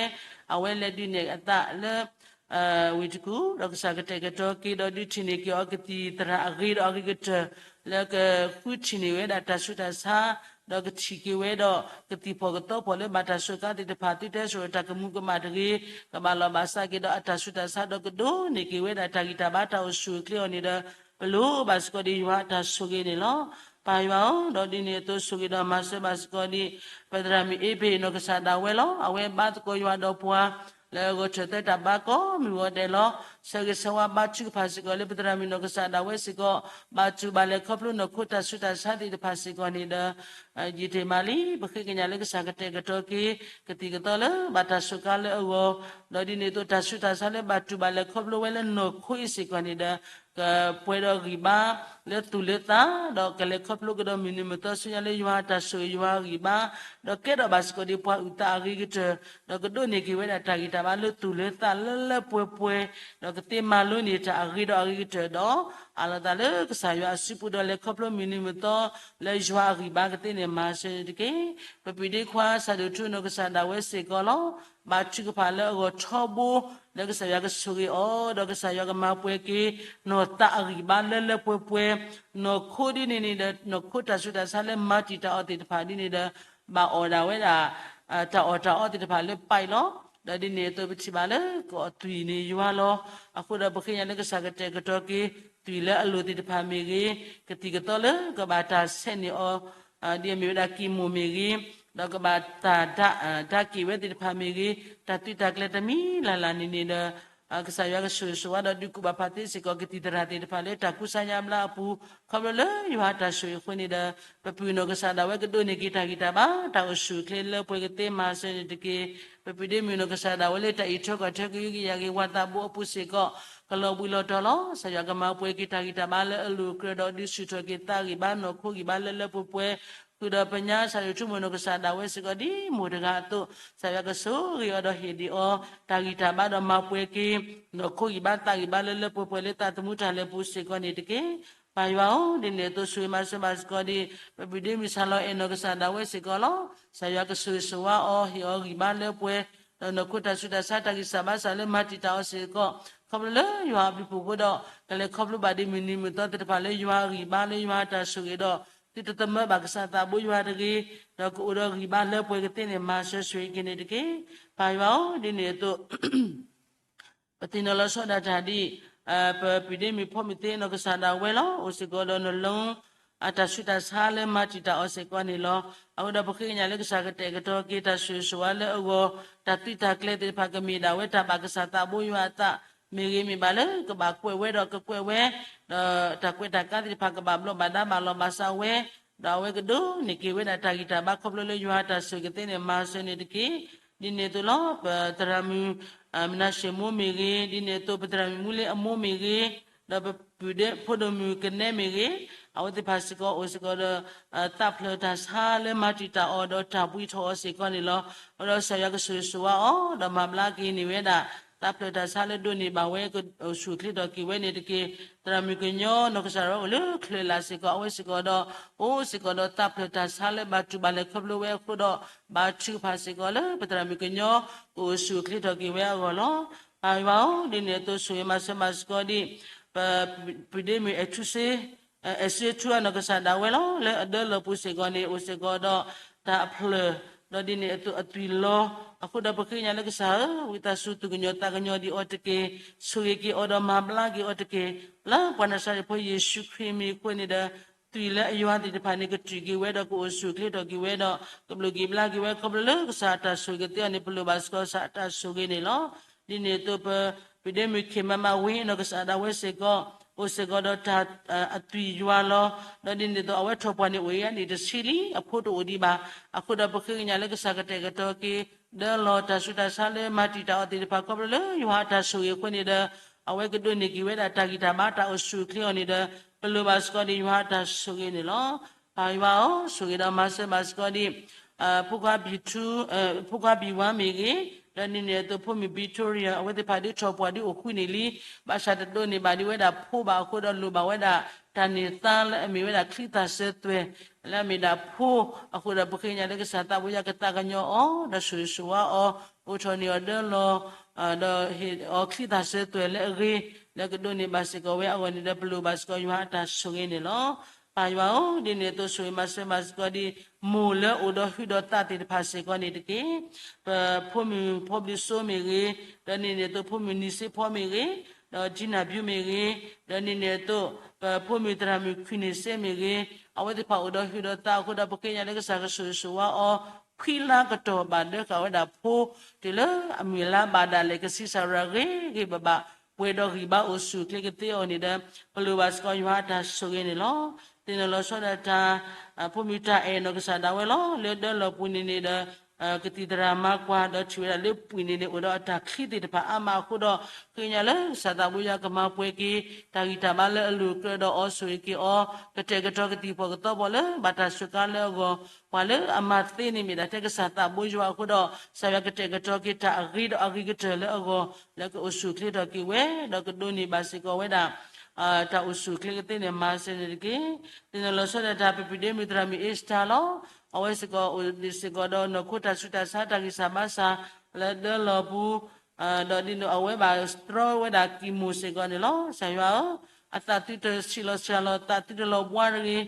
အဝဲလဲၤဒုးနဲၣ်အသးလၢ ဝ့ၢ်တကူၣ် ဒီးကစၢ်ကတဲာ်ကတီၤက့ၤ ဒီးဒုးထံၣ်န့ၢ်က့ၤအီၤကသံၣ်သရၣ်အဂ့ၤဒီးအဂ့ၤကတၢၢ် လၢကဃုထံၣ်န့ၢ်ဝဲဒၣ်တၢ်ဆူးတၢ်ဆါ ဒီးကထံၣ်က့ၤဝဲဒီး ကသံၣ်ဖီၣ်ကသီဖီၣ်လၢဘၣ်တၢ်စူးကါသ့ၣ်တဖၣ် သုတဲစိာ်တၢ်ကမူးကမၣ်တဂ့ၤ ကဘၣ်လီၤဘၣ်စးက့ၤဒီးအတၢ်ဆူးတၢ်ဆါ ဒီးကဒိးန့ၢ်က့ၤဝဲဒၣ်တၢ်ဂံၢ်တၢ်ဘါတၢ်အိၣ်ဆူၣ်အိၣ်ချ့အီၤန့ၣ်ဒီး ပလိၣ်ဘၣ်စ့ၢ်ကီးဒ်ယွၤအတၢ်ဆိၣ်ဂ့ၤန့ၣ်လီၤ. ပၢ်ယွၤဧၢ, ဒီးဒ်န့ၣ်အသိးဆိၣ်ဂ့ၤဒီးမၤစၢၤဘၣ်စ့ၢ်ကီးဒ် ပသရၣ်မုၣ်အ့ဘ့ၣ်နီၢ်ကစၢ်ဒၣ်ဝဲလီၤ. အဝဲဘါသကိးယွၤဒီးပှၤ လၢအဂီၢ်ထၢၣ်သၢတၢ်ဘါကိးမုၢ်ဂီၤဒဲးလီၤ. ဆၢဂ့ၤဆၢဝါဘါထုကဖၣ်စ့ၢ်ကီးလၢပသရၣ်မုၣ်နီၢ်ကစၢ်ဒၣ်ဝဲစ့ၢ်ကီး ဘၣ်တူၢ်ဘၣ်လဲၤခီဖျိနီၢ်ခိတၢ်ဆူးတၢ်ဆါသ့ၣ်တဖၣ်စ့ၢ်ကီးန့ၣ်ဒီး ယံာ်တ့ၢ်မးလံ ပဃ့ကညးလၢကစၢ်ကတဲာ်ကတီၤက့ၤ ကသံၣ်ကသီလၢဘၣ်တၢ်စူးကါလၢအဂီၢ်, ဒီးဒ်န့ၣ်အသိးတၢ်ဆူးတၢ်ဆါလၢဘၣ်တူၢ်ဘၣ်လဲၤခီဖျိဝဲလၢနီၢ်ခိအံၤစ့ၢ်ကီးန့ၣ်ဒီး ကပှဲၤဒီးဂံၢ်ဘါ လၢသူၣ်လၢသး ဒီးကလဲၤခီဖျိကဒီးမုၢ်နံၤမုၢ်သီဆူညါလၢယွၤအတၢ်ဆိၣ်ဂ့ၤယွၤအဂံၢ်ဘါ, ဒီးကဲထီၣ်ဘၣ်စ့ၢ်ကီးဒ်ပှၤအုၣ်သးအဂ့ၤကတၢၢ်, ဒီးကဒိးန့ၢ်က့ၤဝဲဒၣ်တၢ်ဂံၢ်တၢ်ဘါလၢသူၣ်လၢသးလၢလၢပှဲၤပှဲၤ, ဒီးကသ့မၤလိန့ၢ်တၢ်အဂ့ၤဒီးအဂ့ၤကတၢၢ်ဒီး အးလီၤသးလၢကစၢ်ယွၤအစုပူၤဒီးလဲၤခီဖျိမုၢ်နံၤမုၢ်သီ လၢယွၤအဂံၢ်ဘါကသ့န့ၣ်မၤစၢၤန့ၣ်တက့ၢ်. ပပုၢ်ဒ့ခွါစၢ်ဒိၣ်ထူနီၢ်ကစၢ်ဒၣ်ဝဲစ့ၢ်ကီးလီၤ. ဘါထုကဖၣ်လၢအဂီၢ်ထီဘိ လၢကစၢ်ယွၤကဆိၣ်ဂ့ၤအီၤ ဒီးကစၢ်ယွၤကမၤပှဲၤက့ၤ နီၢ်သးအဂံၢ်ဘါလၢလၢပှဲၤပှဲၤ, နီၢ်ခိဒ်န့ၣ်န့ၣ်ဒီး နီၢ်ခိတၢ်ဆူးတၢ်ဆါလၢမၤတံာ်တာ်အီၤသ့ၣ်တဖၣ်ဒ်န့ၣ်ဒီး ဘၣ်အီၣ်ဒၣ်ဝဲဒၣ် တၢ်အီၣ်တၢ်အီသ့ၣ်တဖၣ်လၢပာ်လီၤ. ဒီးဒ်န့ၣ်အသိးပထံၣ်ဘၣ်လၢကအီၣ်သွံၣ်န့ၣ်ယွၤလီၤ. အဃိဒီးပဃ့ညါလၢကစၢ်ကတဲာ်ကတီၤက့ၤ သွံၣ်လၢအလိၤသ့ၣ်တဖၣ်မ့ၢ်ဂ့ၤ, ကသံၣ်ကသီလၢကဘၣ်တၢ်ဆဲးန့ၢ်အီၤ ဒ်အမ့ၢ်ဝဲဒၣ်ကံၢ်မိၢ်မ့ၢ်ဂ့ၤ, ဒီးကဘၣ်တၢ် ဒါက့ၣ်ဝဲသ့ၣ်တဖၣ်မ့ၢ်ဂ့ၤ, တၢ်သုးတၢ်ကျဲၤတမံၤလၢ်လၢ်န့ၣ်န့ၣ်ဒီး ကစၢ်ယွၤကဆိၣ်ဂ့ၤဆိၣ်ဝါဒီးဒုးကူၣ်ဘၣ်ပာ်သ့စ့ၢ်ကီး ကသံၣ်သရၣ်သ့ၣ်တဖၣ်လၢတၢ်ကူစါညါဘျါအပူၤ, ခီဖျိလၢယွၤအတၢ်ဆိၣ်ဂ့ၤအဃိန့ၣ်ဒီး ပပုၢ်နီၢ်ကစၢ်ဒၣ်ဝဲကဒိးန့ၢ်က့ၤတၢ်ဂံၢ်တၢ်ဘါ တၢ်အိၣ်ဆူၣ်အိၣ်ချ့လၢပှဲၤကသ့မၤစၢၤန့ၣ်တက့ၢ်. ပပုၢ်ဒ့မုၣ်နီၢ်ကစၢ်ဒၣ်ဝဲလၢတၢ်အံးထွဲကွၢ်ထွဲကယုကယၤဂ့ၤ ဝၤသးဘိအပူၤစ့ၢ်ကီး ကလီၤဘှံးလီၤတီၤလီၤ. ကစၢ်ယွၤကမၤပှဲၤက့ၤတၢ်ဂံၢ်တၢ်ဘါလၢအလိၤအကြၢးဒီးဒုးဆူၣ်ထီၣ်က့ၤသးဂံၢ်ဘါနီၢ်ခိဂံၢ်ဘါလၢလၢပှဲၤပှဲၤ ဃုာ်ဒီးပညါစၢ်ယွၤဆိကမိၣ်နီၢ်ကစၢ်ဒၣ်ဝဲစ့ၢ်ကီးဒ်မိၢ်တဂၤအသိး, ကစၢ်ယွၤကဆိၣ်ဂ့ၤအီၤဒီးဟ့ၣ်ဒံးအီၤ တၢ်ဂံၢ်တၢ်ဘါဒီးမၤပှဲၤက့ၤ နီၢ်ခိဂံၢ်ဘါသးဂံၢ်ဘါလၢလၢပှဲၤပှဲၤလၢသးသမူတၢ်လဲၤပူၤစ့ၢ်ကီးန့ၣ်တက့ၢ်. ပၢ်ယွၤဧၢ, ဒ်န့ၣ်အသိးဆိၣ်ဂ့ၤမၤစၢၤဘၣ်စ့ၢ်ကီးဒံး ပပုၢ်ဒ့မုၣ်စၢ်လီၤအဲၣ်နီၢ်ကစၢ်ဒၣ်ဝဲစ့ၢ်ကီးလီၤ. ကစၢ်ယွၤကဆိၣ်ဂ့ၤဆိၣ်ဝါအီၤ ဟ့ၣ်အီၤဂံၢ်ဘါလၢပှဲၤ ဒီးနီၢ်ခိတၢ်ဆူးတၢ်ဆါတၢ်ဂံၢ်စၢ်ဘါစၢ်လၢမၤတံာ်တာ်အီၤစ့ၢ်ကီး ခီဖျိလၢယွၤအဘျုးအဖှိၣ်အဃိဒီး ကလဲၤခီဖျိဘၣ်ဒံးမုၢ်နံၤမုၢ်သီသ့ၣ်တဖၣ်လၢယွၤအဂံၢ်ဘါလၢယွၤအတၢ်ဆိၣ်ဂ့ၤဒီး သုတသမၢဘၣ်ကစၢ်သးဘိယွၤတဂ့ၤ, ဒီးကအိၣ်ဒီးဂံၢ်ဘါလၢပှဲၤကသ့န့ၣ် မၤစၢၤဆိၣ်ဂ့ၤက့ၤန့ၣ်တက့ၢ်. ပၢ်ယွၤဧၢ, ဒ်န့ၣ်အသိး ပသ့ၣ်နီၣ်လီၤဆီဒၣ်တၢ်ဒ် ပပုၢ်ဒ့မုၣ်ဖိမုၣ်သ့ၣ်နီၢ်ကစၢ်ဒၣ်ဝဲလီၤ. အိၣ်စ့ၢ်ကီးဒီးနီၢ်လီ အတၢ်ဆူးတၢ်ဆါလၢမၤတံာ်တာ်အီၤစ့ၢ်ကီးန့ၣ်လီၤ. အဃိဒီးပဃ့ကညးလၢကစၢ်ကတဲာ်ကတီၤက့ၤတၢ်ဆိၣ်ဂ့ၤဆိၣ်ဝါလၢအဂီၢ်, တၢ်သုးတၢ်ကျဲၤသ့ၣ်တဖၣ်ကမ့ၢ်ဒၣ်ဝဲတၢ်ဘၣ်ကစၢ်သးဘိယွၤအသး မ့ၢ်ဂ့ၤမ့ၢ်ဘၣ်လၢကဘၣ်ကွဲးဝဲဒီးကကွဲးဝဲ, ဒီးတၢ်ကွဲးတၢ်ကါသ့ၣ်တဖၣ်ကဘၣ်ဘျီးဘၣ်ဒါဘၣ်လီၤဘၣ်စးဝဲ, ဒီးအဝဲကဒိးန့ၢ်က့ၤဝဲဒၣ်တၢ်ဂံၢ်တၢ်ဘါခီဖျိလၢယွၤအတၢ်ဆိၣ်ဂ့ၤကသ့န့ၣ် မၤစၢၤန့ၣ်တက့ၢ်. ဒ်န့ၣ်အသိးလီၤ. ပသရၣ်မုၣ် မနၤၡ့မိၢ်မ့ၢ်ဂ့ၤ, ဒ်န့ၣ်အသိးပသရၣ်မုၣ်မူလ့အမိၢ်မ့ၢ်ဂ့ၤ, ဒီးပပုၢ်ဒ့ဖိဒိၣ်မုၣ်ကနဲမ့ၢ်ဂ့ၤ, အဝဲသ့ၣ်တဖၣ်စ့ၢ်ကီးအိၣ်စ့ၢ်ကီးဒီး သးဖျၢၣ်တၢ်ဆါလၢမၤတံာ်တာ်အီၤဒီးတၢ်ဘှံးထီၣ်အီၤစ့ၢ်ကီးန့ၣ်လီၤ. အဃိဒီးကစၢ်ယွၤကဆိၣ်ဂ့ၤဆိၣ်ဝါအီၤ ဒီးမၤဘျါက့ၤန့ၢ်ဝဲဒၣ် သးဖျၢၣ်တၢ်ဆါလၢဒိးန့ၢ်ဘၣ်ဝဲ ကအိၣ်ဆူၣ်အိၣ်ချ့ထီၣ်က့ၤဝဲန့ၣ်တက့ၢ်. သရၣ်မုၣ်ကညီနီၢ်ကစၢ်ဒၣ်ဝဲအိၣ်လၢချၢၣ်လၢ်စ့ၢ်ကီး အဝဲစ့ၢ်ကီးဒီး အိၣ်စ့ၢ်ကီးဒီးသးဖျၢၣ်တၢ်ဆါလၢဘၣ်တူၢ်ဘၣ်လဲၤခီဖျိဝဲအဃိဒီး ဘါထုကဖၣ်စ့ၢ်ကီးလၢပသရၣ်မုၣ်ကညီ ကအိၣ်ဆူၣ်အိၣ်ချ့ထီၣ်က့ၤဝဲအဂီၢ်လီၤ. ပၢ်ယွၤဧၢ, ဒ်န့ၣ်အသိးဆိၣ်ဂ့ၤမၤစၢၤဘၣ်စ့ၢ်ကီးဒံး ပပုၢ်ဒ့မုၣ်အဲၣ်ထူစ့ အဲၣ်စ့ထူအနီၢ်ကစၢ်ဒၣ်ဝဲလီၤ. လၢအဒၢလီၢ်ပူၤစ့ၢ်ကီးန့ၣ် အိၣ်စ့ၢ်ကီးဒီးတၢ်အဖျၢၣ်, ဒီးဒ်န့ၣ်အသိးအသွံၣ်လီၤ. အဃိဒီးပဃ့ကညးလၢကစၢ်ဧၢ, ဝံသးစူၤသူၣ်ကညီၤသးကညီၤဒံးအီၤတက့ၢ်. ဆိၣ်ဂ့ၤက့ၤအီၤဒီးမၤဘျါက့ၤအီၤတက့ၢ်. လၢပှၤနၤစၤရ့းဖိယ့ၣ်ၡူးခရံာ်မံၤအဃိန့ၣ်ဒီး သွံၣ်လၢအယွၤသ့ၣ်တဖၣ်န့ၣ် ကတုာ်က့ၤဝဲဒီးကအိၣ်ဆူၣ်အိၣ်ချ့ထီၣ်က့ၤဝဲဒီး ကဘျုးက့ၤဘျါက့ၤဝဲ ခီဖျိလၢကစၢ်အတၢ်ဆိၣ်ဂ့ၤကသ့အီၤန့ၣ် ပလိၣ်ဘၣ်စ့ၢ်ကီးကစၢ်အတၢ်ဆိၣ်ဂ့ၤန့ၣ်လီၤ. ဒ်န့ၣ်အသိးပ ပုၢ်ဒ့မုၣ်ခ့မၤမၤဝ့အနီၢ်ကစၢ်ဒၣ်ဝဲစ့ၢ်ကီး အိၣ်စ့ၢ်ကီးဒီးတၢ်အသွံၣ်ယွၤလီၤ. ဒီးဒ်န့ၣ်အသိးအဝဲထီၣ်ပှၢ်န့ၣ်အိၣ်အံၤန့ၣ်တဆံလံ အဖိတအိၣ်ဒံးဘၣ်. အဃိဒီးပဃ့ကညးလၢကစၢ်ကတဲာ်ကတီၤက့ၤ ဒၢလီၤတၢ်ဆူးတၢ်ဆါလၢမၤတံာ်တာ်အီၤသ့ၣ်တဖၣ် ခီဖျိလၢယွၤအတၢ်ဆိၣ်ဂ့ၤအဃိန့ၣ်ဒီး အဝဲကဒိးန့ၢ်က့ၤဝဲဒၣ်တၢ်ဂံၢ်တၢ်ဘါတၢ်အိၣ်ဆူၣ်အိၣ်ချ့အီၤန့ၣ်ဒီး ပလိၣ်ဘၣ်စ့ၢ်ကီးဒံးယွၤအတၢ်ဆိၣ်ဂ့ၤန့ၣ်လီၤ. ပၢ်ယွၤဧၢ, ဆိၣ်ဂ့ၤဒီးမၤစၢၤဘၣ်စ့ၢ်ကီးဒံး ဖိခွါဘံၣ်ထူ, ဖိခွါဘံၣ်ဝါမ့ၢ်ဂ့ၤ, ဒီးဒ်န့ၣ်အသိးဖိမုၣ် Victoria အဝဲသ့ၣ်တဖၣ်ဒ်ထီၣ်ပှၢ်ဒ်အိၣ်ဃုာ်န့ၣ်လံ, ဘၣ်ဆၣ်တဒိးန့ၢ်ဘၣ်ဒံးဝဲဒၣ်ဖိဘၣ်အဃိဒီးလိၣ်ဘၣ်ဝဲဒၣ် တၢ်န့ၢ်သါလၢအမ့ၢ်ဝဲဒၣ်ချံသၣ်စၢၤသွဲၣ် လၢအမ့ၢ်ဒၣ်ဖိ, အဃိဒီးပဃ့ကညးလၢကစၢ်သးဘိယွၤကသးကညီၤအီၤ ဒီးဆိၣ်ဂ့ၤဆိၣ်ဝါအီၤ, အိးထီၣ်န့ၢ်အီၤဒၢလီၤ ဒီးဟ့ၣ်အီၤချံသၣ်စၢၤသွဲၣ်လၢအဂ့ၤ, လၢကဒိးန့ၢ်ဘၣ်စ့ၢ်ကီးဝဲအဂီၢ်န့ၣ်ဒီး ပလိၣ်ဘၣ်စ့ၢ်ကီးယွၤအတၢ်ဆိၣ်ဂ့ၤန့ၣ်လီၤ. ပၢ်ယွၤဧၢ, ဒ်န့ၣ်အသိးဆိၣ်ဂ့ၤမၤစၢၤဘၣ်စ့ၢ်ကီးဒံး မိၢ်လၢအိၣ်ဒီးဟုဒီးသးသ့ၣ်တဖၣ်စ့ၢ်ကီးန့ၣ်တက့ၢ်. ပဖိမုၣ်ဖီဘျုးစိမ့ၢ်ဂ့ၤ, ဒီးဒ်န့ၣ်အသိးဖိမုၣ်နံၤစ့ဖီမ့ၢ်ဂ့ၤ, ဒီးကၠံနၢ်ဘျုးမ့ၢ်ဂ့ၤ, ဒီးဒ်န့ၣ်အသိး ပဖိမုၣ်သရၣ်မုၣ်ခွံန့ၢ်စ့မ့ၢ်ဂ့ၤ, အဝဲသ့ၣ်တဖၣ်အိၣ်ဒီးဟုဒီးသးအဃိဒီး ပဃ့ကညးလၢကစၢ်ကဆိၣ်ဂ့ၤဆိၣ်ဝါအီၤ ခွံလါကတီၢ်ဘၣ်ဒၢဃာ်ဝဲဒၣ်ဖိ တုၤလၢအမုၢ်လါဘၣ်ဒၣ်လဲာ်ကဆံးစၢ်ရၤဂ့ၤဂ့ၤဘၣ်ဘၣ် ပှဲၤဒီးဂံၢ်ဘါအိၣ်ဆူၣ်အိၣ်ချ့ကသ့အီၤန့ၣ်ဒီး ပလိၣ်ဘၣ်စ့ၢ်ကီးယွၤအတၢ်ဆိၣ်ဂ့ၤန့ၣ်လီၤ. သ့ၣ်နီၣ်လီၤဆီဒၣ်တၢ် ဖိမုၣ်တၢ်အဲၣ်နီၢ်ကစၢ်ဒၣ်ဝဲလီၤ. လၢဒၢလီၢ်ပူၤန့ၣ်န့ၣ်ဒီး ကသံၣ်သရၣ်မၤကွၢ်ဒီးထံၣ်ဝဲဒၣ်လၢပှံာ်န့ၣ်န့ၣ် အိၣ်ဒီးအတၢ်ချံသ့ၣ်တဖၣ်အါမးအဃိဒီး ဃ့ကညးလၢကစၢ်သးဘိယွၤကမၤပှဲၤက့ၤ တၢ်ဂံၢ်တၢ်ဘါလၢအလိၤအကြၢးဒီးအီၤဆိၣ်ဂ့ၤက့ၤအီၤ ကတဲာ်ကတီၤကသံၣ်ဖှီၣ်ကသီဖှီၣ်လၢဘၣ်တၢ်စူးကါလၢအဂီၢ် ပှၤလၢအမၤသ့န့ၣ်မ့ၢ်ဒၣ်ထဲကစၢ်သးဘိယွၤအဃိဒီး ကစၢ်ယွၤကတဲာ်ကတီၤက့ၤတၢ်အဂ့ၤဒီးအဂ့ၤကတၢၢ်လၢအဂီၢ် လၢကအိၣ်ဆူၣ်အိၣ်ချ့ထီၣ်က့ၤဝဲ ဒီးကဒိးန့ၢ်ဘၣ်စ့ၢ်ကီးဝဲဒၣ် တၢ်အိၣ်ဆူၣ်အိၣ်ချ့ကသ့န့ၣ် မၤစၢၤန့ၣ်တက့ၢ်. သ့ၣ်နီၣ်လီၤဆီဒၣ်တၢ် ပပုၢ်ဒ့မုၣ်သရၣ်မုၣ်အ့စတၢၢ်လီၤ. အဝဲစ့ၢ်ကီးအိၣ်ဒံးစ့ၢ်ကီးဒီးနီၢ်ခိတၢ်ဆူးတၢ်ဆါတၢ်ဂံၢ်စၢ်ဘါစၢ် လၢဒၢလီၢ်ပူၤ ဒီးဒ်န့ၣ်အဝဲဘၣ်တြီဝဲဒၣ်ကံၢ်မိၢ်စ့ၢ်ကီးန့ၣ်လီၤ. ကစၢ်ယွၤဧၢ, အသးသုတဆံးလီၤစှၤလီၤ သးသုတလီၤဘှါတဂ့ၤ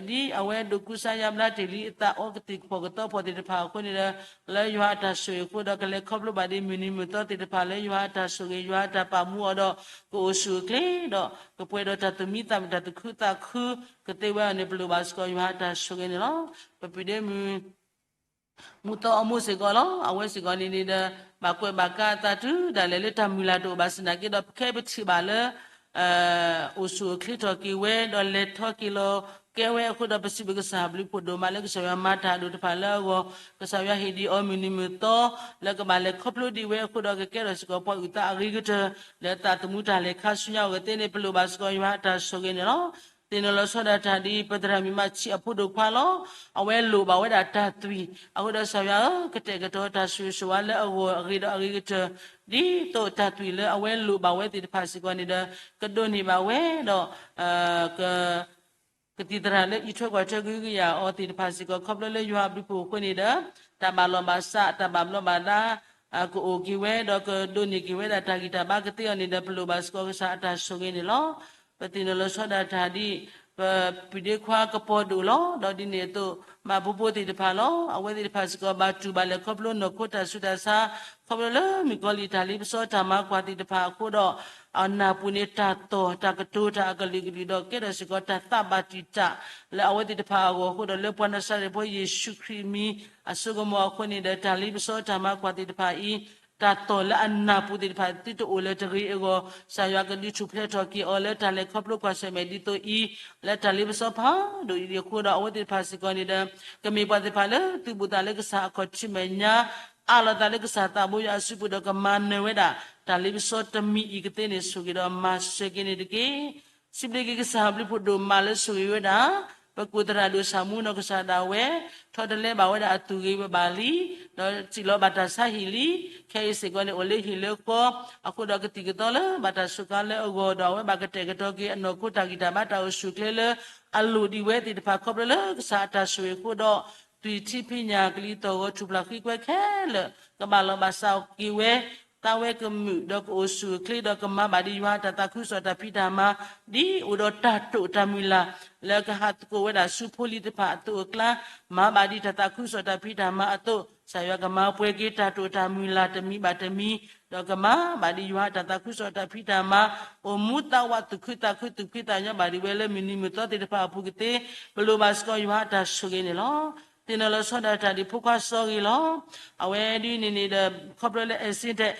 ဒ်အဝဲဒိးကူစါယါဘျါတ့ၢ်လံအသးအီကသံၣ်ဖှီၣ်ကသီဖှီၣ်သ့ၣ်တဖၣ်အဃိန့ၣ်ဒီး လၢယွၤအတၢ်ဆိၣ်ဂ့ၤအဃိဒီး ကလဲၤခီဖျိဘၣ်ဒ်မုၢ်နံၤမုၢ်သီသ့ၣ်တဖၣ်လၢယွၤအတၢ်ဆိၣ်ဂ့ၤ ယွၤအတၢ်ပာ်မူအီၤဒီး ကအိၣ်ဆူၣ်အိၣ်ချ့ဒီး ကပှဲၤဒီးတၢ်သူၣ်မံသးမုာ်တၢ်သူၣ်ခုသးခုကသ့ဝဲအီၤန့ၣ် ပလိၣ်ဘၣ်စ့ၢ်ကီးယွၤအတၢ်ဆိၣ်ဂ့ၤန့ၣ်လီၤ. ပပုၢ်ဒ့မုၣ် မူသီအမိၢ်စ့ၢ်ကီးလီၤ. အဝဲစ့ၢ်ကီးန့ၣ်န့ၣ်ဒီး ဘၣ်ကွဲးဘၣ်ကါအသးတုၤဒၣ်လဲာ်လၢတၢ်မုၢ်လၢ်တအိၣ်ဘၣ်ဆၣ်သနာ်က့ဒီး ပခဲအံၤပထံၣ်ဘၣ်လၢ အိၣ်ဆူၣ်အိၣ်ချ့ထီၣ်က့ၤဝဲ ဒီးလဲၤထီၣ်က့ၤလီၤကဲဝဲအဃိဒီး ပစံးဘျုးကစၢ်ဘျုးဖှိၣ်ဒိၣ်မးလၢကစၢ်ယွၤမၤတၢ်အဒိၣ်တဖၣ်လၢအဂီၢ်, ကစၢ်ယွၤဟ့ၣ်ဒံးအီၤမုၢ်နံၤမုၢ်သီ လၢကဘၣ်လဲၤခီဖျိဒံးဝဲအဃိဒီး ကကဲထီၣ်စ့ၢ်ကီးပှၤအုၣ်သးအဂ့ၤကတၢၢ် လၢသးသမူတၢ်လဲၤခါဆူညါအဂီၢ်သ့န့ၣ် ပလိၣ်ဘၣ်စ့ၢ်ကီးယွၤအတၢ်ဆိၣ်ဂ့ၤန့ၣ်လီၤ. သ့ၣ်နီၣ်လီၤဆီဒၣ်တၢ်ဒ်ပသရၣ်မုၣ်မၤဆံးအဖိဒိၣ်ခွါလီၤ. အဝဲလိၣ်ဘၣ်ဝဲဒၣ်တၢ်သွံၣ် အဃိဒီးကစၢ်ယွၤဧၢ, ကတဲာ်ကတီၤတၢ်ဆိၣ်ဂ့ၤဆိၣ်ဝါလၢအဂီၢ်အဂ့ၤဒီးအဂ့ၤကတၢၢ် ဒ်သိးတၢ်သွံၣ်လၢအဝဲလိၣ်ဘၣ်ဝဲသ့ၣ်တဖၣ်စ့ၢ်ကီးန့ၣ်ဒီး ကဒိးန့ၢ်ဘၣ်ဝဲဒီး ကသံၣ်သရၣ်လၢအံးထွဲကွၢ်ထွဲကဟုကယာ်အီၤသ့ၣ်တဖၣ်စ့ၢ်ကီး ခီဖျိလၢယွၤအဘျုးအဖှိၣ်အဃိန့ၣ်ဒီး တၢ်ဘၣ်လီၢ်ဘၣ်စး တၢ်ဘၣ်ဘျီးဘၣ်ဒါ ကအိၣ်က့ၤဝဲ ဒီးကဒိးန့ၢ်က့ၤဝဲဒၣ်တၢ်ဂံၢ်တၢ်ဘါကသ့အီၤန့ၣ်ဒီး ပလိၣ်ဘၣ်စ့ၢ်ကီးကစၢ်အတၢ်ဆိၣ်ဂ့ၤန့ၣ်လီၤ. ပသ့ၣ်နီၣ်လီၤဆီဒၣ်တၢ်ဒ် ပပုၢ်ဒ့ခွါကပီၤဒိၣ်လီၤ. ဒီးဒ်န့ၣ်အသိး မၤဖိဖိသ့ၣ်တဖၣ်လီၤ. အဝဲသ့ၣ်တဖၣ်စ့ၢ်ကီး ဘၣ်တူၢ်ဘၣ်လဲၤခီဖျိနီၢ်ခိတၢ်ဆူးတၢ်ဆါ ခီဖျိလၢမုၣ်ကီၤလံၢ်တၢ်လ့ပစီတၢ်မၤကွၢ်သ့ၣ်တဖၣ်အဃိဒီး အနၢ်ပူၤန့ၣ် တၢ်သီၣ်တၢ်ကတိၤတၢ်အကလုာ်ကလုာ်ဒီး ကဲထီၣ်စ့ၢ်ကီးတၢ်သးဘၣ်တံာ်တာ် လၢအဝဲသ့ၣ်တဖၣ်အဂီၢ်အဃိဒီး လၢပှၤနၤစၤရ့းဖိယ့ၣ်ၡူးခရံာ်အမံၤအစိကမီၤအဃိန့ၣ်ဒီး တၢ်လ့ပစီတၢ်မၤကွၢ်သ့ၣ်တဖၣ်အံၤ တၢ်သီၣ်လၢအနၢ်ပူၤသ့ၣ်တဖၣ်သုတအိၣ်လၢၤတဂ့ၤအဂီၢ် ကစၢ်ယွၤကဒုးထူၣ်ဖျဲးထီၣ်က့ၤအီၤလၢတၢ်လဲၤခီဖျိကွၢ်ဆၢၣ်မဲာ်ဒ်သိးအံၤ လၢတၢ်လ့ပစီဖးဒိၣ်အံၤအဃိဒီး အဝဲသ့ၣ်တဖၣ်စ့ၢ်ကီးန့ၣ်ဒီး ကမ့ၢ်ပှၤသ့ၣ်တဖၣ်လၢသုးဘူးသးလၢကစၢ်အခီၣ်ထံးမဲာ်ညါ အးလီၤသးလၢကစၢ်သးဘိယွၤအစုပူၤဒီး ကမၤနၢၤဝဲဒၣ် တၢ်လ့ပစီတမံၤအံၤကသ့န့ၣ် ဆိၣ်ဂ့ၤဒီးမၤစၢၤက့ၤန့ၣ်တက့ၢ်. စံးဘျုးက့ၤကစၢ်ဘျုးဖှိၣ်ဒိၣ်မးလၢဆိၣ်ဂ့ၤဝဲဒၣ် ပကိၣ်သရၣ်ဒိၣ်ဆၣ်မူနီၢ်ကစၢ်ဒၣ်ဝဲ ထီတလဲဘၣ်ဝဲဒၣ်အသူၣ်ဂ့ၤဝဲဘၣ်လံ ဒီးစံးလီၤဘၣ်တၢ်ဆါဟံၣ်လံ. ခဲအံၤစ့ၢ်ကီးန့ၣ် အိၣ်လၢဟံၣ်လၢဃီ အဃိဒီးကသံၣ်ကသီလၢဘၣ်တၢ်စူးကါလၢအဂီၢ်ဒီး အဝဲဘၣ်ကတဲာ်ကတီၤက့ၤအနီၢ်ခိတၢ်ဂံၢ်တၢ်ဘါတၢ်အိၣ်ဆူၣ်အိၣ်ချ့လၢအလိၣ်ဒံးဝဲသ့ၣ်တဖၣ် ခီဖျိလၢကစၢ်အတၢ်ဆိၣ်ဂ့ၤအဃိဒီး သွံၣ်ထံဖံးညၣ်ကလံၤသီၣ်ဂီၤထူၣ်ဖျါဃံကွဲခဲလၢာ် ကဘၣ်လီၤဘၣ်စးက့ၤဝဲ သးဝဲကမုာ်ဒီးကအိၣ်ဆူၣ်အိၣ်ချ့ဒီးကမၤဘၣ်ဒံးယွၤအတၢ်သးခုကစီၣ်တၢ်ဖံးတၢ်မၤ ဒ်အိၣ်ဒီးတၢ်တိာ်တၢ်မုၢ်လၢ် လၢကဟးသကိးဝဲဒၣ်ဆူဖိလံၤတဖၣ်အသိးအကျါ မၤဘၣ်ဒံးတၢ်သးခုကစီၣ်တၢ်ဖံးတၢ်မၤအသိး ကစၢ်ယွၤကမၤပှဲၤက့ၤတၢ်တိာ်တၢ်မုၢ်လၢ်တမံၤဘၣ်တမံၤ ဒီးကမၤဘၣ်ဒံးယွၤအတၢ်သးခုကစီၣ်တၢ်ဖံးတၢ်မၤ အိၣ်မူသးဝးသူၣ်ခုသးခုသူၣ်ဖှံသးညီဘၣ်ဒံးဝဲလၢမုၢ်နံၤမုၢ်သီသ့ၣ်တဖၣ်အပူၤကသ့ ပလိၣ်ဘၣ်စ့ၢ်ကီးယွၤအတၢ်ဆိၣ်ဂ့ၤန့ၣ်လီၤ. သ့ၣ်နီၣ်လီၤဆီဒၣ်တၢ်ဒ်ဖိခွါစီဂ့ၤလီၤ. အဝဲဒ်န့ၣ်န့ၣ်ဒီး ခီဖျိလၢ accident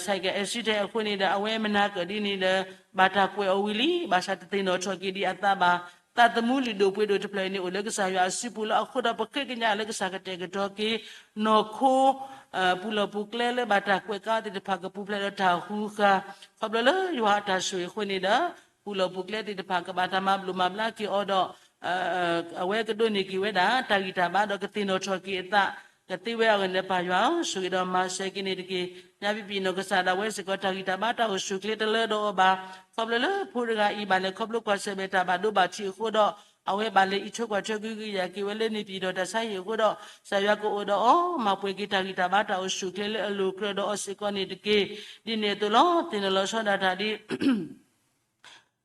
ဆိုင်ကယ် accident အဃိန့ၣ်ဒီး အဝဲမနၤကၢၣ်ဒ်န့ၣ်ဒီး ဘၣ်တၢ်ကွဲးအီၤဝံၤလံ ဘၣ်ဆၣ်တသ့ၣ်နီၣ်ထီၣ်က့ၤဒံးအသးဘၣ်. သးသမူလုၢ်ဒိၣ်ပှ့ၤဒိၣ်တဖျၢၣ်အံၤန့ၣ် အိၣ်လၢကစၢ်ယွၤအစုပူၤလၢအဃိဒီး ပဃ့ကညးလၢကစၢ်ကတဲာ်ကတီၤက့ၤ နီၢ်ခိ ပူၤလီၢ်ပူၤကျဲလၢဘၣ်တၢ်ကွဲးကါအီၤသ့ၣ်တဖၣ် ကပူၤဖျဲးဒီးတၢ်ဟူးဃာ် ခီဖျိလၢယွၤအတၢ်ဆိၣ်ဂ့ၤအဃိန့ၣ်ဒီး ပူၤလီၢ်ပူၤကျဲသ့ၣ်တဖၣ် ကဘၣ်တၢ်မၤဘျိၣ်မၤဘျါက့ၤအီၤဒီး အဝဲကဒိးန့ၢ်က့ၤဝဲဒၣ် တၢ်ဂံၢ်တၢ်ဘါဒီး ကသ့ၣ်နီၣ်ထီၣ်က့ၤအသး ကသ့ဝဲအဂီၢ်န့ၣ် ပၢ်ယွၤဧၢ, ဆိၣ်ဂ့ၤဒီးမၤစၢၤက့ၤန့ၣ်တက့ၢ်. ညါပပံာ်နီၢ်ကစၢ်ဒၣ်ဝဲစ့ၢ်ကီး တၢ်ဂံၢ်တၢ်ဘါတၢ်အိၣ်ဆူၣ်အိၣ်ချ့တလၢဒီးအီၤဘၣ်. ခီဖျိလၢဖိတဂၤအံၤ ဘၣ်လဲၤခီဖျိကွၢ်ဆၢၣ်မဲာ်တၢ်ဘၣ်ဒိဘၣ်ထံးအဃိဒီး အဝဲဘၣ်လဲၤအံးထွဲကွၢ်ထွဲကဟုကယာ်က့ၤဝဲလၢန့ၣ် ပံၤဒီးတၢ်ဆါဟံၣ်အဃိဒီး ကစၢ်ယွၤကအိၣ်ဒီးအီၤ မၤပှဲၤက့ၤတၢ်ဂံၢ်တၢ်ဘါတၢ်အိၣ်ဆူၣ်အိၣ်ချ့လၢအလိၤကြၢးဒီးအီၤစ့ၢ်ကီးန့ၣ်တက့ၢ်. ဒ်န့ၣ်အသိးလီၤ. သ့ၣ်နီၣ်လီၤဆီဒၣ်တၢ်ဒ်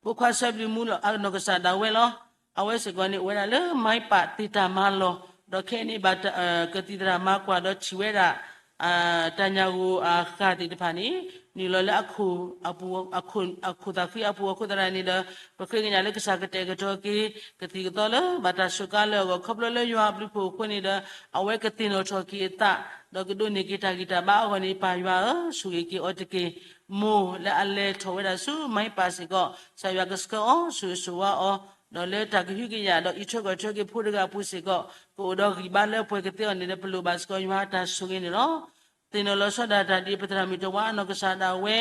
ဖိခွါဆၢဘျုးမူလီၤ အနီၢ်ကစၢ်ဒၣ်ဝဲလီၤ. အဝဲစ့ၢ်ကီးန့ၣ် အိၣ်ဝဲဒၣ်လၢ မါပၢ်သ့ၣ်တၢ်မၤလီၢ်, ဒီးခဲအံၤန့ၣ် ဘၣ် ကသံၣ်သရၣ်မၤကွၢ်ဒီးထံၣ်ဝဲဒၣ် တၢ်ညၣ်ဂိၢ်အဃၢ်သ့ၣ်တဖၣ်န့ၣ် နုာ်လီၤလၢအခိၣ် အခိၣ်သးဃံအပူၤအဃိသတးန့ၣ်ဒီး ပဃ့ကညးလၢကစၢ်ကတဲာ်ကတီၤက့ၤ ကသံၣ်ကသီလၢ ဘၣ်တၢ်စူးကါလၢအဂီၢ် ခီဖျိလၢယွၤအဘျုးအဖှိၣ်အဃိန့ၣ်ဒီး အဝဲကသ့ၣ်နီၣ်ထီၣ်က့ၤအသး ဒီးကဒိးန့ၢ်က့ၤတၢ်ဂံၢ်တၢ်ဘါအဂီၢ်န့ၣ် ပၢ်ယွၤဧၢ, ဆိၣ်ဂ့ၤက့ၤအီၤတက့ၢ်. မိၢ်လၢအလဲၤထီၣ်ဝဲဒၣ်ဆူ မါပၢ်စ့ၢ်ကီး ကစၢ်ယွၤကဆှၢအီၤ ဆိၣ်ဂ့ၤဆိၣ်ဝါအီၤ ဒီးလၢတၢ်ကဟုကယာ်ဒီးအံးထွဲကွၢ်ထွဲက့ၤဖိတဂၤအပူၤစ့ၢ်ကီး ကအိၣ်ဒီးဂံၢ်ဘါလၢပှဲၤကသ့အီၤန့ၣ်ဒီး ပလိၣ်ဘၣ်စ့ၢ်ကီးယွၤအတၢ်ဆိၣ်ဂ့ၤန့ၣ်လီၤ. သ့ၣ်နီၣ်လီၤဆီဒၣ်တၢ်ဒ်ပသရၣ်မုၣ်တဝါအနီၢ်ကစၢ်ဒၣ်ဝဲ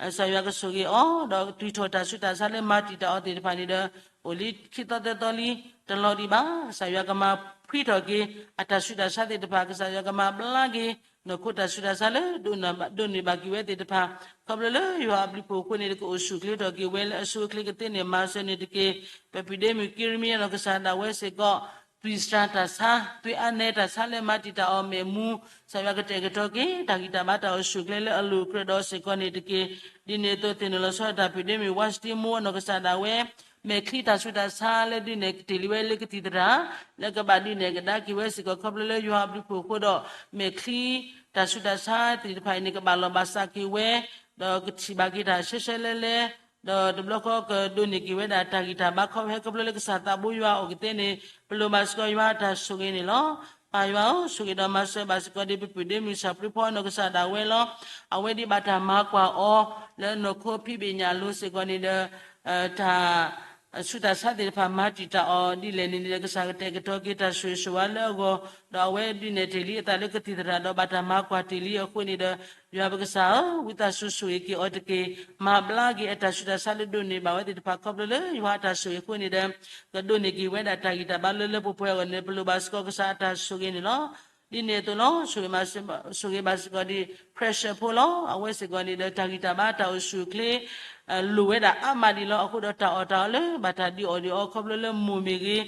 ကစၢ်ယွၤကဆိၣ်ဂ့ၤအီၤ ဒီးတုၤထီၣ်တၢ်ဆူးတၢ်ဆါလၢမၤတံာ်တာ်အီၤသ့ၣ်တဖၣ်န့ၣ်ဒီး အိၣ်လံခံသီသၢသီလံ တလီၤဒံးဘၣ်. ကစၢ်ယွၤကမၤဖှံထီၣ်က့ၤ အတၢ်ဆူးတၢ်ဆါသ့ၣ်တဖၣ် ကစၢ်ယွၤကမၤဘျါက့ၤ နီၢ်ခိတၢ်ဆူးတၢ်ဆါလၢ ဒိးန့ၢ်ဘၣ်က့ၤဝဲသ့ၣ်တဖၣ် ခီဖျိလၢယွၤအဘျုးအဖှိၣ်အဃိန့ၣ် ကအိၣ်ဆူၣ်အိၣ်ချ့ထီၣ်က့ၤဝဲလၢအဆိအချ့ကသ့န့ၣ် မၤစၢၤန့ၣ်တက့ၢ်. ပပုၢ်ဒ့မုၣ်ကံရမံယၤနီၢ်ကစၢ်ဒၣ်ဝဲစ့ၢ်ကီး သွံၣ်စှၤတၢ်ဆါ သွံၣ်အါနဲတၢ်ဆါလၢမၤတံာ်တာ်အီၤမဲာ်မူ ကစၢ်ယွၤကတဲာ်ကတီၤက့ၤ တၢ်ဂံၢ်တၢ်ဘါတၢ်အိၣ်ဆူၣ်အိၣ်ချ့လၢအလိၤကြၢးဒီးစ့ၢ်ကီးန့ၣ်တက့ၢ်. ဒ်န့ၣ်အသိးသ့ၣ်နီၣ်လီၤဆီဒၣ်တၢ်ပုၢ်ဒ့မုၣ် ဝါစတံမိၢ်အနီၢ်ကစၢ်ဒၣ်ဝဲ မဲာ်ချံတၢ်ဆူးတၢ်ဆါလၢဒုးနဲၣ်ကတၢၢ်လံဝဲလၢကသံၣ်သရၣ် လၢကဘၣ်ဒုးနဲၣ်ကဒါက့ၤဝဲစ့ၢ်ကီး ခီဖျိလၢယွၤအဘျုးအဖှိၣ်အဃိဒီး မဲာ်ချံတၢ်ဆူးတၢ်ဆါသ့ၣ်တဖၣ်အံၤန့ၣ် ကဘၣ်လီၤဘၣ်စးက့ၤဝဲ ဒီးကထံၣ်ဘၣ်က့ၤတၢ်ရှဲရှဲလဲလဲ ဒီးတဘျီဃီကဒိးန့ၢ်က့ၤဝဲဒၣ်တၢ်ဂံၢ်တၢ်ဘါခီဖျိ ခီဖျိလၢကစၢ်သးဘိယွၤအအိၣ်ကသ့န့ၣ် ပလိၣ်ဘၣ်စ့ၢ်ကီးယွၤအတၢ်ဆိၣ်ဂ့ၤန့ၣ်လီၤ. ပၢ်ယွၤဧၢ, ဆိၣ်ဂ့ၤဒီးမၤစၢၤဘၣ်စ့ၢ်ကီးဒံး ပပုၢ်ဒ့မုၣ် စံးပတြၢၤဖီနီၢ်ကစၢ်ဒၣ်ဝဲလီၤ. အဝဲဒ်ဘၣ်တၢ်မၤကွၢ်အီၤ လၢနီၢ်ခိဖံးဘ့ၣ်ညၣ်အလိၤစ့ၢ်ကီးန့ၣ်ဒီး တၢ် ဆူးတၢ်ဆါသ့ၣ်တဖၣ် မၤတံာ်တာ်အီၤဒ်လဲၣ်န့ၣ်ဒီး ကစၢ်ကတဲာ်ကတီၤက့ၤတၢ်ဆိၣ်ဂ့ၤဆိၣ်ဝါလၢအဂီၢ်, ဒီးအဝဲဒုးနဲၣ်တ့ၢ်လံအသးလၢကသံၣ်သရၣ် ဒီးဘၣ်တၢ်မၤကွၢ်တ့ၢ်လံအဃိန့ၣ်ဒီး ယွၤပကစၢ်ဧၢ, ဝံသးစူၤဆိၣ်ဂ့ၤက့ၤအီၤတက့ၢ်. မၤဘျါက့ၤအတၢ်ဆူးတၢ်ဆါလၢဒိးန့ၢ်ဘၣ်ဝဲသ့ၣ်တဖၣ် ခီဖျိလၢယွၤအတၢ်ဆိၣ်ဂ့ၤအဃိန့ၣ်ဒီး ကဒိးန့ၢ်က့ၤဝဲဒၣ်တၢ်ဂံၢ်တၢ်ဘါလၢလၢပှဲၤပှဲၤအဂီၢ်န့ၣ် ပလိၣ်ဘၣ်စ့ၢ်ကီးကစၢ်အတၢ်ဆိၣ်ဂ့ၤန့ၣ်လီၤ. ဒ်န့ၣ်အသိးလီၤ, ဆိၣ်ဂ့ၤဘၣ်စ့ၢ်ကီးဒံး Precious ဖိလီၤ. အဝဲစ့ၢ်ကီးန့ၣ်ဒီး တၢ်ဂံၢ်တၢ်ဘါတၢ်အိၣ်ဆူၣ်အိၣ်ချ့ လိၣ်ဝဲဒၣ်အါမးဒံးလီၤ. အဃိဒီး တၢ်အီၣ်တၢ်အီလၢဘၣ်တၢ်ဒုးအီၣ်ဒုးအီ ခီဖျိလၢမိၢ်မ့ၢ်ဂ့ၤ,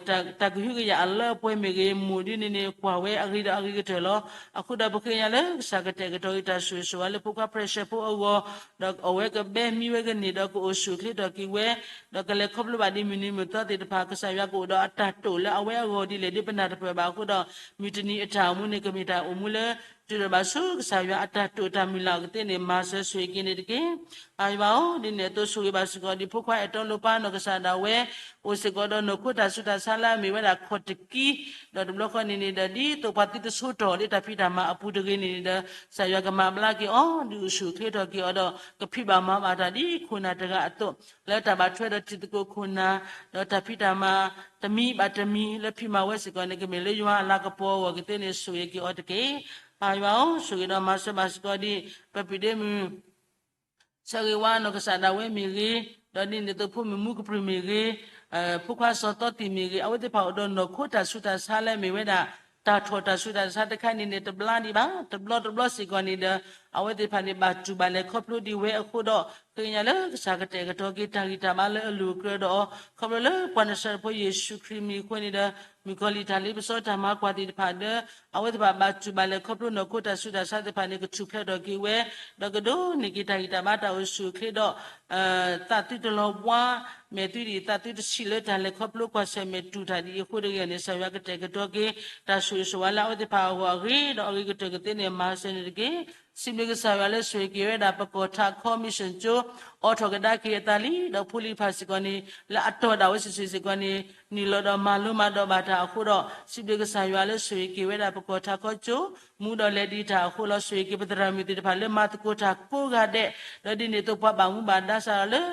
တၢ်ကဟုကယာ်အလၢအပှဲၤမ့ၢ်ဂ့ၤ, မိၢ်ဒ်န့ၣ်န့ၣ် ကွၢ်ဝဲအဂ့ၤဒီးအဂ့ၤကတၢၢ်လီၤ. အဃိဒီး ပဃ့ကညးလၢကစၢ်ကတဲာ်ကတီၤက့ၤ တၢ်ဆိၣ်ဂ့ၤဆိၣ်ဝါလၢဖိခွါ Precious ဖိအဂီၢ်, ဒီးအဝဲကဘဲမံဝဲကန့ၢ်ဒီး ကအိၣ်ဆူၣ်အိၣ်ချ့ထီၣ်က့ၤဝဲ, ဒီးကလဲၤခီဖျိဘၣ်ဒ်မုၢ်နံၤမုၢ်သီသ့ၣ်တဖၣ် ကစၢ်ယွၤကအိၣ်ဒီးအတၢ်တိာ်လၢအဝဲအဂီၢ်ဒ်လဲၣ် ဒ်ပနၢ်တပၢၢ်ဘၣ်အဃိဒီး မုၢ်တနံၤအတၢ်အိၣ်မူန့ၣ် ကမ့ၢ်တၢ်အိၣ်မူလၢ တုၤဒၣ်ဘၣ်ဆူကစၢ်ယွၤအတၢ်တိာ်တၢ်မုၢ်လၢ်အဂ့ၤကသ့န့ၣ် မၤစၢၤဆိၣ်ဂ့ၤက့ၤန့ၣ်တက့ၢ်. ပၢ်ယွၤဧၢ, ဒ်န့ၣ်အသိးဆိၣ်ဂ့ၤဘၣ်စ့ၢ်ကီးဒံး ဖိခွါအဲၣ်တီလိပၤနီၢ်ကစၢ်ဒၣ်ဝဲ အိၣ်စ့ၢ်ကီးဒီးနီၢ်ခိတၢ်ဆူးတၢ်ဆါလၢအမ့ၢ်ဝဲဒၣ်ခီၣ်တကံ, ဒီးတဘျီဃီန့ၣ်န့ၣ်ဒီး ဒ်သိးပှၤသုတဆိထီၣ်လၢတၢ်ဖံးတၢ်မၤအပူၤတဂ့ၤန့ၣ်န့ၣ်ဒီး ကစၢ်ယွၤကမၤဘျါက့ၤအီၤ ဒုးအိၣ်ဆူၣ်အိၣ်ချ့ထီၣ်က့ၤအီၤဒီး ကဖံးဘၣ်မၤဘၣ်တၢ်ဒ်ခိၣ်နၢ်တဂၤအသိး လၢတၢ်ဘၣ်ထွဲဒီးတံၤသကိးခိၣ်နၢ်, ဒီးတၢ်ဖံးတၢ်မၤတမံၤဘၣ်တမံၤလၢဖံးမၤဝဲစ့ၢ်ကီးန့ၣ် ကမ့ၢ်လၢယွၤအလၤကပီၤအဂီၢ်ကသ့န့ၣ် ဆိၣ်ဂ့ၤက့ၤအီၤတက့ၢ်. ပၢ်ယွၤဧၢ, ဆိၣ်ဂ့ၤဒီးမၤစၢၤဘၣ်စ့ၢ်ကီးဒံး ပပုၢ်ဒ့မုၣ် ဆၢဂ့ၤဝါနီၢ်ကစၢ်ဒၣ်ဝဲမ့ၢ်ဂ့ၤ, ဒီးဒ်န့ၣ်အသိး ဖိမုၣ်မူကပြုၢ်မ့ၢ်ဂ့ၤ, ဖိခွါစီၤသီသံၣ်မ့ၢ်ဂ့ၤ, အဝဲသ့ၣ်တဖၣ်အိၣ်ဒီးနီၢ်ခိတၢ်ဆူးတၢ်ဆါလၢအမ့ၢ်ဝဲဒၣ် တၢ်ထီၣ်တၢ်ဆူးတၢ်ဆါတခါန့ၣ်န့ၣ် တဘျါဒံးဘၣ်, တဘျီတဘျီစ့ၢ်ကီးန့ၣ်ဒီး အဝဲသ့ၣ်တဖၣ်န့ၣ် ဘၣ်တူၢ်ဘၣ်လဲၤခီဖျိဒံးဝဲအဃိဒီး ဃ့ကညးလၢကစၢ်ကတဲာ်ကတီၤက့ၤတၢ်ဂံၢ်တၢ်ဘါလၢအလိၤအကြၢးဒီး ခီဖျိလၢပှၤနၤစၤရ့းဖိယ့ၣ်ၡူးခရံာ်မံၤအဃိန့ၣ်ဒီး မုၣ်ကီၤလံၢ်တၢ်လ့ပစီတၢ်မၤကွၢ်သ့ၣ်တဖၣ်ဒီး အဝဲသ့ၣ်တဖၣ်ဘၣ်တူၢ်ဘၣ်လဲၤခီဖျိနီၢ်ခိတၢ်ဆူးတၢ်ဆါသ့ၣ်တဖၣ်န့ၣ် ကထူၣ်ဖျဲးထီၣ်က့ၤဝဲ, ဒီးကဒိးန့ၢ်က့ၤတၢ်ဂံၢ်တၢ်ဘါတၢ်အိၣ်ဆူၣ်အိၣ်ချ့ဒီး သးသုတလီၤဘှါ, မဲာ်သုဒ်အံၤ သးသုတဆံးလၢတၢ်လဲၤခီဖျိကွၢ်ဆၢၣ်မဲာ်တူၢ်တၢ်ဒ်အံၤအဃိတဂ့ၤန့ၣ် ကစၢ်ယွၤကတဲာ်ကတီၤက့ၤ တၢ်ဆိၣ်ဂ့ၤဆိၣ်ဝါလၢအဝဲသ့ၣ်တဖၣ်အဂီၢ်အဂ့ၤ ဒီးအဂ့ၤကတၢၢ်ကသ့န့ၣ် မၤစၢၤန့ၣ်တက့ၢ်. စံးဘျုးကစၢ်ယွၤလၢဆိၣ်ဂ့ၤက့ၤဝဲဒၣ် ပကီၢ်ထးခီ mission ကၠိ အိးထီၣ်ကဒါက့ၤအသးလံ, ဒီးဖိလံၤတဖၣ်စ့ၢ်ကီးန့ၣ် လၢအတီၢ်ဒၣ်ဝဲစုာ်စုာ်စ့ၢ်ကီးန့ၣ် နုာ်လီၤဒီးမၤလိမၤဒိးဘၣ်တၢ်အဃိဒီး စံးဘျုးကစၢ်ယွၤလၢဆိၣ်ဂ့ၤက့ၤဝဲဒၣ် ပကီၢ်ထးခီကၠိ မူဒီးလဲၤဒံးတၢ်အဃိလီၤ. ဆိၣ်ဂ့ၤက့ၤပသရၣ်မုၣ်သ့ၣ်တဖၣ်လၢမၤသကိးတၢ်ကိးဂၤဒဲး, ဒီးဒ်န့ၣ်အသိးပှၤဘၣ်မူဘၣ်ဒါစးထီၣ်လၢ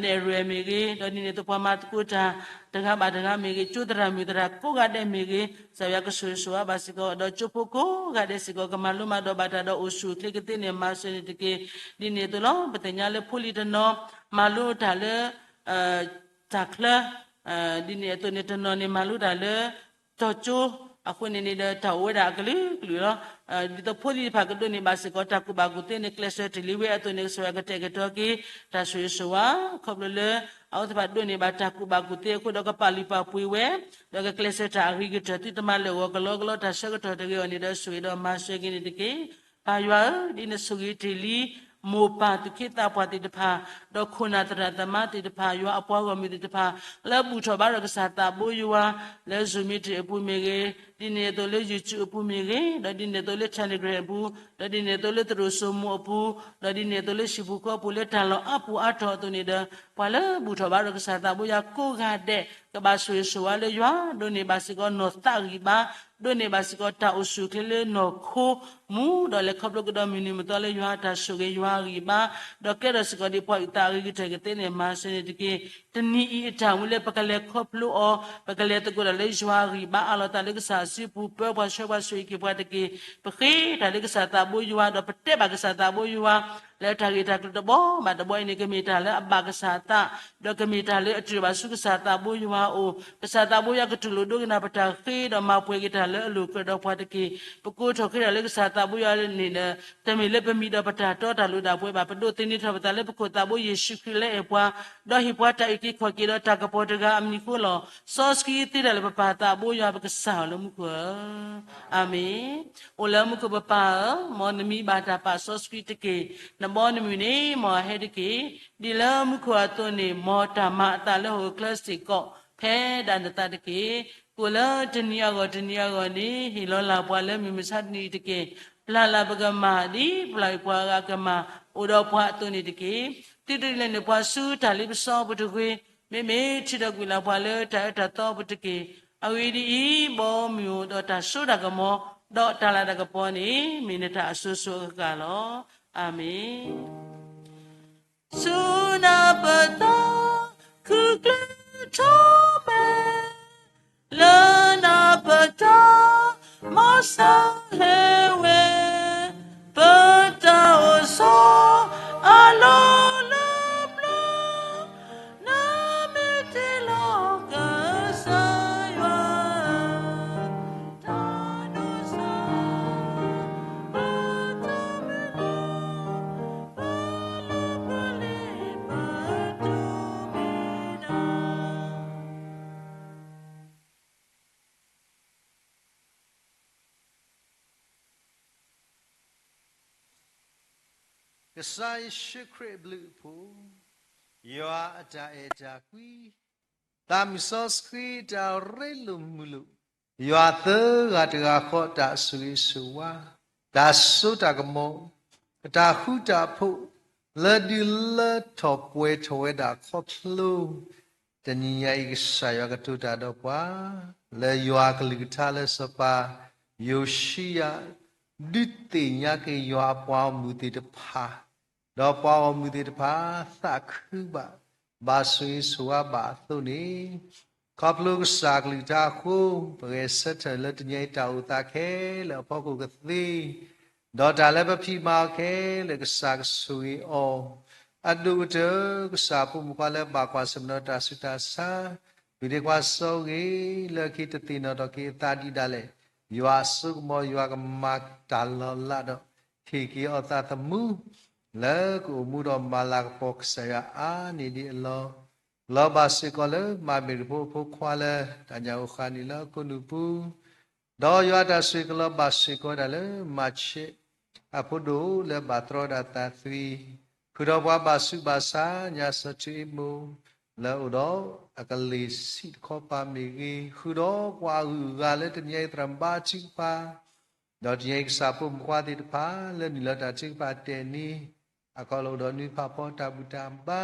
နဲၣ်ရွဲၣ်မ့ၢ်ဂ့ၤ, ဒီးဒ်န့ၣ်အသိးပှၤမၤသကိးတၢ်တဂၤဘၣ်တဂၤမ့ၢ်ဂ့ၤ, ကၠိသရၣ်မုၣ်သရၣ်ကိးဂၤဒဲးမ့ၢ်ဂ့ၤ, ကစၢ်ယွၤကဆိၣ်ဂ့ၤဆိၣ်ဝါဘၣ်စ့ၢ်ကီး ဒီးကၠိဖိကိးဂၤဒဲးစ့ၢ်ကီး ကမၤလိမၤဒိးဘၣ်တၢ်ဒီးအိၣ်ဆူၣ်အိၣ်ချ့ကသ့န့ၣ် မၤစၢၤန့ၣ်တက့ၢ်. ဒ်န့ၣ်အသိးလီၤ. ပသ့ၣ်ညါလၢဖိလံၤတနီၤ မၤလိတၢ်လၢ တၢ်ချၢ ဒ်န့ၣ်အသိးန့ၣ် တနီၤန့ၣ်မၤလိတၢ်လၢ တီၤကၠိ အဃိန့ၣ်န့ၣ်ဒီး တၢ်အိၣ်ဝဲဒၣ်အကလုာ်ကလုာ်လီၤ. ဒ်သိးဖိလံၤတဖၣ်ကဒိးန့ၢ်ဘၣ်စ့ၢ်ကီး တၢ်ကူၣ်ဘၣ်ကူၣ်သ့န့ၣ် ကျဲးစၢးတ့ၢ်လံဝဲအသိးန့ၣ် ကစၢ်ယွၤကတဲာ်ကတီၤက့ၤ တၢ်ဆိၣ်ဂ့ၤဆိၣ်ဝါ ခီဖျိလၢ အဝဲသ့ၣ်တဖၣ်ဒိးန့ၢ်ဘၣ်တၢ်ကူၣ်ဘၣ်ကူၣ်သ့အဃိဒီး ကပာ်လုၢ်ပာ်ပှ့ၤဝဲ ဒီးကကျဲးစၢးတၢ်အဂ့ၤကတၢၢ် သုတမၤလၢာ်ဂီၤကလီကလီ တၢ်ဆၢကတီၢ်တဂ့ၤအီၤန့ၣ်ဒီး ဆိၣ်ဂ့ၤဒီးမၤစၢၤက့ၤန့ၣ်တက့ၢ်. ပၢ်ယွၤဧၢ, ဒ်နဆိၣ်ဂ့ၤတ့ၢ်လံ မိၢ်ပၢ်သူၣ်က့သးပှၢ်သ့ၣ်တဖၣ်, ဒီးခိၣ်နၢ်သရၣ်သမါသ့ၣ်တဖၣ်, ယွၤအပှၤဂီၢ်မုၢ်သ့ၣ်တဖၣ်, လၢဘူၣ်ထီၣ်ဘါထီၣ်ကစၢ်သးဘိယွၤ, လၢ Zoom meeting အပူၤမ့ၢ်ဂ့ၤ, ဒ်န့ၣ်အသိးလၢ YouTube အပူၤမ့ၢ်ဂ့ၤ, ဒီးဒ်န့ၣ်အသိးလၢ Telegram အပူၤ, ဒီးဒ်န့ၣ်အသိးလၢသရိာ်စိမိၤအပူၤ, ဒီးဒ်န့ၣ်အသိးလၢဟံၣ်ပူၤဃီပူၤလၢတၢ်လီၢ်အါပူၤအါထီၣ်အသိးန့ၣ်ဒီး ပှၤလၢဘူၣ်ထီၣ်ဘါထီၣ်ကစၢ်သးဘိယွၤကိးဂၤဒဲး ကဘၣ်ဆိၣ်ဂ့ၤဆိၣ်ဝါလၢယွၤ ဒိးန့ၢ်ဘၣ်စ့ၢ်ကီးနီၢ်သးဂံၢ်ဘါ, ဒိးန့ၢ်ဘၣ်စ့ၢ်ကီးတၢ်အိၣ်ဆူၣ်အိၣ်ချ့လၢနီၢ်ခိ မူဒီးလဲၤခီဖျိကဒီးမုၢ်နံၤမုၢ်သီလၢယွၤအတၢ်ဆိၣ်ဂ့ၤယွၤအဂံၢ်ဘါ, ဒီးကဲထီၣ်စ့ၢ်ကီးဒ်ပှၤအုၣ်သးအဂ့ၤကတၢၢ်ကသ့န့ၣ် မၤစၢၤန့ၣ်တက့ၢ်. တနံၤအံၤအတၢ်မူလၢပကလဲၤခီဖျိအီၤ, ပကလဲၤသကိးတၢ်လၢယွၤအဂံၢ်ဘါအါလီၤသးလၢကစၢ်စုပူၤ ပၢပှၤဆှၢပှၤဆိၣ်ဂ့ၤက့ၤပှၤတက့ၢ်. ပဃ့တၢ်လၢကစၢ်သးဘိယွၤ ဒီးပတဲဘၣ်ကစၢ်သးဘိယွၤ လၢတၢ်ဂ့ၢ်တၢ်ကျိၤတဘီဘၣ်တဘီအံၤန့ၣ် ကမ့ၢ်တၢ်လၢအဘၣ်ကစၢ်အသး, ဒီးကမ့ၢ်တၢ်လၢအတုၤဘၣ်ဆူကစၢ်သးဘိယွၤအအိၣ်, ကစၢ်သးဘိယွၤကတူၢ်လိာ်ဒိကနၣ်ပတၢ်ဃ့ဒီးမၤပှဲၤက့ၤတၢ်လၢအလိၤကြၢးဒီးပှၤတက့ၢ်. ပကိးထီၣ်ဃ့တၢ်လၢကစၢ်သးဘိယွၤန့ၣ်ဒီး တမ့ၢ်လၢပမံၤဒီးပတၢ်တီတၢ်လိၤဒၣ်ပှဲၤဘၣ်. ပဒိးသန့ၤထီၣ်ပသးလၢပခိၣ်သးဘိယ့ၣ်ၡူးခရံာ်လၢအဲၣ်ပှၤ, ဒီးဟ့ၣ်ပှၤတၢ်အုၣ်က့ၤခီၣ်က့ၤဒီးတၢ်ကပီၤတဂၤအမံၤအဃိလီၤ. စီဆှံသ့တၢ်လၢပပၢ်သးဘိယွၤ ပကစၢ်လၢမူခိၣ်ဧၢ. အၤမ့ၣ်. အိၣ်လၢမူခိၣ်ပပၢ်ဧၢ, မ်နမံၤဘၣ်တၢ်ပာ်စီဆှံတက့ၢ်. နဘီနမုၢ်န့ၣ် မ်အဟဲတက့ၢ်. ဒ်လၢမူခိၣ်အသိးန့ၣ် မ်တၢ်မၤအသးလၢဟီၣ်ခိၣ်ချၢစ့ၢ်ကီး ဖဲဒၣ်နသးတက့ၢ်. ကိၣ်လၢတနံၤအဂီၢ်တနံၤအဂီၢ်န့ၣ် ဟ့ၣ်လီၤလၢ်ပှၤလၢမုၢ်မဆါတနံၤအံၤတက့ၢ်. ပျၢ်လၢ်ပကမၢ် ဒ်ပျၢ်ကွံာ်ပှၤအဂၤကမၢ် အိၣ်ဒီးပှၤအသိးန့ၣ်တက့ၢ်. သုတလဲၤနုာ်ပှၤဆူတၢ်လ့ပစီပူၤတဂ့ၤ, မ့မ့ၢ်ထုးထီၣ်ကွံာ်လၢ်ပှၤလၢတၢ်အၢတၢ်သီပူၤတက့ၢ်. အဂ့ၢ်ဒ်အံၤ, ဘီမုၢ်အိၣ်ဒီးတၢ်စိတၢ်ကမီၤ, ဒီးတၢ်လၤတၢ်ကပီၤန့ၣ် မ့ၢ်နတၢ်အစိၤစိၤအဃၣ်ဃၣ်လီၤ. အၤမ့ၣ်. ဆူနၢ်ပၢၢ်တၢ် ခုၣ်ကျၢၢ်ထီၣ်မဲာ်, လၢနၢ်ပၢၢ်တၢ် မီၢ်စၢ်ဟဲဝဲ, ပတၢ်အိၣ်ဆီ အလီၢ်လၢပျၢၤ, နမ့ၢ်တ့လီၤကစၢ်ယွၤ တၢ်ဒိၣ်စၢ် ပတၢ်မုၢ်လၢ် ပလၢပလ့ၤပတိၢ်မ့ၢ်နၤ. ကစၢ်ယ့ၣ်ၡူးခရံာ်အဘျုးအဖှိၣ်, ယွၤအတၢ်အဲၣ်တၢ်ကွံ, သးမုၢ်စီဆှံတၢ်ရ့လိာ်မုာ်လိာ်, ယွၤသၢဂၤတဂၤဃီတၢ်ဆိၣ်ဂ့ၤဆိၣ်ဝါ, တၢ်စိတၢ်ကမီၤ, အတၢ်ဃူတၢ်ဖိး, လၢဒုးလၢထီၣ်ပှဲၤထီၣ်ဝဲဒၣ်ခီဖျိ တနံၤညါအံၤ ကစၢ်ယွၤကတိၤတၢ်ဒီးပှၤ, လၢယွၤအကလုၢ်ကထါလၢစီၤပၤယိၤၡံယၤ ဒုးသ့ၣ်ညါက့ၤယွၤအပှၤဂီၢ်မုၢ်သ့ၣ်တဖၣ်, ဒီးပှၤဂီၢ်မုၢ်သ့ၣ်တဖၣ် သးခုဘၣ်, ဘၣ်ဆိၣ်ဂ့ၤဆိၣ်ဝါဘၣ်အသိးန့ၣ်, ခီဖျိကစၢ်အကလုၢ်ကထါအဃိ, ပဂဲၤဆၢထၢၣ်လၢတနံၤအံၤတၢ်အိၣ်သးခဲလၢာ်အဖီခိၣ်ကသ့ ဒီးတၢ်လၢပဖံးမၤအီၤခဲလၢာ် ကစၢ်ကဆိၣ်ဂ့ၤအီၤ, အဒိၣ်ကတၢၢ် ကစၢ်အဖိမုၣ်ဖိခွါလၢဘၣ်ကွၢ်ဆၢၣ်မဲာ်ဒီးတၢ်ဆူးတၢ်ဆါ, ဝံၤဒီးကွၢ်စီဂ့ၤလၢခံ တသ့ၣ်နီၣ်ထီၣ်က့ၤအသးဒံးဒၣ်လဲာ်, ယွၤအစိကမီၤ ယွၤကမၤတၢ်လီၤလးဒီး ဟ့ၣ်က့ၤအီၤသးသမူ လၢကအိၣ်မူဒီးမၤလၤကပီၤကစၢ်ယွၤအါန့ၢ်ဒံးအလီၢ်, လီၤဘၣ်စ့ၢ်ကီးလၢမၤမ့ၢ်တဖိအဖိခွါလၢ တၢ်ညၣ်အိၣ်ဃာ်န့ၣ်လၢအခိၣ်နူာ်ပူၤ ဒီးယွၤအတၢ်ဆိၣ်ဂ့ၤကလီၤဘၣ်စ့ၢ်ကီးဒၣ်လၢ မၤဆဲး အဖိဒိၣ်လၢဘၣ်တြီဒၣ်သးသွံၣ်, ဃုာ်ဒီးပှၤဘၣ်ဆူးဘၣ်ဆါ ညါစီၤထူအ့မိၢ် လၢအအိၣ်ဒီးအကလ့ၢ်ဆံးတခီပၤမ့ၢ်ဂ့ၤ, ဃုာ်ဒီးပှၤအဂုၤအဂၤလၢတနံၤအံၤသရၣ်မုၣ်ဘါထုကဖၣ်, ဒီးတနံၤအံၤကစၢ်ဖိမုၣ်ဖိခွါသ့ၣ်တဖၣ် လၢနုာ်လီၤတၢ်ထုကဖၣ်တဲာ်န့ၣ်, အခီလၢအိၣ်ဒီးနွံဖးဖီတၢ်ဘူၣ်တၢ်ဘါ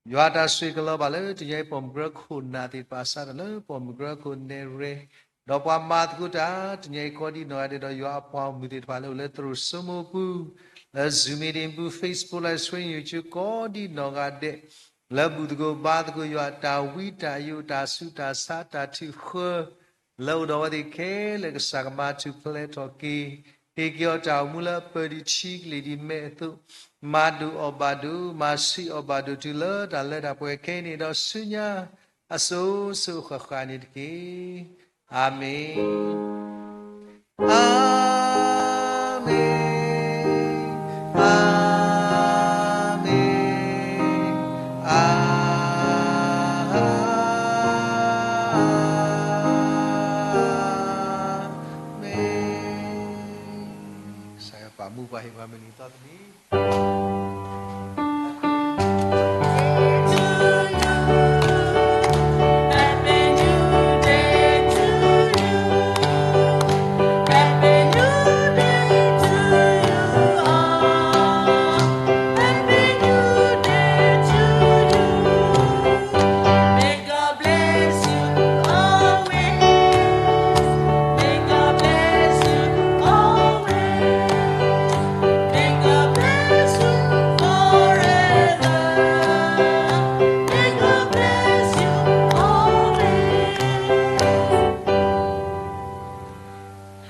ယွၤတၢ်ဆိၣ်ဂ့ၤကလီၤဘၣ်လၢတနံၤအံၤ ပိာ်မုၣ်ကရၢခိၣ်နၢ်သ့ၣ်တဖၣ် စးထီၣ်လၢပိာ်မုၣ်ကရၢခိၣ်နဲၣ်ရွဲၣ်, ဒီးပှၤမၤသကိးတၢ် တနံၤအံၤကိးဒံးနီၢ်ဂၤဒဲး ဒီးယွၤအပှၤဂီၢ်မုၢ်သ့ၣ်တဖၣ်လၢအိၣ်လၢသရိာ်စိမိပူၤ, လၢ Zoom meeting ပူၤ Facebook Live Stream YouTube ကိးဒံးနီၢ်ဂၤဒဲး, လၢဘူၣ်သကိးဘါသကိးယွၤအတၢ်ဝံတၢ်ယိး တၢ်ဆူးတၢ်ဆါတၢ်ထုးဃၢ လၢအိၣ်ဒီးအဝဲသ့ၣ်ခဲလၢာ် ကစၢ်ကမၤထူၣ်ဖျဲးထီၣ်က့ၤ, ဟ့ၣ်က့ၤအီၤတၢ်အိၣ်မူလၢအပၢၢ်ဒံးထံကလ့ၢ်ဒံးမဲးအသိး, မၤဒိၣ်အီၣ်ဘၣ်ဒိၣ် မၤဆံးအီၣ်ဘၣ်ဒိၣ် တုၤလၢတၢ်လၢတၢ်ပှဲၤခဲအံၤန့ၣ်ဒီးဆူညါ အစိၤစိၤအဃၣ်ဃၣ်န့ၣ်တက့ၢ်. အၤမ့ၣ်, အၤမ့ၣ်, အၤမ့ၣ်, အၤမ့ၣ်. ကစၢ်ယွၤပာ်မူပှၤ ဟ့ၣ်ပှၤမုၢ်နံၤသီသနံၤ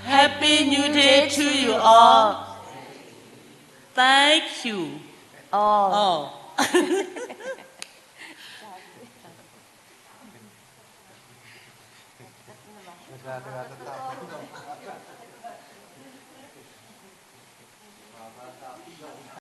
Happy New Day to you all. Thank you all.